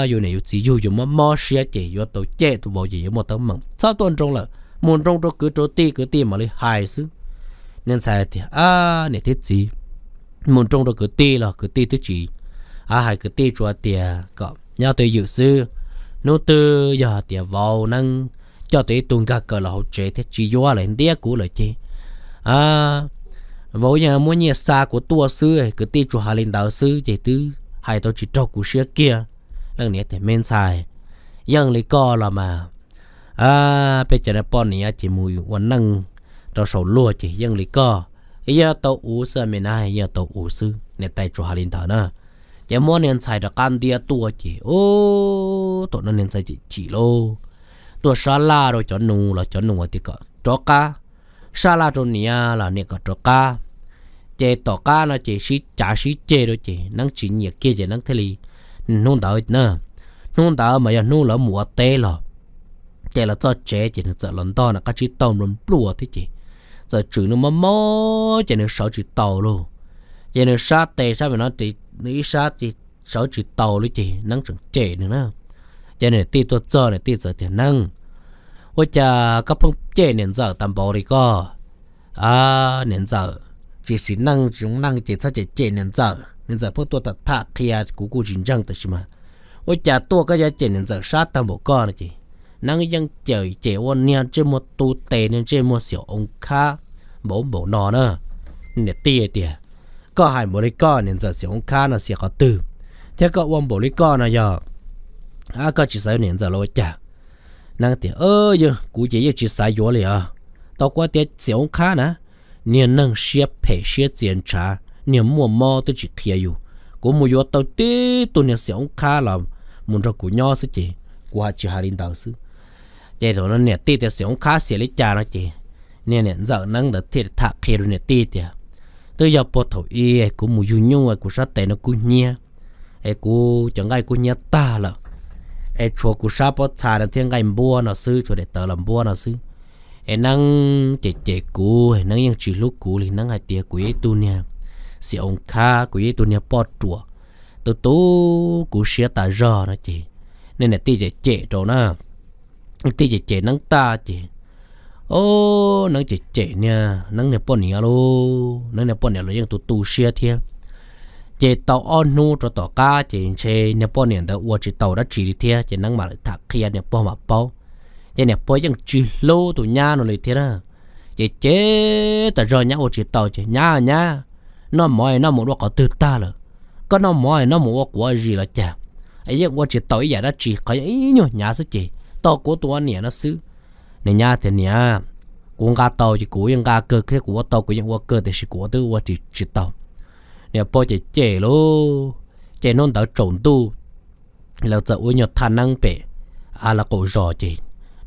yus niam yus txiv yug yus mob mob siab ces yuav tau cem tus vauv ces yuav muaj teeb meem. Txhob tuaj nroo lawm, mus nroo rau kwv rau tij, kwv tij mam li hais xwb. Niag ntxhais tias, niam thiab txiv, mus nroo rau kwv tij los kwv tij twb tsis, a hais kwv tij tsuas tias kom nyob twj ywm xwb. Hnub twg yog tias vauv neeb coj tau ib tug nkag kaws los hauv tsev thiab tsis yuav lawm ntiab kuv lawm ces vauv yeej muab nyiaj xa kuv tuaj xwb, kwv tij tsuas hais li ntawd xwb ces twb hais tau tsis raug kuv siab kiag. Leej niam tias me ntxhais, yeej li koj los mas, peb cov poj niam ces mus ua neej rau saum luag ces yeej li koj, yeej tau ua xwb me na, yeej tau ua xwb. Niam tais tsuas hais li ntawd na, ces muab niag ntxhais rov qab ntiab tuaj ces ub thaum no niag ntxhais chim chim lauj, tuaj sab laj rau cov nus los cov nus tias kom rov qab, sab laj rau niam los niam kom rov qab. Ces tom qab no ces sib cav sib ceg rau ces neeb tsis nyiam kiag ces neeb thiaj li, hnub ntawd na, hnub ntawd mas yog hnub lawv mus ua teb los, ces los txog tsev ces nws txawm los ntog nws qab tsib taug nplua nplua thiab ces txawm tswm nws mob mob ces nws sawv tsis taus lauj. Ces nws sab tes sab me no, nws ib sab sawv tsis taus li ces neeb tseem cem nws na. Ces niam tij tuaj txog, niam tij txawm tias neeb, ua cas koj pheej cem niam ntxawm tas npaum li koj? Niam ntxawm tsis sim neej tsis zoo neej ces txhob cem cem niam ntxawm, niam ntxawm pheej tuaj tham qhia kuv kuj tsis ntseeg tab sis mas ua cas tuaj koj yuav cem niam ntxawm sab tag npaum koj no ces neeb yeej cem cem ua niag ntsej muag tu tes, niag ntsej muag xiam oo khab npaum npaum no na. Niam tij tias, koj hais npaum li koj niam ntxawm xiam oo khab no xiam qhov twg? Thiab koj ua npaum li koj no yog koj tsis xaiv niam ntxawm los ua cas? Neeb tias, yog kuv ces yeej tsis xaiv yuav li os. Tau kuv tias xiam oo khab na, niag neeg siab phem siab txias ntshav, niag muaj mob twb tsis qhia yus, kuv mus yuav tau tib tug niag xiam oo khab los mus nrog kuv nyob xwb ces kuv hais tsis hais li ntawd xwb. Ces thaum no niam tij tias xiam oo khab xiam li cas no ces niag niam ntxawm neeb ntawd thiaj tham qhia rau niam tij tias, twb yog puag thaum i kuv mus yug nyuj kuv sab tes no kub hnyiab, es kuv cov nqaij kub hnyiab tag lawm, es tshuav kuv sab pob txha no thiab nqaij npuab no xwb, tshuav daim tawv los npuab no xwb. Es neeb cem cem kuv, neeb yeej tsis hlub kuv li, neeb hais tias kuv yog ib tug niag xiam oo khab, kuv yog ib tug niag poj ruam, tu tu kuv siab tas zog no ces niag niam tij cem cem rau na, tij cem cem neeb tag ces, o, neeb cem cem niag neeb niag poj niam lauj, neeb niag poj niam los yeej tu tu siab thiab. Ces tau ob hnub rau tom qab ces ntshe niag poj niam ntawd ua tsis tau dab tsi li thiab ces neeb mam li tham qhia niam pog mam paub. Ces niam pog yeej tsis hlub tus nyab no li thiab na. Ces cem tas zog nyab ua tsis tau ces nyab nyab, noj mov noj mus dua qhov twg tag lawm? Koj noj mov noj mus ua quav zis los cas? Es yeej ua tsis tau ib yam dab tsi, qhov yeej ib nyuag hnyav xwb ces tau kuv tus ua niam no xwb. Niag nyab tias niam, kuv nqa tau ces kuv yeej nqa kawg thiab, kuv ua tau kuv yeej ua kawg tiam sis kuv ua twb ua tsis tau. Niam pog cem cem lauj, ces hnub ntawd tsaus ntuj lawv txawm ua nyuag thaj neeb pem lawv qaum zos ces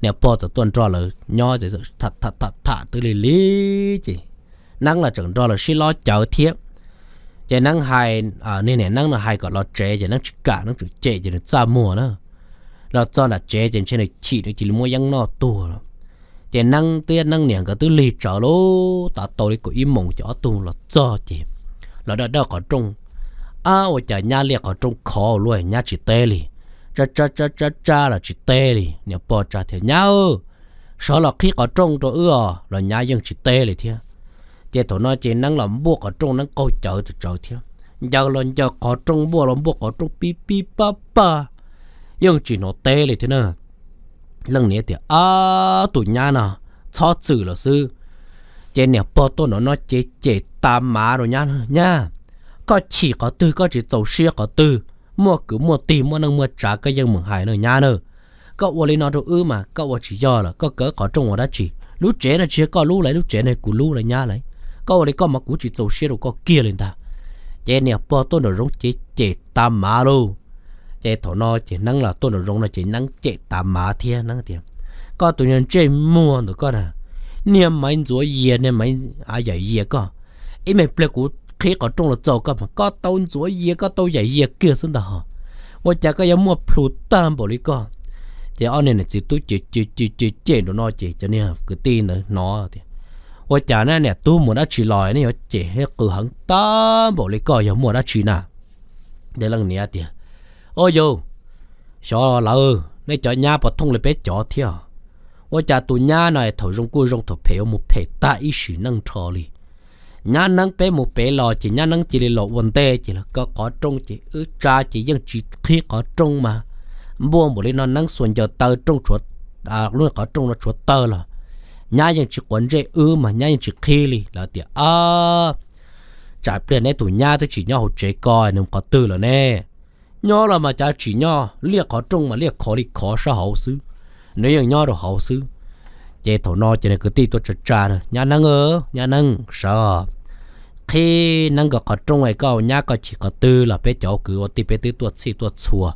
niam pog txawm tuaj nrog lawv nyob ces tham tham twb lig lig ces neeb los tseem nrog lawv sib lob cawv thiab. Ces neeb hais, niag niam neeb no hais kom los tsev ces neeb tsis kam, neeb tseem cem ces nws txaj muag na. Los txog nram tsev ces ntshe nws chim nws cia li muab yeeb noj tuag lawm. Ces neeb thiab neeb niam nkawd twb lig tsawv lauj, tav tau li kaum ib moos ces ob tug los txog ces los dawj dawj qhov rooj. Ab, ua cas nyab liaj qhov rooj khov luaj, nyab tsis teb li. Tsab tsab tsab tsab tsab los tsis teb li. Niam pog tsa tias nyab, sawv los qhib qhov rooj rau wb os los nyab yeej tsis teb li thiab. Ces thaum no ces neeb los npuaj qhov rooj, neeb qaug cawv tawv tsawv thiab, ncaws los ncaws qhov rooj, npuaj los npuaj qhov rooj pib pib pab pab, yeej tsis hnov teb li thiab na. Leej niam tias, Ab, tus nyab no txhob txwm los xwb. Ces niam pog tuaj nram no ces cem tas mav rau nyab, Nyab, koj chim qhov twg, koj tsis txaus siab qhov twg? Muaj kwv muaj tij, muaj neej muaj tsav koj yeej meem hais na nyab na. Koj ua li no rau wb mas koj ua tsis yog lawm, koj kaw qhov rooj ua dab tsi? Lub tsev no tsis yog koj lub lawm, lub tsev no kuv lub lawm nyab lawm. Koj ua li koj mas kuv tsis txaus siab rau koj kiag li ntag. Ces niam pog tuaj nram zoov ces cem tas mav lauj. Ces thaum no ces neeb los tuaj nram zoov no ces neeb cem tas mav thiab, neeb tias, Koj tus nyuag ntsej muag ntawm koj na, niag maiv ntxuav yias, niag maiv yaim yias koj, ib me pliag kuv qhib qhov rooj los txog koj mas koj tau ntxuav yias, koj tau yaim yias kiag xwb ntag hos. Ua cas koj yuav muaj plhus tag npaum li koj? Ces ob niag niam txiv tub ces cem cem cem nram no ces cov niag kwv tij ntawd hnov tias, Ua cas nej niam tub mus dab tsi los nej yuav cem thiab qw heev tag npaum li koj, yog muaj dab tsi na? Ces leej niam tias, Au yau, xyov lawm, nej cov nyab puas thooj li peb cov thiab? Ua cas tus nyab no thaum zoo kuj zoo, thaum phem yuav mus phem tag ib sim neej nrho li. Nyab neeb peb mus pem los ces nyab neeb cia li los ua ntej ces los kaw qhov rooj ces wb tsa ces yeej tsis qhib qhov rooj mas, npuaj npaum li no neeb xuas ncaws taw rooj tshuav, lub qhov rooj no tshuav taw los nyab yeej tsis quav ntsej wb mas nyab yeej tsis qhib li. Lawv tias, Ab, tsam pliag neb tus nyab twb tsis nyob hauv tsev ko, nws qhov twg lawm ne? Nyob los mas cas tsis nyob, liaj qhov rooj mas liaj khov li khov sab hauv xwb, nws yeej nyob rau hauv xwb. Ces thaum no ces nws kwv tij tuaj tsa tsa, Nyab neeb, nyab neeb sawv, qhib neeb nkawd qhov rooj es koj nyab koj chim qhov twg los peb cov kwv ua tij peb twb tuaj txhij tuaj txhua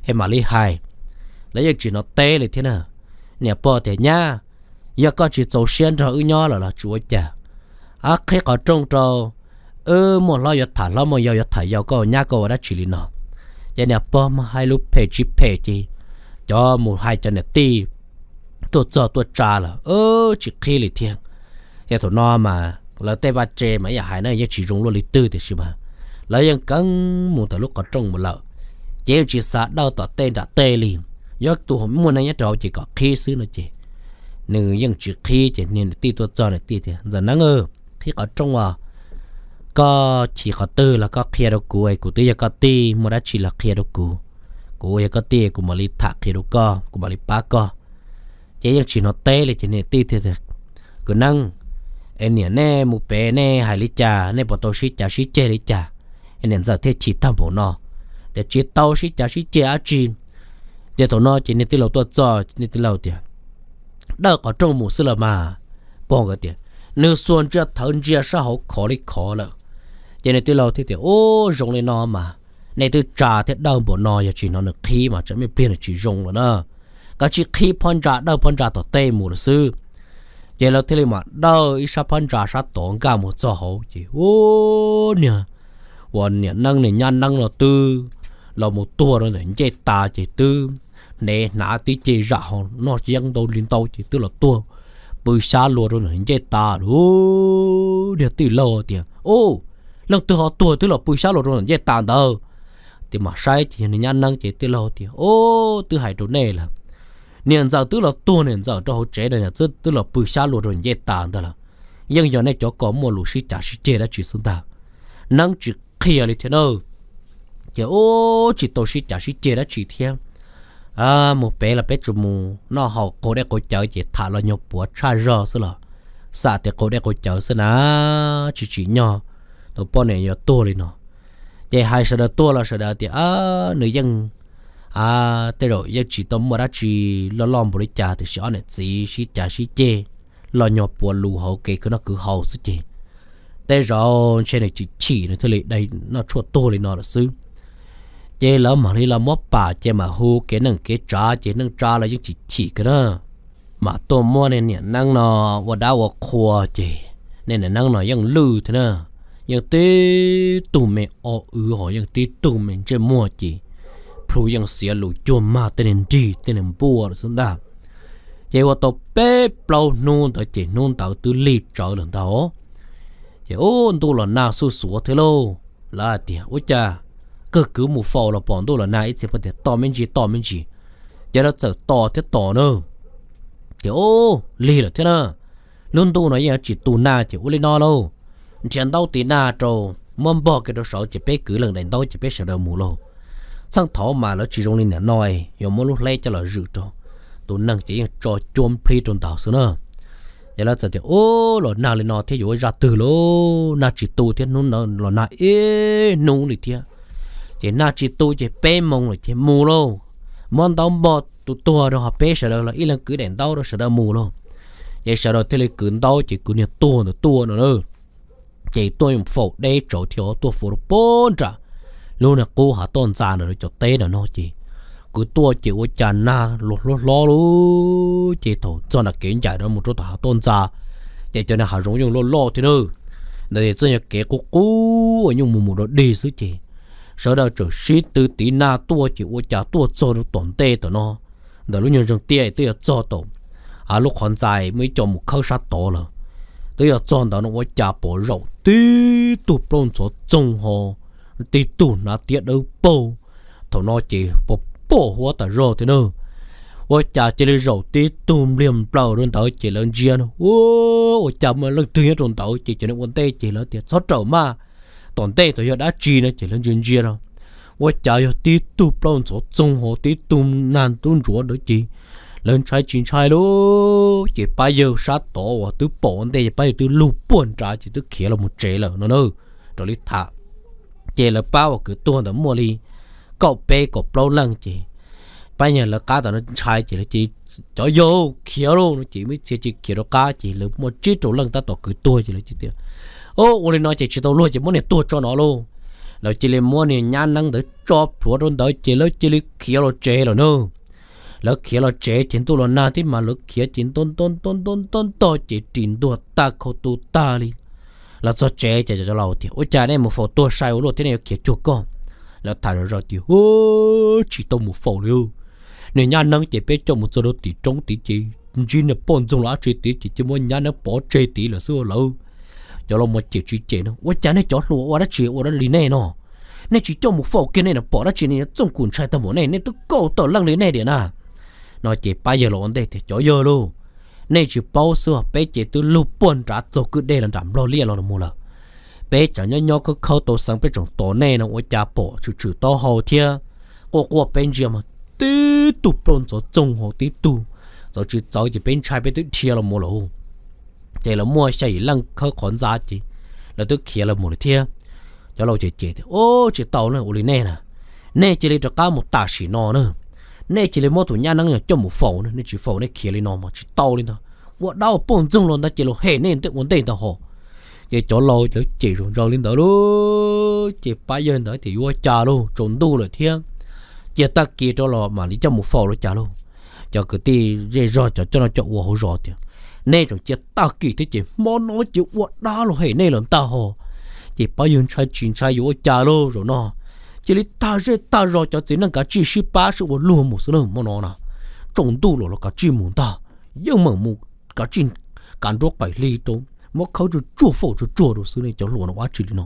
es mam li hais. Lawv yeej tsis hnov teb li thiab na. Niam pog tias, Nyab, yog koj tsis txaus siab nrog wb nyob lawm los tsis ua cas, ab, qhib qhov rooj rau, wb muaj hlob yuav tham hlob, muaj yau yuav tham yau, koj nyab koj ua dab tsi li no? Ces niam pog mas hais lus phem tsis phem ces cov mus hais cov niam tij tuaj txog tuaj tsa lawm, wb tsis qhib li thiab. Ces thaum no mas lawv tej vaj tse mas ib yam hais na yeej tsis zoo luaj li twg tiam sis mas lawv yeej keeb mus ntawm lub qhov rooj mus lawm, ces yeej tsis xav dawj tom tej nram tej li. Yog tus muaj neeg nyob rau hauv ces kom qhib xwb no ces nws yeej tsis qhib. Ces niam tij tuaj txog, niam tij tias, Ntxawm neeb, qhib qhov rooj os, koj chim qhov twg los koj qhia rau kuv, kuv twb yog koj tij, muaj dab tsi los qhia rau kuv, kuv yog koj tij kuv mam li tham qhia rau koj, kuv mam li pab koj. Ces yeej tsis hnov teb li ces niam tij thiaj tias, Kwv neeb, es niam nej mus pem nej hais li cas, nej puas tau sib cav sib ceg li cas, es niam ntxawm thiaj chim tag npaum no? Tias, Tsis tau sib cav sib ceg dab tsi. Ces thaum no ces niag tij laug tuaj txog, niag tij laug tias, Dawj qhov rooj mus xwb los mas. Pog nkawd tias, Nws xuas ntsia thawv ntsia sab hauv khov li khov lawm. Ces niag tij laug thiaj tias, Ub, zoo li no mas nej twb tsa thiab dawj npaum no, yog tsis no nws qhib mas tsam ib pliag nws tsis zoo lawm na. Koj cia li qhib phab ntsa, dawj phab ntsa tom tej mus lawm xwb. Ces lawv thiaj li mam dawj ib sab phab ntsa sab tod nkag mus txog hauv ces, ub, niag uas niam neeb niag nyab neeb no twb los mus tuag rau ntawm ncej tas ces twb hnev hnav tib ce zam ho noj yeeb ntau li ntau ces twb los tuag pw xyab luag rau ntawm ncej tas lawm. Niag tij laug tias, Ub, leej twg ho tuag twb los pw xyab luag rau ntawm ncej tas ntawd? Ces mam saib ces yog niag nyab neeb ces tij laug tias, Ub, twb hais rau nej lawm, niam ntxawm twb los tuag, niam ntxawm rau hauv tsev no, niam ntxawm twb los pw xyab luag rau ncej tas ntawd lawm. Yeej yog nej cov ko muaj lus sib cav sib ceg dab tsi xwb ntag. Neeb tsis qhia li thiab na. Ces ub, tsis tau sib cav sib ceg dab tsi thiab. Mus pem los peb tsuas mus noj haus qaug dej qaug cawv ces tham los nyuag puav tshaj zog xwb los xam tias qaug dej qaug cawv xwb na, tsis tsim nyog tus poj niam yuav tuag li no. Ces hais sawv daws tuaj los sawv daws tias, Nws yeej, tej zaum yeej tsis tau muaj dab tsi loj loj npaum li cas, tiam sis ob niam txiv sib cav sib ceg los nyuag puav lus hauv kev khwv noj khwv haus xwb ces tej zaum ntshe nws chim chim nws thiaj li dai noj tshuaj tuag li no lawm xwb. Ces lawv mam li los muab pam ces mam hu kev neej kev tsav ces neej tsa los yeej chim chim kawg na. Mam tuaj muab niam neeb no ua dab ua qhua ces niam neeb no yeej lwj thiab na, yeej tib tug me o wv hos yeej tib tug me ntsej muag ces plhu yeej xiav lus cuag mag tej niag nrig tej niag npua lawm xwb ntag. Ces ua tau peb plaub hnub ntawd ces hnub ntawd twb lig tsawv lawm ntag. Ces ub, ntuj los nag xuj xuav thiab lauj. Lawv hais tias, Ua cas kawg kwv mus faus los pom ntuj los nag ib txhia poj tias tom me ntsis tom me ntsis. Ces lawv txawm tos thiab tos na. Ces ub, lig lawm thiab na, lub ntuj no yeej yuav tsis tu nag ces ua li no lauj, nrhiav ntaub tiv nag rau, muab npog kiag rau saud ces peb kwv leej daim ntaub ces peb sawv daws mus lauj. Txheej thaud mas lawv tsis zoo li nim no, yuav muab lub hleb coj los zwm rau, tus neeg ces yeej tso cuab nplhib rau ntawd xwb na. Ces lawv txawm tias ub, los nag li no thiab yuav ua zaj twg lauj, nag tsis tu thiab, hnub no los nag ib hnub li thiab. Ces nag tsis tu ces peb moo lawm ces mus lauj, muab ntaub npog tus tuag rau ho peb sawv daws los ib leeg kwv daim ntaub rau sawv daws mus lauj. Ces sawv daws thiaj li kwv ntaub ces kwv niag tuag ntawd tuaj no na. Ces tuaj faus deb tsawv thiab tuaj faus rau pem nram lub niag qub hav toj ntxa ntawd cov teb ntawm no ces kwv tuaj ces ua cas nag los hlob hlob lauj, ces thaum txog nram kev ncaim no mus rau tom hav toj ntxa, ces cov niag hav zoov yeej loj loj thiab na. Ntawd txoj yog kev qub qub uas nyuj mus mus dog dig xwb ces sawv daws txawm sib tw tiv nag tuaj ces ua cas tuaj txog rau tom ntej tom no, ntawm lub nyuag zeeg tiaj twb yuav txog tom lub qhov ntxa muaj ib co mus khawb sab tod lawm. Twb yuav txog ntawd no ua cas pom zaum tib tug plaub ntxhov txoog ho tib tug hnav tiab dawb paug. Thaum no ces pom pom huab tas zog thiab na. Ua cas cia li zaum tib tug npliag nplaws rau ntawd ces lawv ntsia no, ua cas muaj leej twg nyob rau ntawd ces cov neeg ua ntej ces lawv tias txhob rawm maj, tom ntej tod yog dab tsi no ces lawv ntsia ntsia rau, ua cas yog tib tug plaub ntxhov txoog ho tib tug nag tub ntsuav ntawd ces lawv ntshai tsis ntshai lauj. Ces pab yawg sab tod uas twb pom ua ntej ces pab yawg twb lug puag nrad ces twb khiav los mus tsev lawm no na. Raws li tham ces lawv pab uas kwv tuag ntawd muaj li kaum peb kaum plaub leej ces pab yawg lawv qab tom no ntshai ces lawv cia li, cov yawg khiav lauj no ces muaj ib txhia cia li khiav rov qab ces lawv muaj tsib rau leej tab tom kwv tuag ces lawv cia li tias, ua li no ces tsis tau luag ces muab niag tuag tso no lauj. Lawv cia li muab niag nyab neeb ntawd tso plhuav rau ntawd ces lawv cia li khiav los tsev lawm na. Lawv khiav los tsev ces ntuj los nag thiab mas lawv khiav ces nto nto nto nto nto ces ris ntuag tag khau tu tag li. Los txog tsev ces cov laus tias ua cas nej mus faus tuag sai ua luaj thiab nej yuav khiav cuag koj. Lawv tham zom zaws tias tsis tau mus faus li. Niag nyab neeb ces peb coj mus txog rau tim roob tid ces ntsib niag poj ntxoog los dab tsi tid ces cia muab nyab neeb pov tseg tid lawm xwb lawv. Cov laus mas cem tsis cem no ua cas nej cov hluas ua dab tsi ua dab li nej no. Nej tsis coj mus faus kiag nej pom dab tsi nej yuav txooj kum ntshai tag npaum nej, nej twb kaum tawm leej li nej diam na. No ces pab yawg los ua ntej tias cov yawg lauj, nej tsis paub xwb peb ces twb lug puag nrad txog kwj dej los nram nplog liaj los mus lawm. Peb tseem nyob nyob khawb khawb tau xeev peb tseem tos nej no ua cas pom tshwm tshwm taub hau thiab quaj quaj peb ntsia mas tib tug plaub ntxhov txoog ho tib tug txawv tsis txawv ces peb ntshai peb twb dhia los mus lawm. Ces lawv muaj xya yim leej khawb qhov ntxa ces lawv twb khiav los mus lawm thiab. Cov laus ces cem tias ub tsis tau na ua li nej na, nej cia li rov qab mus tam sim no na. Nej cia li muab tus nyab neeb no coj mus faus na, nej tsis faus nej khiav li no mas tsis tau li ntag. Ua dab ua poj ntxoog los ntag ces los hem nej ua ntej ntag hos. Ces cov laus lawv cem zom zaws li ntawd lauj ces pab yawg ntawd tias yuav ua cas lauj, tsaus ntuj lawm thiab, cia tag kis rau los mam li coj mus faus los cas lauj. Cov kwv tij zej zog cov coj noj coj ua hauv zos tias nej tseem cia tag kis thiab ces hmo no ces ua dab los hem nej lawm ntag hos. Ces pab yawg ntshai tsis ntshai yuav ua cas lauj, zaum no cia li tag zej tag zos cov txiv neej kav tsij sib pab sib ua luag mus xwb na, hmo no na tsaus ntuj los los kav tsij mus ntag. Yeej meem mus kav tsij kav nruab qaim hli rau, muab khawb tsuag tsuag faus tsuag tsuag rau xwb ne, cov hluas no ua dab tsi li no.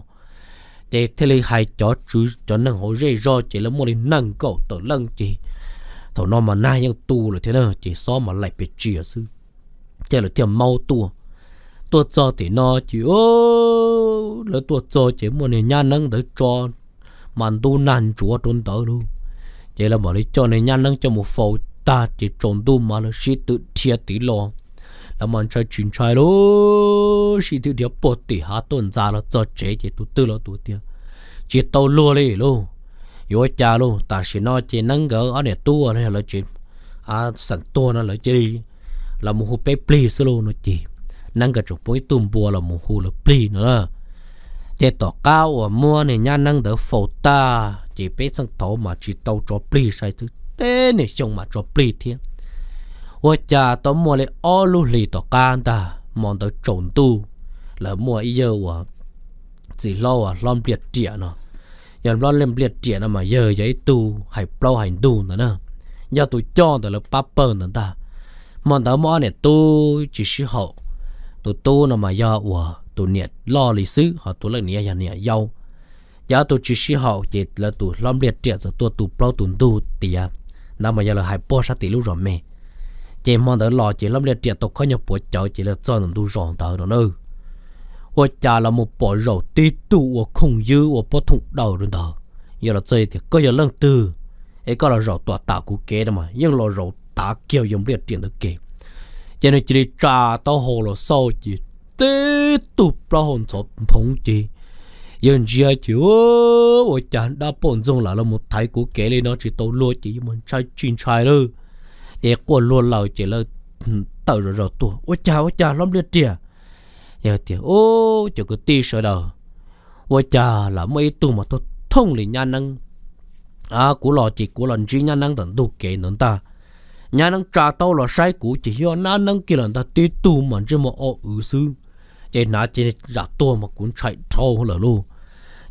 Ces thiaj li hais cov tswv cov neeg hauv zej zog ces lawv muaj li nees nkaum tawm leej ces thaum no mas nag yeej tu lawm thiab na ces xob mas laim pes tsia xwb. Ces lawv thiaj maub tuaj, tuaj txog tim no ces lawv tuaj txog ces muaj niag nyab neeb ntawd tso mas ntub nag ntsuav rau ntawd lauj. Ces lawv mam li coj niag nyab neeb coj mus faus tag ces tsaus ntuj mas lawv sib tw dhia tid los. Lawv mas ntshai tsis ntshai lauj, sib tw dhia puag tim hav tuaj ntxa los txog tsev ces tus twg los tus tias tsis tau luag li lauj, yuav ua cas lauj, tam sim no ces neeb nkawd ob niam tub los yog lawv tsev xeem tuag no lawv cia li los mus hu peb plig xwb lauj no ces neeb nkawd tseem poob ib tug npua los mus hu lawv plig no na. Ces tom qab uas muab niag nyab neeb ntawd faus tag ces peb txheej thaud mas tsis tau tso plig sai xwb, teb niag xyoo mas tso plig thiab. Ua cas tau muaj li ob lub hlis tom qab ntag hmo ntawd tsaus ntuj, lawv muaj ib yawg uas txiv hlob uas hlob Npliaj Riam no. Yawg hlob Npliaj Riam no mas yawg yog ib tug hais plaub hais ntug ntawd na, yog tus coj ntawd lawv pab pawg ntawd ntag. Hmo ntawd muaj ob niam tub tsis sib haum, tus tub no mas yog uas tus niam loj li xwb ho tus leej niam yog niam yau. Ces ob tug tsis sib haum ces lawv tus hlob Npliaj Riam txawm tuaj tu plaub tu ntug tiav, ntawd mas yog lawv hais puag sab tim lub zos me. Ces hmo ntawd los ces Hlob Npliaj Riam tau khob nyuag puav cawv ces lawv txog ntawm ntug zos ntawd no na. Ua cas los mus pom zaum tib tug ua khoom ywb ua pob thoom daws rau ntawd. Yog los txog tias koj yog leej twg, es koj los zaum tuam tam kuv kev no mas yeej los zaum tav kiag yawg Npliaj Riam ntawd kev. Ces nws cia li tsa taub hau los xauj ces tib tug plaub hau ntxhov phoov ces yawg ntsia ces ua cas dab poj ntxoog lawm los mus thaiv kuv kev li no tsis tau luag ces yawg mas ntshai tsis ntshai lawm. Ces quaj luag lawm ces lawv tawm zom zaws tuaj, ua cas ua cas Hlob Npliaj Riam? Yog tias, Ub, cov kwv tij sawv daws, ua cas lam muaj ib tug mas thooj thooj li nyab neeb. Kuv los ces kuv los ntsib nyab neeb ntawm ntug kev ntawd ntag. Nyab neeb tsa taub los saib kuv ces yog nyab neeb kiag lawm ntag, tib tug mas ntsej muag o wv xwb. Ces hnav ces zam tuag mas kuv ntshai dhau lawm lauj.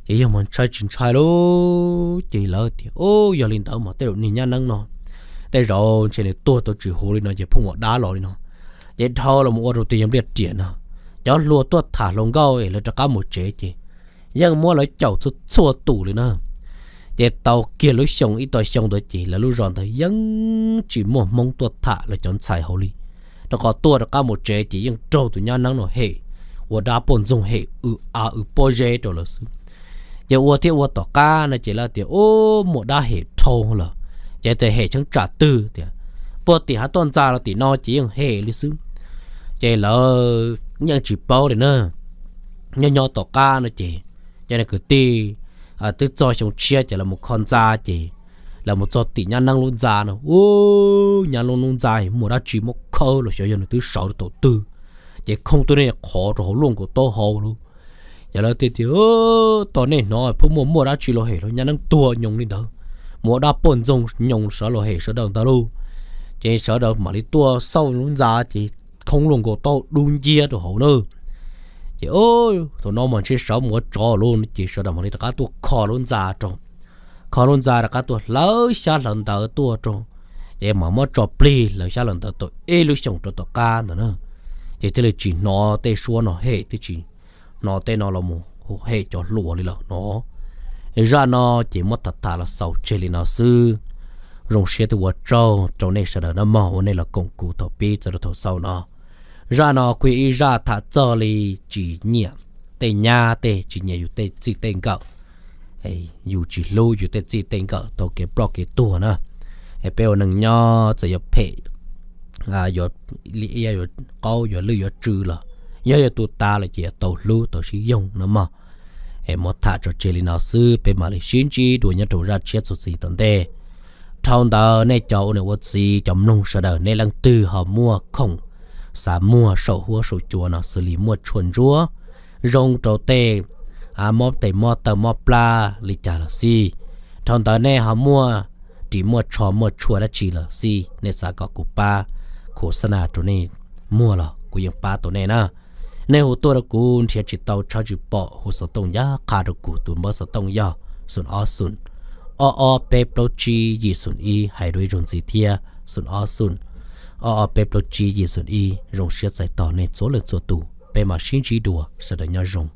Ces yawg mas ntshai tsis ntshai lauj. Ces lawv tias, Ub, yog li ntawd mas tej zaum niag nyab neeb no tej zaum ntshe nws tuag tau tsis huv li no ces pheej ua dab los li no. Ces dhau los mus ua rau tias yawg Npliaj Riam no, cov hluas tuaj tham hluas nkauj es lawv rov qab mus tsev ces yeej muab lawv caum txhua txhua tus li na. Ces tau kiag lub xyoo ib tog xyoo ntawd ces lawv lub zos ntawd yeej tsis muaj Hmoob tuaj tham lawv cov ntxhais hauv li, rau qhov tuaj rov qab mus tsev ces yeej raug tus nyab neeb no hem, ua dab poj ntxoog hem w av w pob zeb rau lawv xwb. Ces ua thiab ua tom qab no ces lawv tias, Ub, muaj dab hem dhau lawm. Ces tias hem cheeb tsam twg tias, Puag tim hav toj ntxa los tim no ces yeej hem li xwb. Ces lawv yeej tsis paub li na. Nyob nyob tom qab no ces cov kwv tij twb txog xyoo tshiab ces lawv mus kho ntxa ces lawv mus txog tim nyab neeb lub ntxa no, ub, nyab neeb lub ntxa muaj dab tsi muab khawb los xyov yog nws twb sawv rau thaum twg, ces khoob tuaj nej qhov rau hauv luaj nkaus taub hau lauj. Ces lawv tias, Tos nej hnov puas muaj muaj dab tsi los hem los nyab neeb tuag nyoos li ntawd, mus ua dab poj ntxoog nyoos sawv los hem sawv daws ntawd lauj. Ces sawv daws mam li tuaj xauj lub ntxa ces khoob luaj nkaus taub hau dub nciab rau hauv na. Ces thaum no mas ntshe sawv mus ua tsov lauj ces sawv daws mam li rov qab tuaj kho lub ntxa rau. Kho lub ntxa rov qab tuaj hlawv xyab hlawv ntawv tuaj rau, ces mam muab tso plig hlawv xyab hlawv ntawv tau ib lub xyoos rau tom qab ntawd na. Ces thiaj li tsis hnov tej suab no hem, thiaj tsis hnov tej no los mus hem cov hluas li lawm no. Zaj no ces muab tham tham los xaus tseg li no xwb. Zoo siab thiab ua tsaug rau nej sawv daws nawb mog uas nej los koom kuv thaum pib txog rau thaum xaus no. Zaj no kuj yog ib zaj tham txog li tsis nyiam tej nyab tej, tsis nyiam yus tej txij tej nkawm, yus tsis hlub yus tej txij tej nkawm tau kev ploj kev tuag na. Peb ua neeg nyob txawm yuav phem, yuav li iab yuav qaub yuav lwj yuav tsw los yog yuav tu tas lawm ces yuav tau hlub tau sib yoog no mog. Es muab tham tso tseg li no xwb, peb mam li sib ntsib dua nyob rau zaj tshiab txuas ntxiv tom ntej. Dhau ntawd nej cov ua niam ua txiv cov mloog sawv daws, nej leej twg ho muaj khoom xav muag saum huab saum cua no xws li muaj tshuaj ntsuab zoo rau tej mob tes mob taw mob plab li cas los xij. Dhau ntawd nej ho muaj ris muaj tsho muaj tshuaj dab tsi los xij, nej xav kom kuv pab khos xab nas rau nej muag los kuv yeej pab tau nej na. Nej hu tuaj rau kuv nrhiav tsis tau tshawb tsis pom, hu xov tooj ncaj qha rau kuv, tus npawb xov tooj yog xoom ob xoom, ob ob peb plaub tsib yim xoom ib, hais dua ib zaug ntxiv thiab, xoom ob xoom, ob ob peb plaub tsib yim xoom ib. Zoo siab txais tos nej txhua leej txhua tus, peb mam sib ntsib dua, sawv daws nyob zoo.